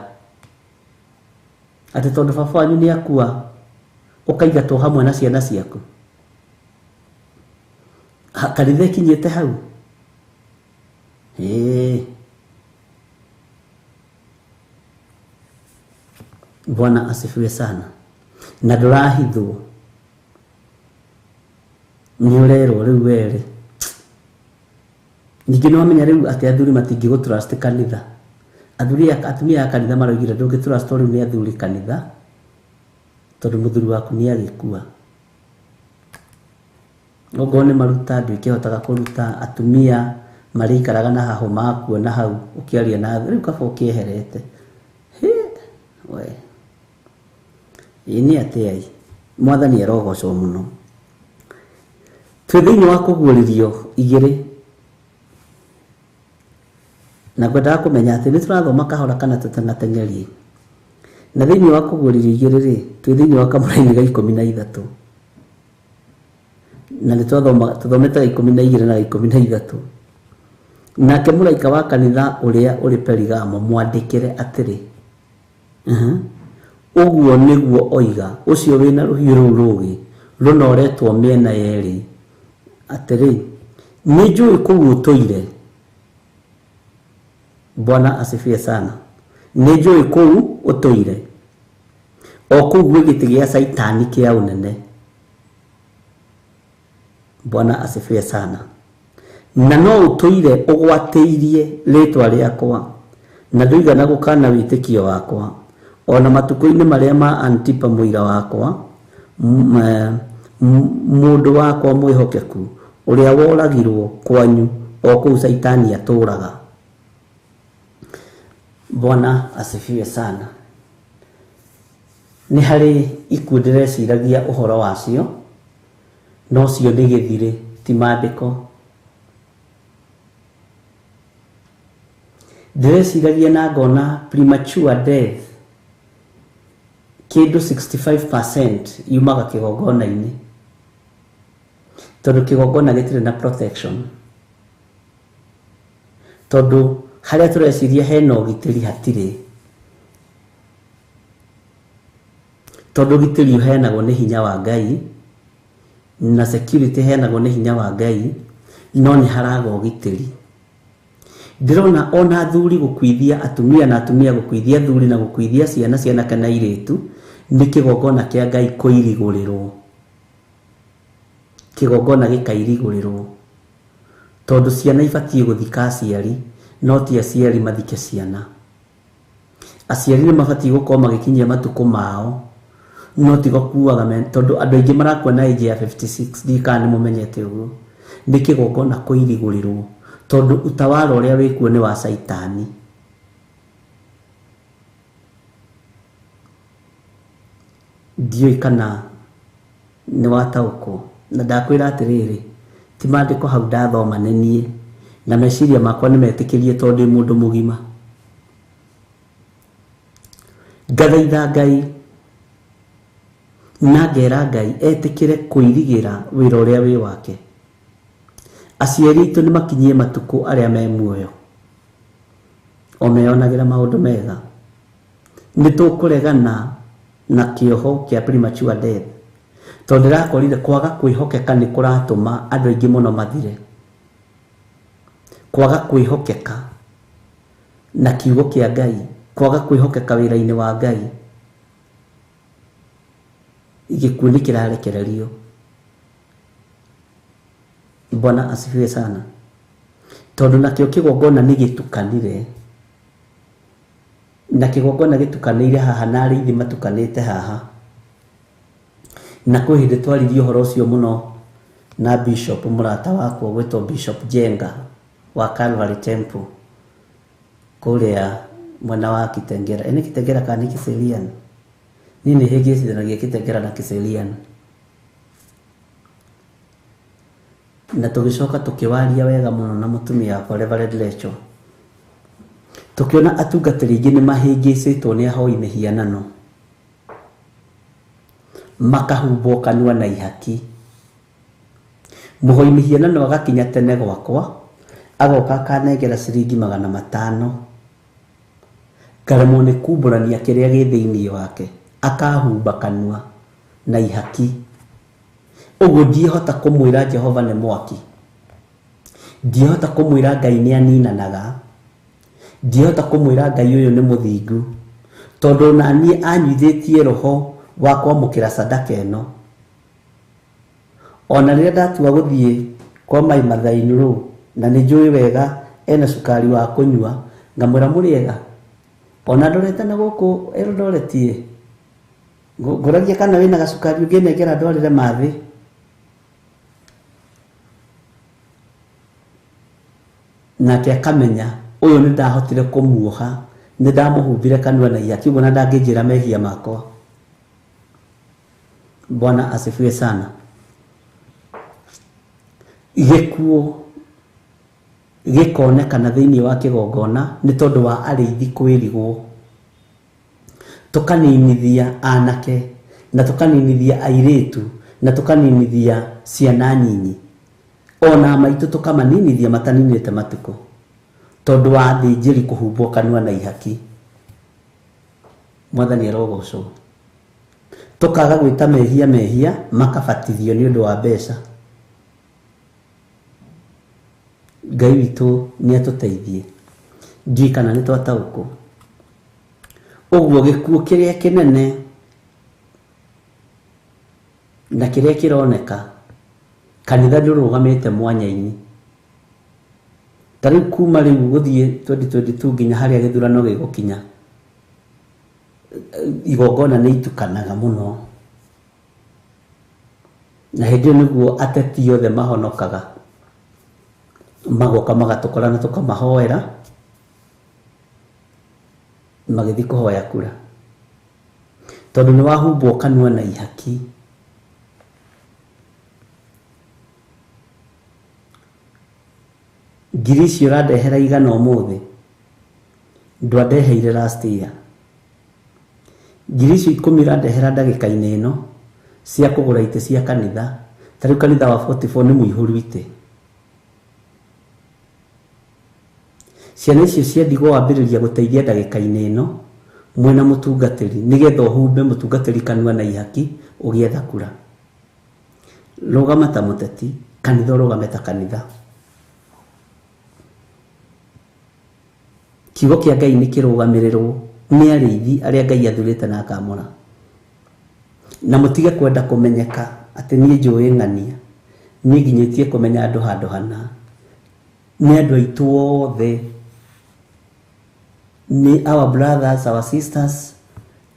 Speaker 4: Atĩ tondũ baba wanyu nĩ akua, ũkaingatwo hamwe na ciana ciaku. Kanitha ĩkinyĩte hau. Bwana asifiwe sana. Na ndũrahithwo. Nĩ ũrerwo rĩu werĩ. Ningĩ nĩ wamenya rĩu atĩ athuri matingĩgũ trust kanitha. Athuri atumia a kanitha maroigire ndũngĩ trust rĩu nĩ athuri kanitha tondũ mũthuri waku nĩ agĩkua. Okorwo nĩ maruta ndwĩkĩhotaga kũruta atumia marĩikaraga na hahũ makuo na hau ũkĩaria na rĩu kaba ũkĩeherete. We. Ĩ nĩ atĩa ĩ? Mwathani arogocwo mũno. Twĩ thĩinĩ wa kũguũrĩrio igĩrĩ. Na ngwendaga kũmenya atĩ nĩ tũrathoma kahora kana tũteng'ateng'erie. Na thĩinĩ wa kũguũrĩrio igĩrĩ rĩ, twĩ thĩinĩ wa kamũraini ga 13. Na nĩ tũthomete ga 12 na 13. Nake mũraika wa kanitha ũrĩa ũrĩ Perigamo mwandĩkĩre atĩrĩ. Ũguo nĩguo oiga ũcio wĩna rũhiũ rũu rũũgĩ rũnoretwo mĩena yerĩ, atĩrĩ, nĩ njũĩ kũu ũtũire. Bwana asifiwe sana. Nĩ njũĩ kũu ũtũire, o kũu gwĩ gĩtĩ gĩa Caitani kĩa ũnene. Bwana asifiwe sana. Na no ũtũire ũgwatĩirie rĩtwa rĩakwa, na ndũigana gũkana wĩtĩkio wakwa, ona matukũ-inĩ marĩa ma Antipa mũira wakwa, mũndũ wakwa mwĩhokeku, ũrĩa woragirwo kwanyu, o kũu Caitani atũũraga. Bwana asifiwe sana. Nĩ harĩ ikuũ ndĩreciragia ũhoro wacio, no cio nĩ gĩthirĩ, ti maandĩko. Ndĩreciragia na ngona premature death kĩndũ 65% yumaga kĩgongona-inĩ, tondũ kĩgongona gĩtirĩ na protection, tondũ harĩa tũreciria hena ũgitĩri hatirĩ, tondũ ũgitĩri ũheanagwo nĩ hinya wa Ngai na security ĩheanagwo nĩ hinya wa Ngai, no nĩ haraga ũgitĩri. Ndĩrona ona athuri gũkuithia atumia na atumia gũkuithia athuri na gũkuithia ciana ciana kana airĩtu nĩ kĩgongona kĩa Ngai kũirigũrĩrwo. Kĩgongona gĩkairigũrĩrwo, tondũ ciana ibatiĩ gũthika aciari, no ti aciari mathike ciana. Aciari nĩ mabatiĩ gũkorwo magĩkinyia matukũ mao, no ti gũkuaga, tondũ andũ aingĩ marakua na age ya 56, ndiũĩ kana nĩ mũmenyete ũguo. Nĩ kĩgongona kũirigũrĩrwo, tondũ utawala ũrĩa wĩkuo nĩ wa Caitani. Ndiũĩ kana nĩ wataũkwo, na ndakwĩra atĩrĩrĩ, ti maandĩko hau ndathoma nĩ niĩ, na meciria makwa nĩ metĩkĩrie tondũ ndĩ mũndũ mũgima. Ngathaitha Ngai na ngera Ngai etĩkĩre kũirigĩra wĩra ũrĩa wĩ wake. Aciari aitũ nĩ makinyie matukũ arĩa me muoyo, o meyonagĩra maũndũ mega. Nĩ tũkũregana na kĩoho kĩa premature death, tondũ ndĩrakorire kwaga kwĩhokeka nĩ kũratũma andũ aingĩ mũno mathire. Kwaga kwĩhokeka na kiugo kĩa Ngai, kwaga kwĩhokeka wĩra-inĩ wa Ngai, gĩkuũ nĩ kĩrarekererio. Bwana asifiwe sana. Tondũ nakĩo kĩgongona nĩ gĩtukanire, na kĩgongona gĩtukanĩire haha na arĩithi matukanĩte haha. Na kwĩ hĩndĩ twaririe ũhoro ũcio mũno na Bishop mũrata wakwa gwĩtwo Bishop Jenga wa Calvary Temple kũrĩa mwena wa Kitengela. Ĩnĩ Kitengela kana nĩ Kiserian? Niĩ nĩ hĩngĩcithanagia Kitengela na Kiserian. Na tũgĩcoka tũkĩwaria wega mũno na mũtumia wakwa Reverend Lecho, tũkĩona atungatĩri aingĩ nĩ mahĩngĩcĩtwo nĩ ahoi mĩhianano, makahumbwo kanua na ihaki. Mũhoi mĩhianano agakinya tene gwakwa, agoka akanengera ciringi 500, ngaremwo nĩ kumbũrania kĩrĩa gĩ thĩinĩ wake, akahumba kanua na ihaki. Ũguo ndiĩhota kũmwĩra Jehova nĩ mwaki, ndiĩhota kũmwĩra Ngai nĩ aninanaga, ndiĩhota kũmwĩra Ngai ũyũ nĩ mũthingu, tondũ ona niĩ anyuithĩtie roho wa kwamũkĩra sadaka ĩno. Ona rĩrĩa ndatua gũthiĩ kwa my mother-in-law, na nĩ njũĩ wega ena cukari wa kũnyua, ngamwĩra mũrĩega, ona ndorete na gũkũ Eldoret ĩ, ngũragia kana wĩna gacukari ũngĩnengera ndwarĩre mathĩ. Nake akamenya ũyũ nĩ ndahotire kũmuoha, nĩ ndamũhumbire kanua na ihaki, ũguo na ndangĩnjĩra mehia makwa. Bwana asifiwe sana. Gĩkuũ gĩkonekana thĩinĩ wa kĩgongona nĩ tondũ wa arĩithi kwĩrigwo. Tũkaninithia anake na tũkaninithia airĩtu na tũkaninithia ciana nyinyi, ona maitũ tũkamaninithia mataninĩte matukũ, tondũ wa athĩnjĩri kũhumbwo kanua na ihaki. Mwathani arogocwo. Tũkaga gwĩta mehia mehia makabatithio nĩ ũndũ wa mbeca. Ngai witũ nĩ atũteithie. Ndiũĩ kana nĩ twataũkwo. Ũguo gĩkuũ kĩrĩa kĩnene na kĩrĩa kĩroneka kanitha ndũrũgamĩte mwanya-inĩ. Ta rĩu kuma rĩu gũthiĩ 2022 nginya harĩa gĩthurano gĩgũkinya, igongona nĩ itukanaga mũno. Na hĩndĩ ĩyo nĩguo ateti othe mahonokaga, magoka magatũkora na tũkamahoera, magĩthiĩ kũhoya kura. Tondũ nĩ wahumbwo kanua na ihaki. Ngiri icio ũrandehera igana ũmũthĩ, ndwandeheire last year. Ngiri icio 10 ũrandehera ndagĩka-inĩ ĩno cia kũgũra itĩ cia kanitha. Ta rĩu kanitha wa 44 nĩ mũihũru itĩ. Ciana icio cia ndigwa wambĩrĩria gũteithia ndagĩka-inĩ ĩno mwĩna mũtungatĩri, nĩgetha ũhumbe mũtungatĩri kanua na ihaki ũgĩetha kura. Rũgama ta mũteti, kanitha ũrũgame ta kanitha. Kiugo kĩa Ngai nĩ kĩrũgamĩrĩrwo nĩ arĩithi arĩa Ngai athurĩte na akamũra. Na mũtige kwenda kũmenyeka atĩ niĩ njũĩ ng'ania, niĩ nginyĩtie kũmenya andũ handũ hana. Nĩ andũ aitũ othe, nĩ our brothers, our sisters,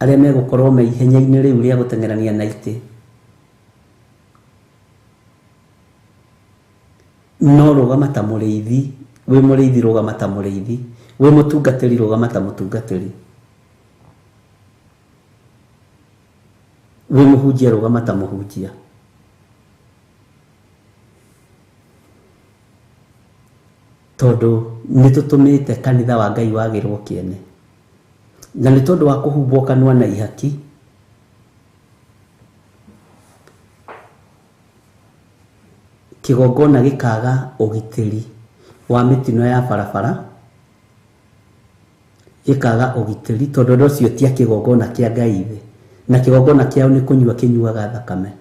Speaker 4: arĩa megũkorwo me ihenya-inĩ rĩu rĩa gũteng'erania na itĩ. No rũgama ta mũrĩithi, wĩ mũrĩithi rũgama ta mũrĩithi, wĩ mũtungatĩri rũgama ta mũtungatĩri, wĩ mũhunjia rũgama ta mũhunjia. Tondũ nĩ tũtũmĩte kanitha wa Ngai wagĩrwo kĩene. Na nĩ tondũ wa kũhumbwo kanua na ihaki, kĩgongona gĩkaga ũgitĩri wa mĩtino ya barabara, gĩkaga ũgitĩri tondũ andũ acio ti a kĩgongona kĩa Ngai thĩ, na kĩgongona kĩao nĩ kũnyua kĩnyuaga thakame.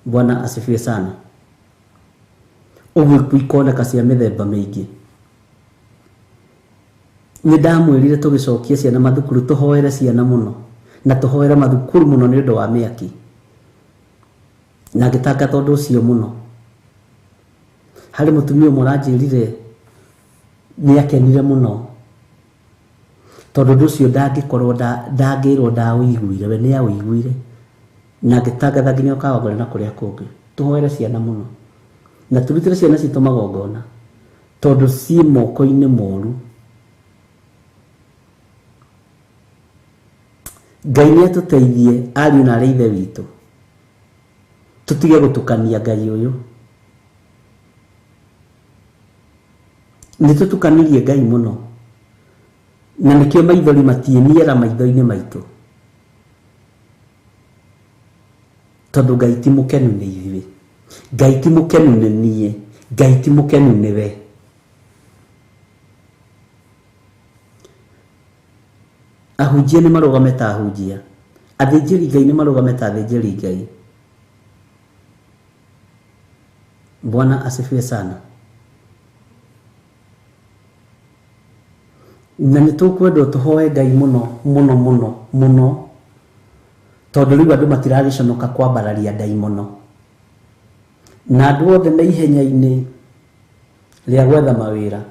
Speaker 4: Bwana asifiwe sana. Ũguo ikuũ ikoneka cia mĩthemba mĩingĩ. Nĩ ndamwĩrire tũgĩcokia ciana mathukuru tũhoere ciana mũno, na tũhoere mathukuru mũno nĩ ũndũ wa mĩaki. Na ngĩtangatha ũndũ ũcio mũno. Harĩ mũtumia ũmwe ũranjĩrire nĩ akenire mũno tondũ ũndũ ũcio ndangĩkorwo ndangĩrwo ndaũiguire, we nĩ aũiguire. Na ngĩtangatha nginya Kawangware na kũrĩa kũngĩ. Tũhoere ciana mũno na tũrutĩre ciana citũ magongona tondũ ciĩ moko-inĩ moru. Ngai nĩ atũteithie ariũ na arĩ ithe witũ, tũtige gũtukania Ngai ũyũ. Nĩ tũtukanirie Ngai mũno, na nĩkĩo maithori matiĩniera maitho-inĩ maitũ, tondũ Ngai ti mũkenu nĩ ithuĩ, Ngai ti mũkenu nĩ niĩ, Ngai ti mũkenu nĩ we. Ahunjia nĩ marũgame ta ahunjia, athĩnjĩri Ngai nĩ marũgame ta athĩnjĩri Ngai. Bwana asifiwe sana. Na nĩ tũkwendwo tũhoe Ngai mũno mũno mũno mũno, tondũ rĩu andũ matiragĩconoka kwambararia ndaimono. Na andũ othe me ihenya-inĩ rĩa gwetha mawĩra,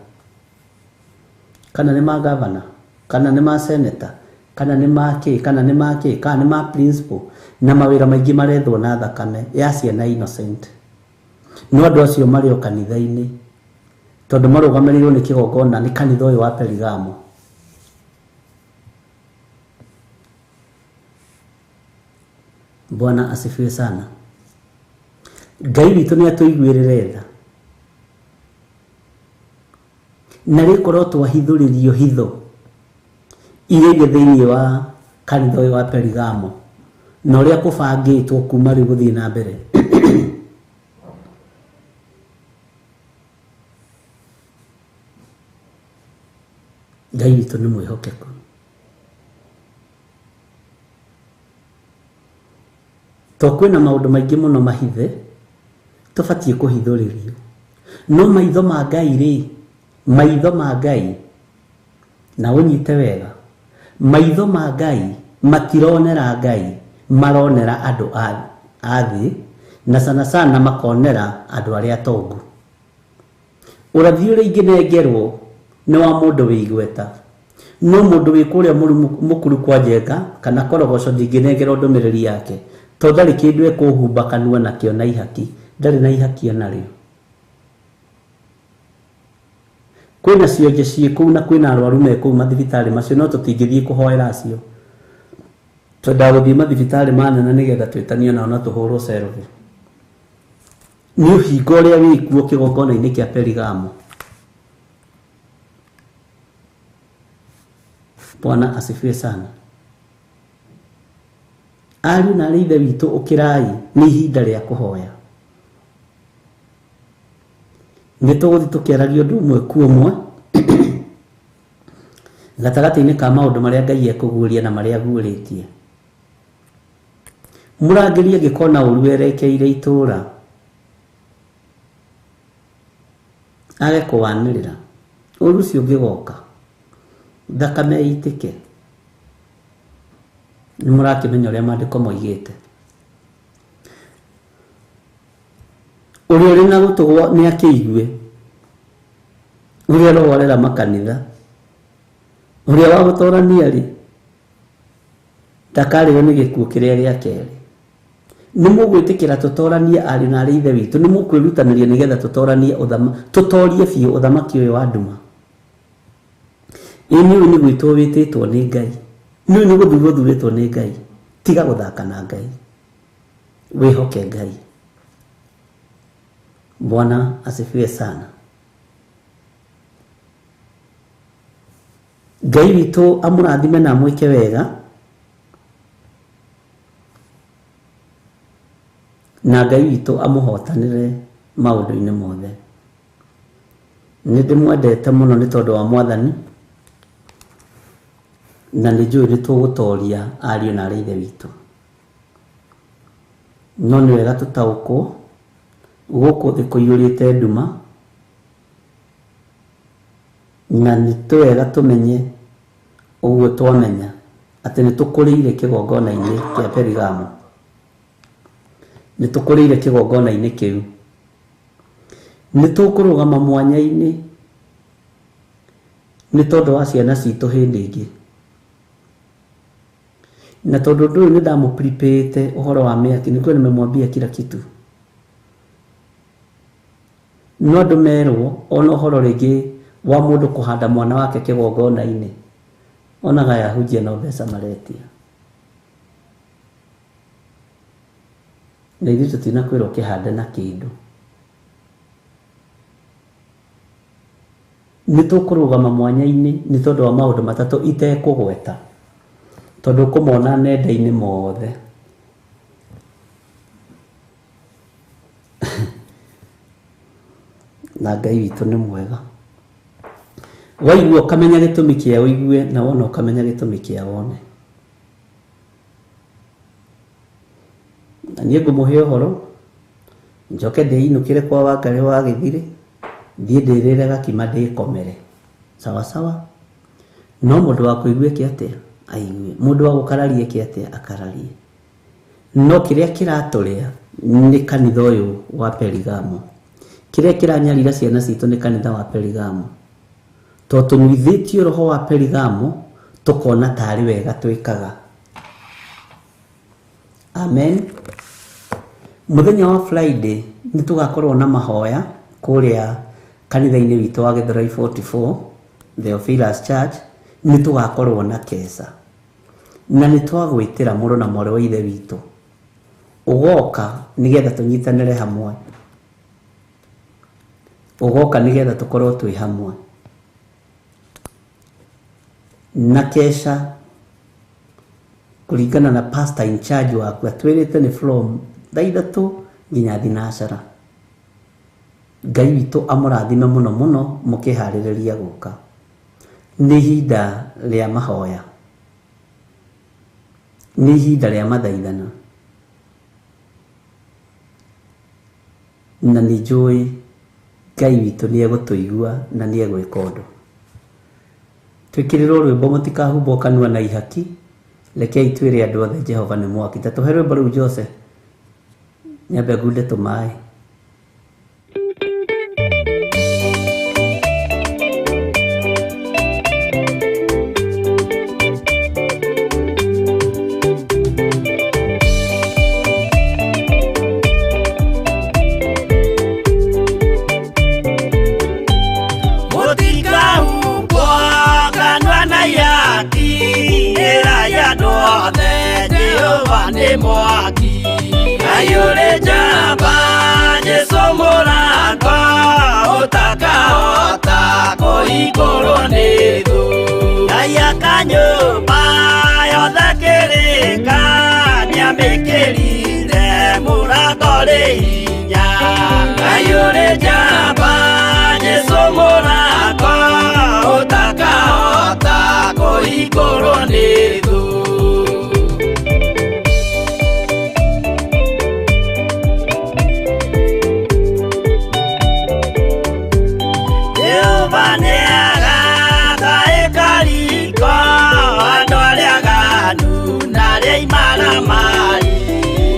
Speaker 4: kana nĩ ma gavana, kana nĩ ma senator, kana nĩ ma kĩ, kana nĩ ma kĩ, kana nĩ ma principal, na mawĩra maingĩ marethwo na thakame ya ciana innocent. No andũ acio marĩ o kanitha-inĩ tondũ marũgamĩrĩirwo nĩ kĩgongona nĩ kanitha ũyũ wa Perigamo. Bwana asifiwe sana. Ngai witũ nĩ atũiguĩrĩre tha, na rĩkorwo twahithũrĩrio hitho iria irĩ thĩinĩ wa kanitha ũyũ wa Perigamo na ũrĩa kũbangĩtwo kuma rĩu gũthiĩ na mbere. Ngai witũ nĩ mwĩhokeku. To kwĩna maũndũ maingĩ mũno mahithe tũbatiĩ kũhithũrĩrio. No maitho ma Ngai rĩ, maitho ma Ngai, na ũnyite wega, maitho ma Ngai matironera Ngai, maronera andũ a thĩ, na sana sana makonera andũ arĩa atongu. Ũrathi ũrĩa ingĩnengerwo nĩ wa mũndũ wĩ igweta, no mũndũ wĩ kũrĩa mũkuru kwa Njenga kana Korogoco ndingĩnengerwo ndũmĩrĩri yake, tondũ ndarĩ kĩndũ ekũhumba kanua nakĩo na ihaki, ndarĩ na ihaki onarĩo. Kwĩna cionje ciĩ kũu na kwĩna arwaru me kũu mathibitarĩ macio, no tũtingĩthiĩ kũhoera acio. Twendaga gũthiĩ mathibitarĩ manene nĩgetha twĩtanio nao na tũhũrwo selfie. Nĩ ũhinga ũrĩa wĩkuo kĩgongona-inĩ kĩa Perigamo. Bwana asifiwe sana. Ariũ na arĩ ithe witũ, ũkĩrai, nĩ ihinda rĩa kũhoya. Nĩ tũgũthiĩ tũkĩaragia ũndũ ũmwe ku ũmwe gatagatĩ-inĩ ka maũndũ marĩa Ngai ekũguũria na marĩa aguũrĩtie. Mũrangĩri angĩkona ũru erekeire itũũra, age kũwanĩrĩra, ũru ũcio ũngĩgoka, thakame ĩitĩke. Nĩ mũrakĩmenya ũrĩa maandĩko moigĩte. Ũrĩa ũrĩ na gũtũ nĩ akĩigue ũrĩa Roho arera makanitha. Ũrĩa wa gũtorania rĩ, ndakarĩo nĩ gĩkuũ kĩrĩa gĩa kerĩ. Nĩ mũgwĩtĩkĩra tũtoranie ariũ na arĩ ithe witũ, nĩ mũkwĩrutanĩria nĩgetha tũtoranie tũtorie biũ ũthamaki ũyũ wa nduma. Ĩ nĩ ũyũ nĩ gwĩtwo wĩtĩtwo nĩ Ngai, nĩ ũyũ nĩ gũthurwo ũthurĩtwo nĩ Ngai. Tiga gũthaka na Ngai, wĩhoke Ngai. Bwana asifiwe sana. Ngai witũ amũrathime na amwĩke wega, na Ngai witũ amũhotanĩre maũndũ-inĩ mothe. Nĩ ndĩmwendete mũno nĩ tondũ wa Mwathani, na nĩ njũĩ nĩ tũgũtoria ariũ na arĩ ithe witũ. No nĩ wega tũtaũkwo gũkũ thĩ kũiyũrĩte nduma, na nĩ wega tũmenye ũguo twamenya atĩ nĩ tũkũrĩire kĩgongona-inĩ kĩa Perigamo, nĩ tũkũrĩire kĩgongona-inĩ kĩu, nĩ tũkũrũgama mwanya-inĩ nĩ tondũ wa ciana citũ hĩndĩ ĩngĩ. Na tondũ ũndũ ũyũ nĩ ndamũprepare ũhoro wa mĩaki, nĩkuo nimemwambia kila kitu. No andũ merwo ona ũhoro rĩngĩ wa mũndũ kũhanda mwana wake kĩgongona-inĩ, onaga yahunjia no mbeca maretia. Na ithuĩ tũtinakwĩrwo kĩhande na kĩndũ. Nĩ tũkũrũgama mwanya-inĩ nĩ tondũ wa maũndũ matatũ itekũgweta, tondũ ũkũmona nenda-inĩ mothe. Na Ngai witũ nĩ mwega. Waigua ũkamenya gĩtũmi kĩa ũigue, na wona ũkamenya gĩtũmi kĩa wone. Na niĩ ngũmũhe ũhoro, njoke ndĩinũkĩre kwa Wangarĩ wa Gĩthirĩ, thiĩ ndĩrĩre gakima ndĩkomere. Sawa sawa. No mũndũ wa kũigua eke atĩa? Aigue. Mũndũ wa gũkararia eke atĩa? Akararie. No kĩrĩa kĩratũrĩa nĩ kanitha ũyũ wa Perigamo. Kĩrĩa kĩranyarira ciana citũ nĩ kanitha wa Perigamo. Tondũ tũnyuithĩtio roho wa Perigamo, tũkona tarĩ wega twĩkaga. Amen. Mũthenya wa Friday nĩ tũgakorwo na mahoya kũrĩa kanitha-inĩ witũ wa Gĩthũrai 44, Theophilus Church, nĩ tũgakorwo na keca. Na nĩ twagwĩtĩra mũrũ na mwarĩ wa ithe witũ ũgoka nĩgetha tũnyitanĩre hamwe, ũgoka nĩgetha tũkorwo twĩ hamwe. Na keca kũringana na pastor in charge waku atwĩrĩte nĩ from thaa ithatũ nginya thinacara. Ngai witũ amũrathime mũno mũno mũkĩharĩrĩria gũka. Nĩ ihinda rĩa mahoya, nĩ ihinda rĩa mathaithana. Na nĩ njũĩ Ngai witũ nĩ egũtũigua na nĩ egwĩka ũndũ. Twĩkĩrĩrwo rwĩmbo mũtikahumbwo kanua na ihaki, rekei twĩre andũ othe Jehova nĩ mwaki. Ta tũhe rwĩmbo rũu Jose, nyambe ngunde tũmaĩ.
Speaker 2: Mũtikahumbwo kanua na ihaki, ĩrai andũ othe Jehova nĩ mwaki. Ngai ũrĩ njamba, Jesũ mũrango, ũtakahota kũhingũrwo nĩ thũ. Ngai aka nyũmba yothe kĩrĩka, nĩamĩkĩrire mũrango rĩ hinya. Ngai ũrĩ njamba, Jesũ mũrango, ũtakahota kũhingũrwo nĩ thũ. Jehova nĩagaka ĩkariko andũ arĩa aganu na arĩa imaramari.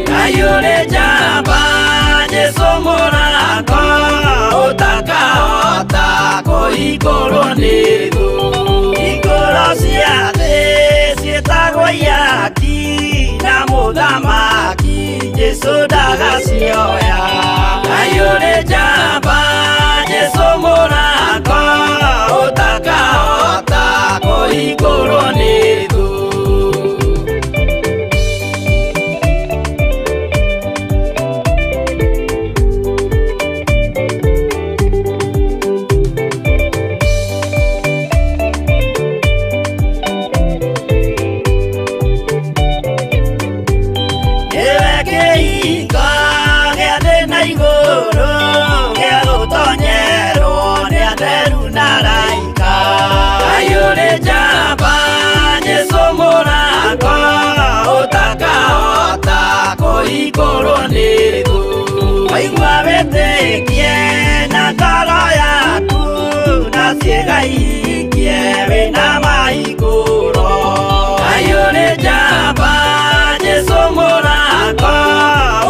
Speaker 2: Ngai ũrĩ njamba, Jesũ mũrango, ũtakahota kũhingũrwo nĩ thũ. Hingũro cia thĩ ciĩtagwo ihaki, na mũthamaki Jesũ ndagacioya. Ngai ũrĩ njamba, Jesũ mũrango, ũtakahota kũhingũrwo nĩ thũ. Nĩwe kĩhingo gĩa thĩ na igũrũ, gĩa gũtonyerwo nĩ atheru na araika. Ngai ũrĩ njamba, Jesũ mũrango, ũtakahota kũhingũrwo nĩ thũ. Waigua wĩtĩkie na ngoro yaku, na ciĩga ihingie wĩna mahingũro. Ngai ũrĩ njamba, Jesũ mũrango,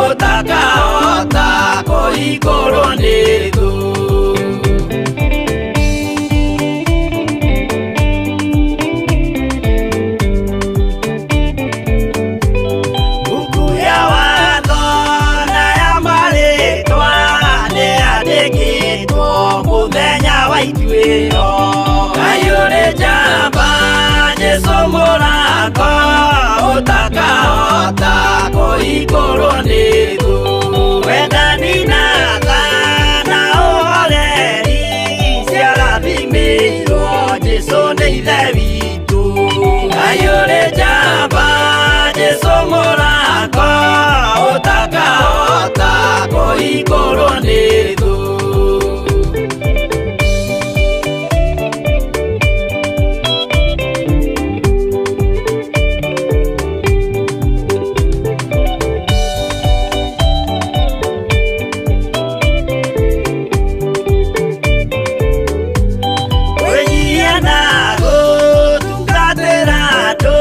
Speaker 2: ũtakahota kũhingũrwo nĩ thũ. Buku ya watho na ya marĩtwa nĩyandĩkĩtwo mũthenya wa ituĩro. Ngai ũrĩ njamba, Jesũ mũrango, ũtakahota kũhingũrwo nĩ thũ. Wendani na tha na ũhoreri ciarathimĩirwo Jesũ nĩ Ithe witũ. Ngai ũrĩ njamba, Jesũ mũrango, ũtakahota kũhingũrwo nĩ thũ. Kwĩnyihia na gũtungatĩra andũ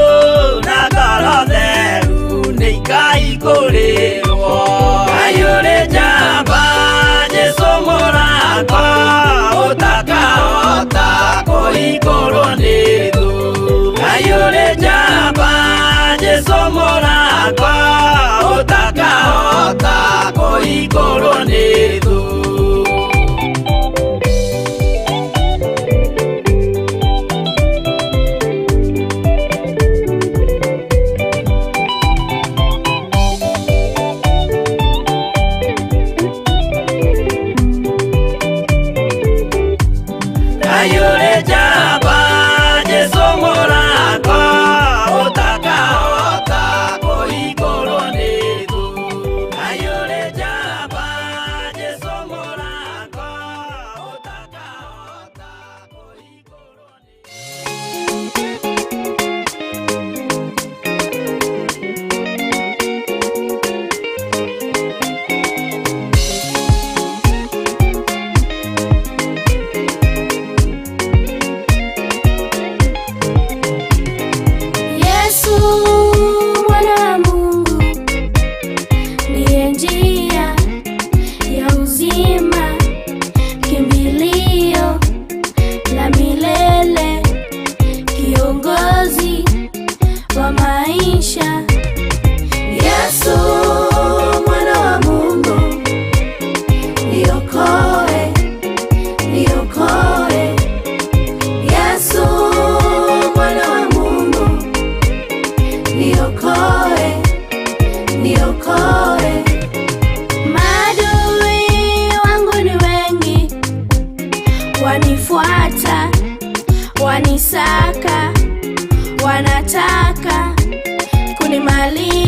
Speaker 2: na ngoro theru nĩ ikaihingũrĩrwo. Ngai ũrĩ njamba, Jesũ mũrango, ũtakahota kũhingũrwo nĩ thũ. Ngai ũrĩ njamba, Jesũ mũrango, ũtakahota kũhingũrwo nĩ thũ. Ngai ũrĩ njamba, Jesũ mũrango, ũtakahota kũhingũrwo nĩ thũ. Ngai ũrĩ njamba, Jesũ mũrango.
Speaker 6: Aliye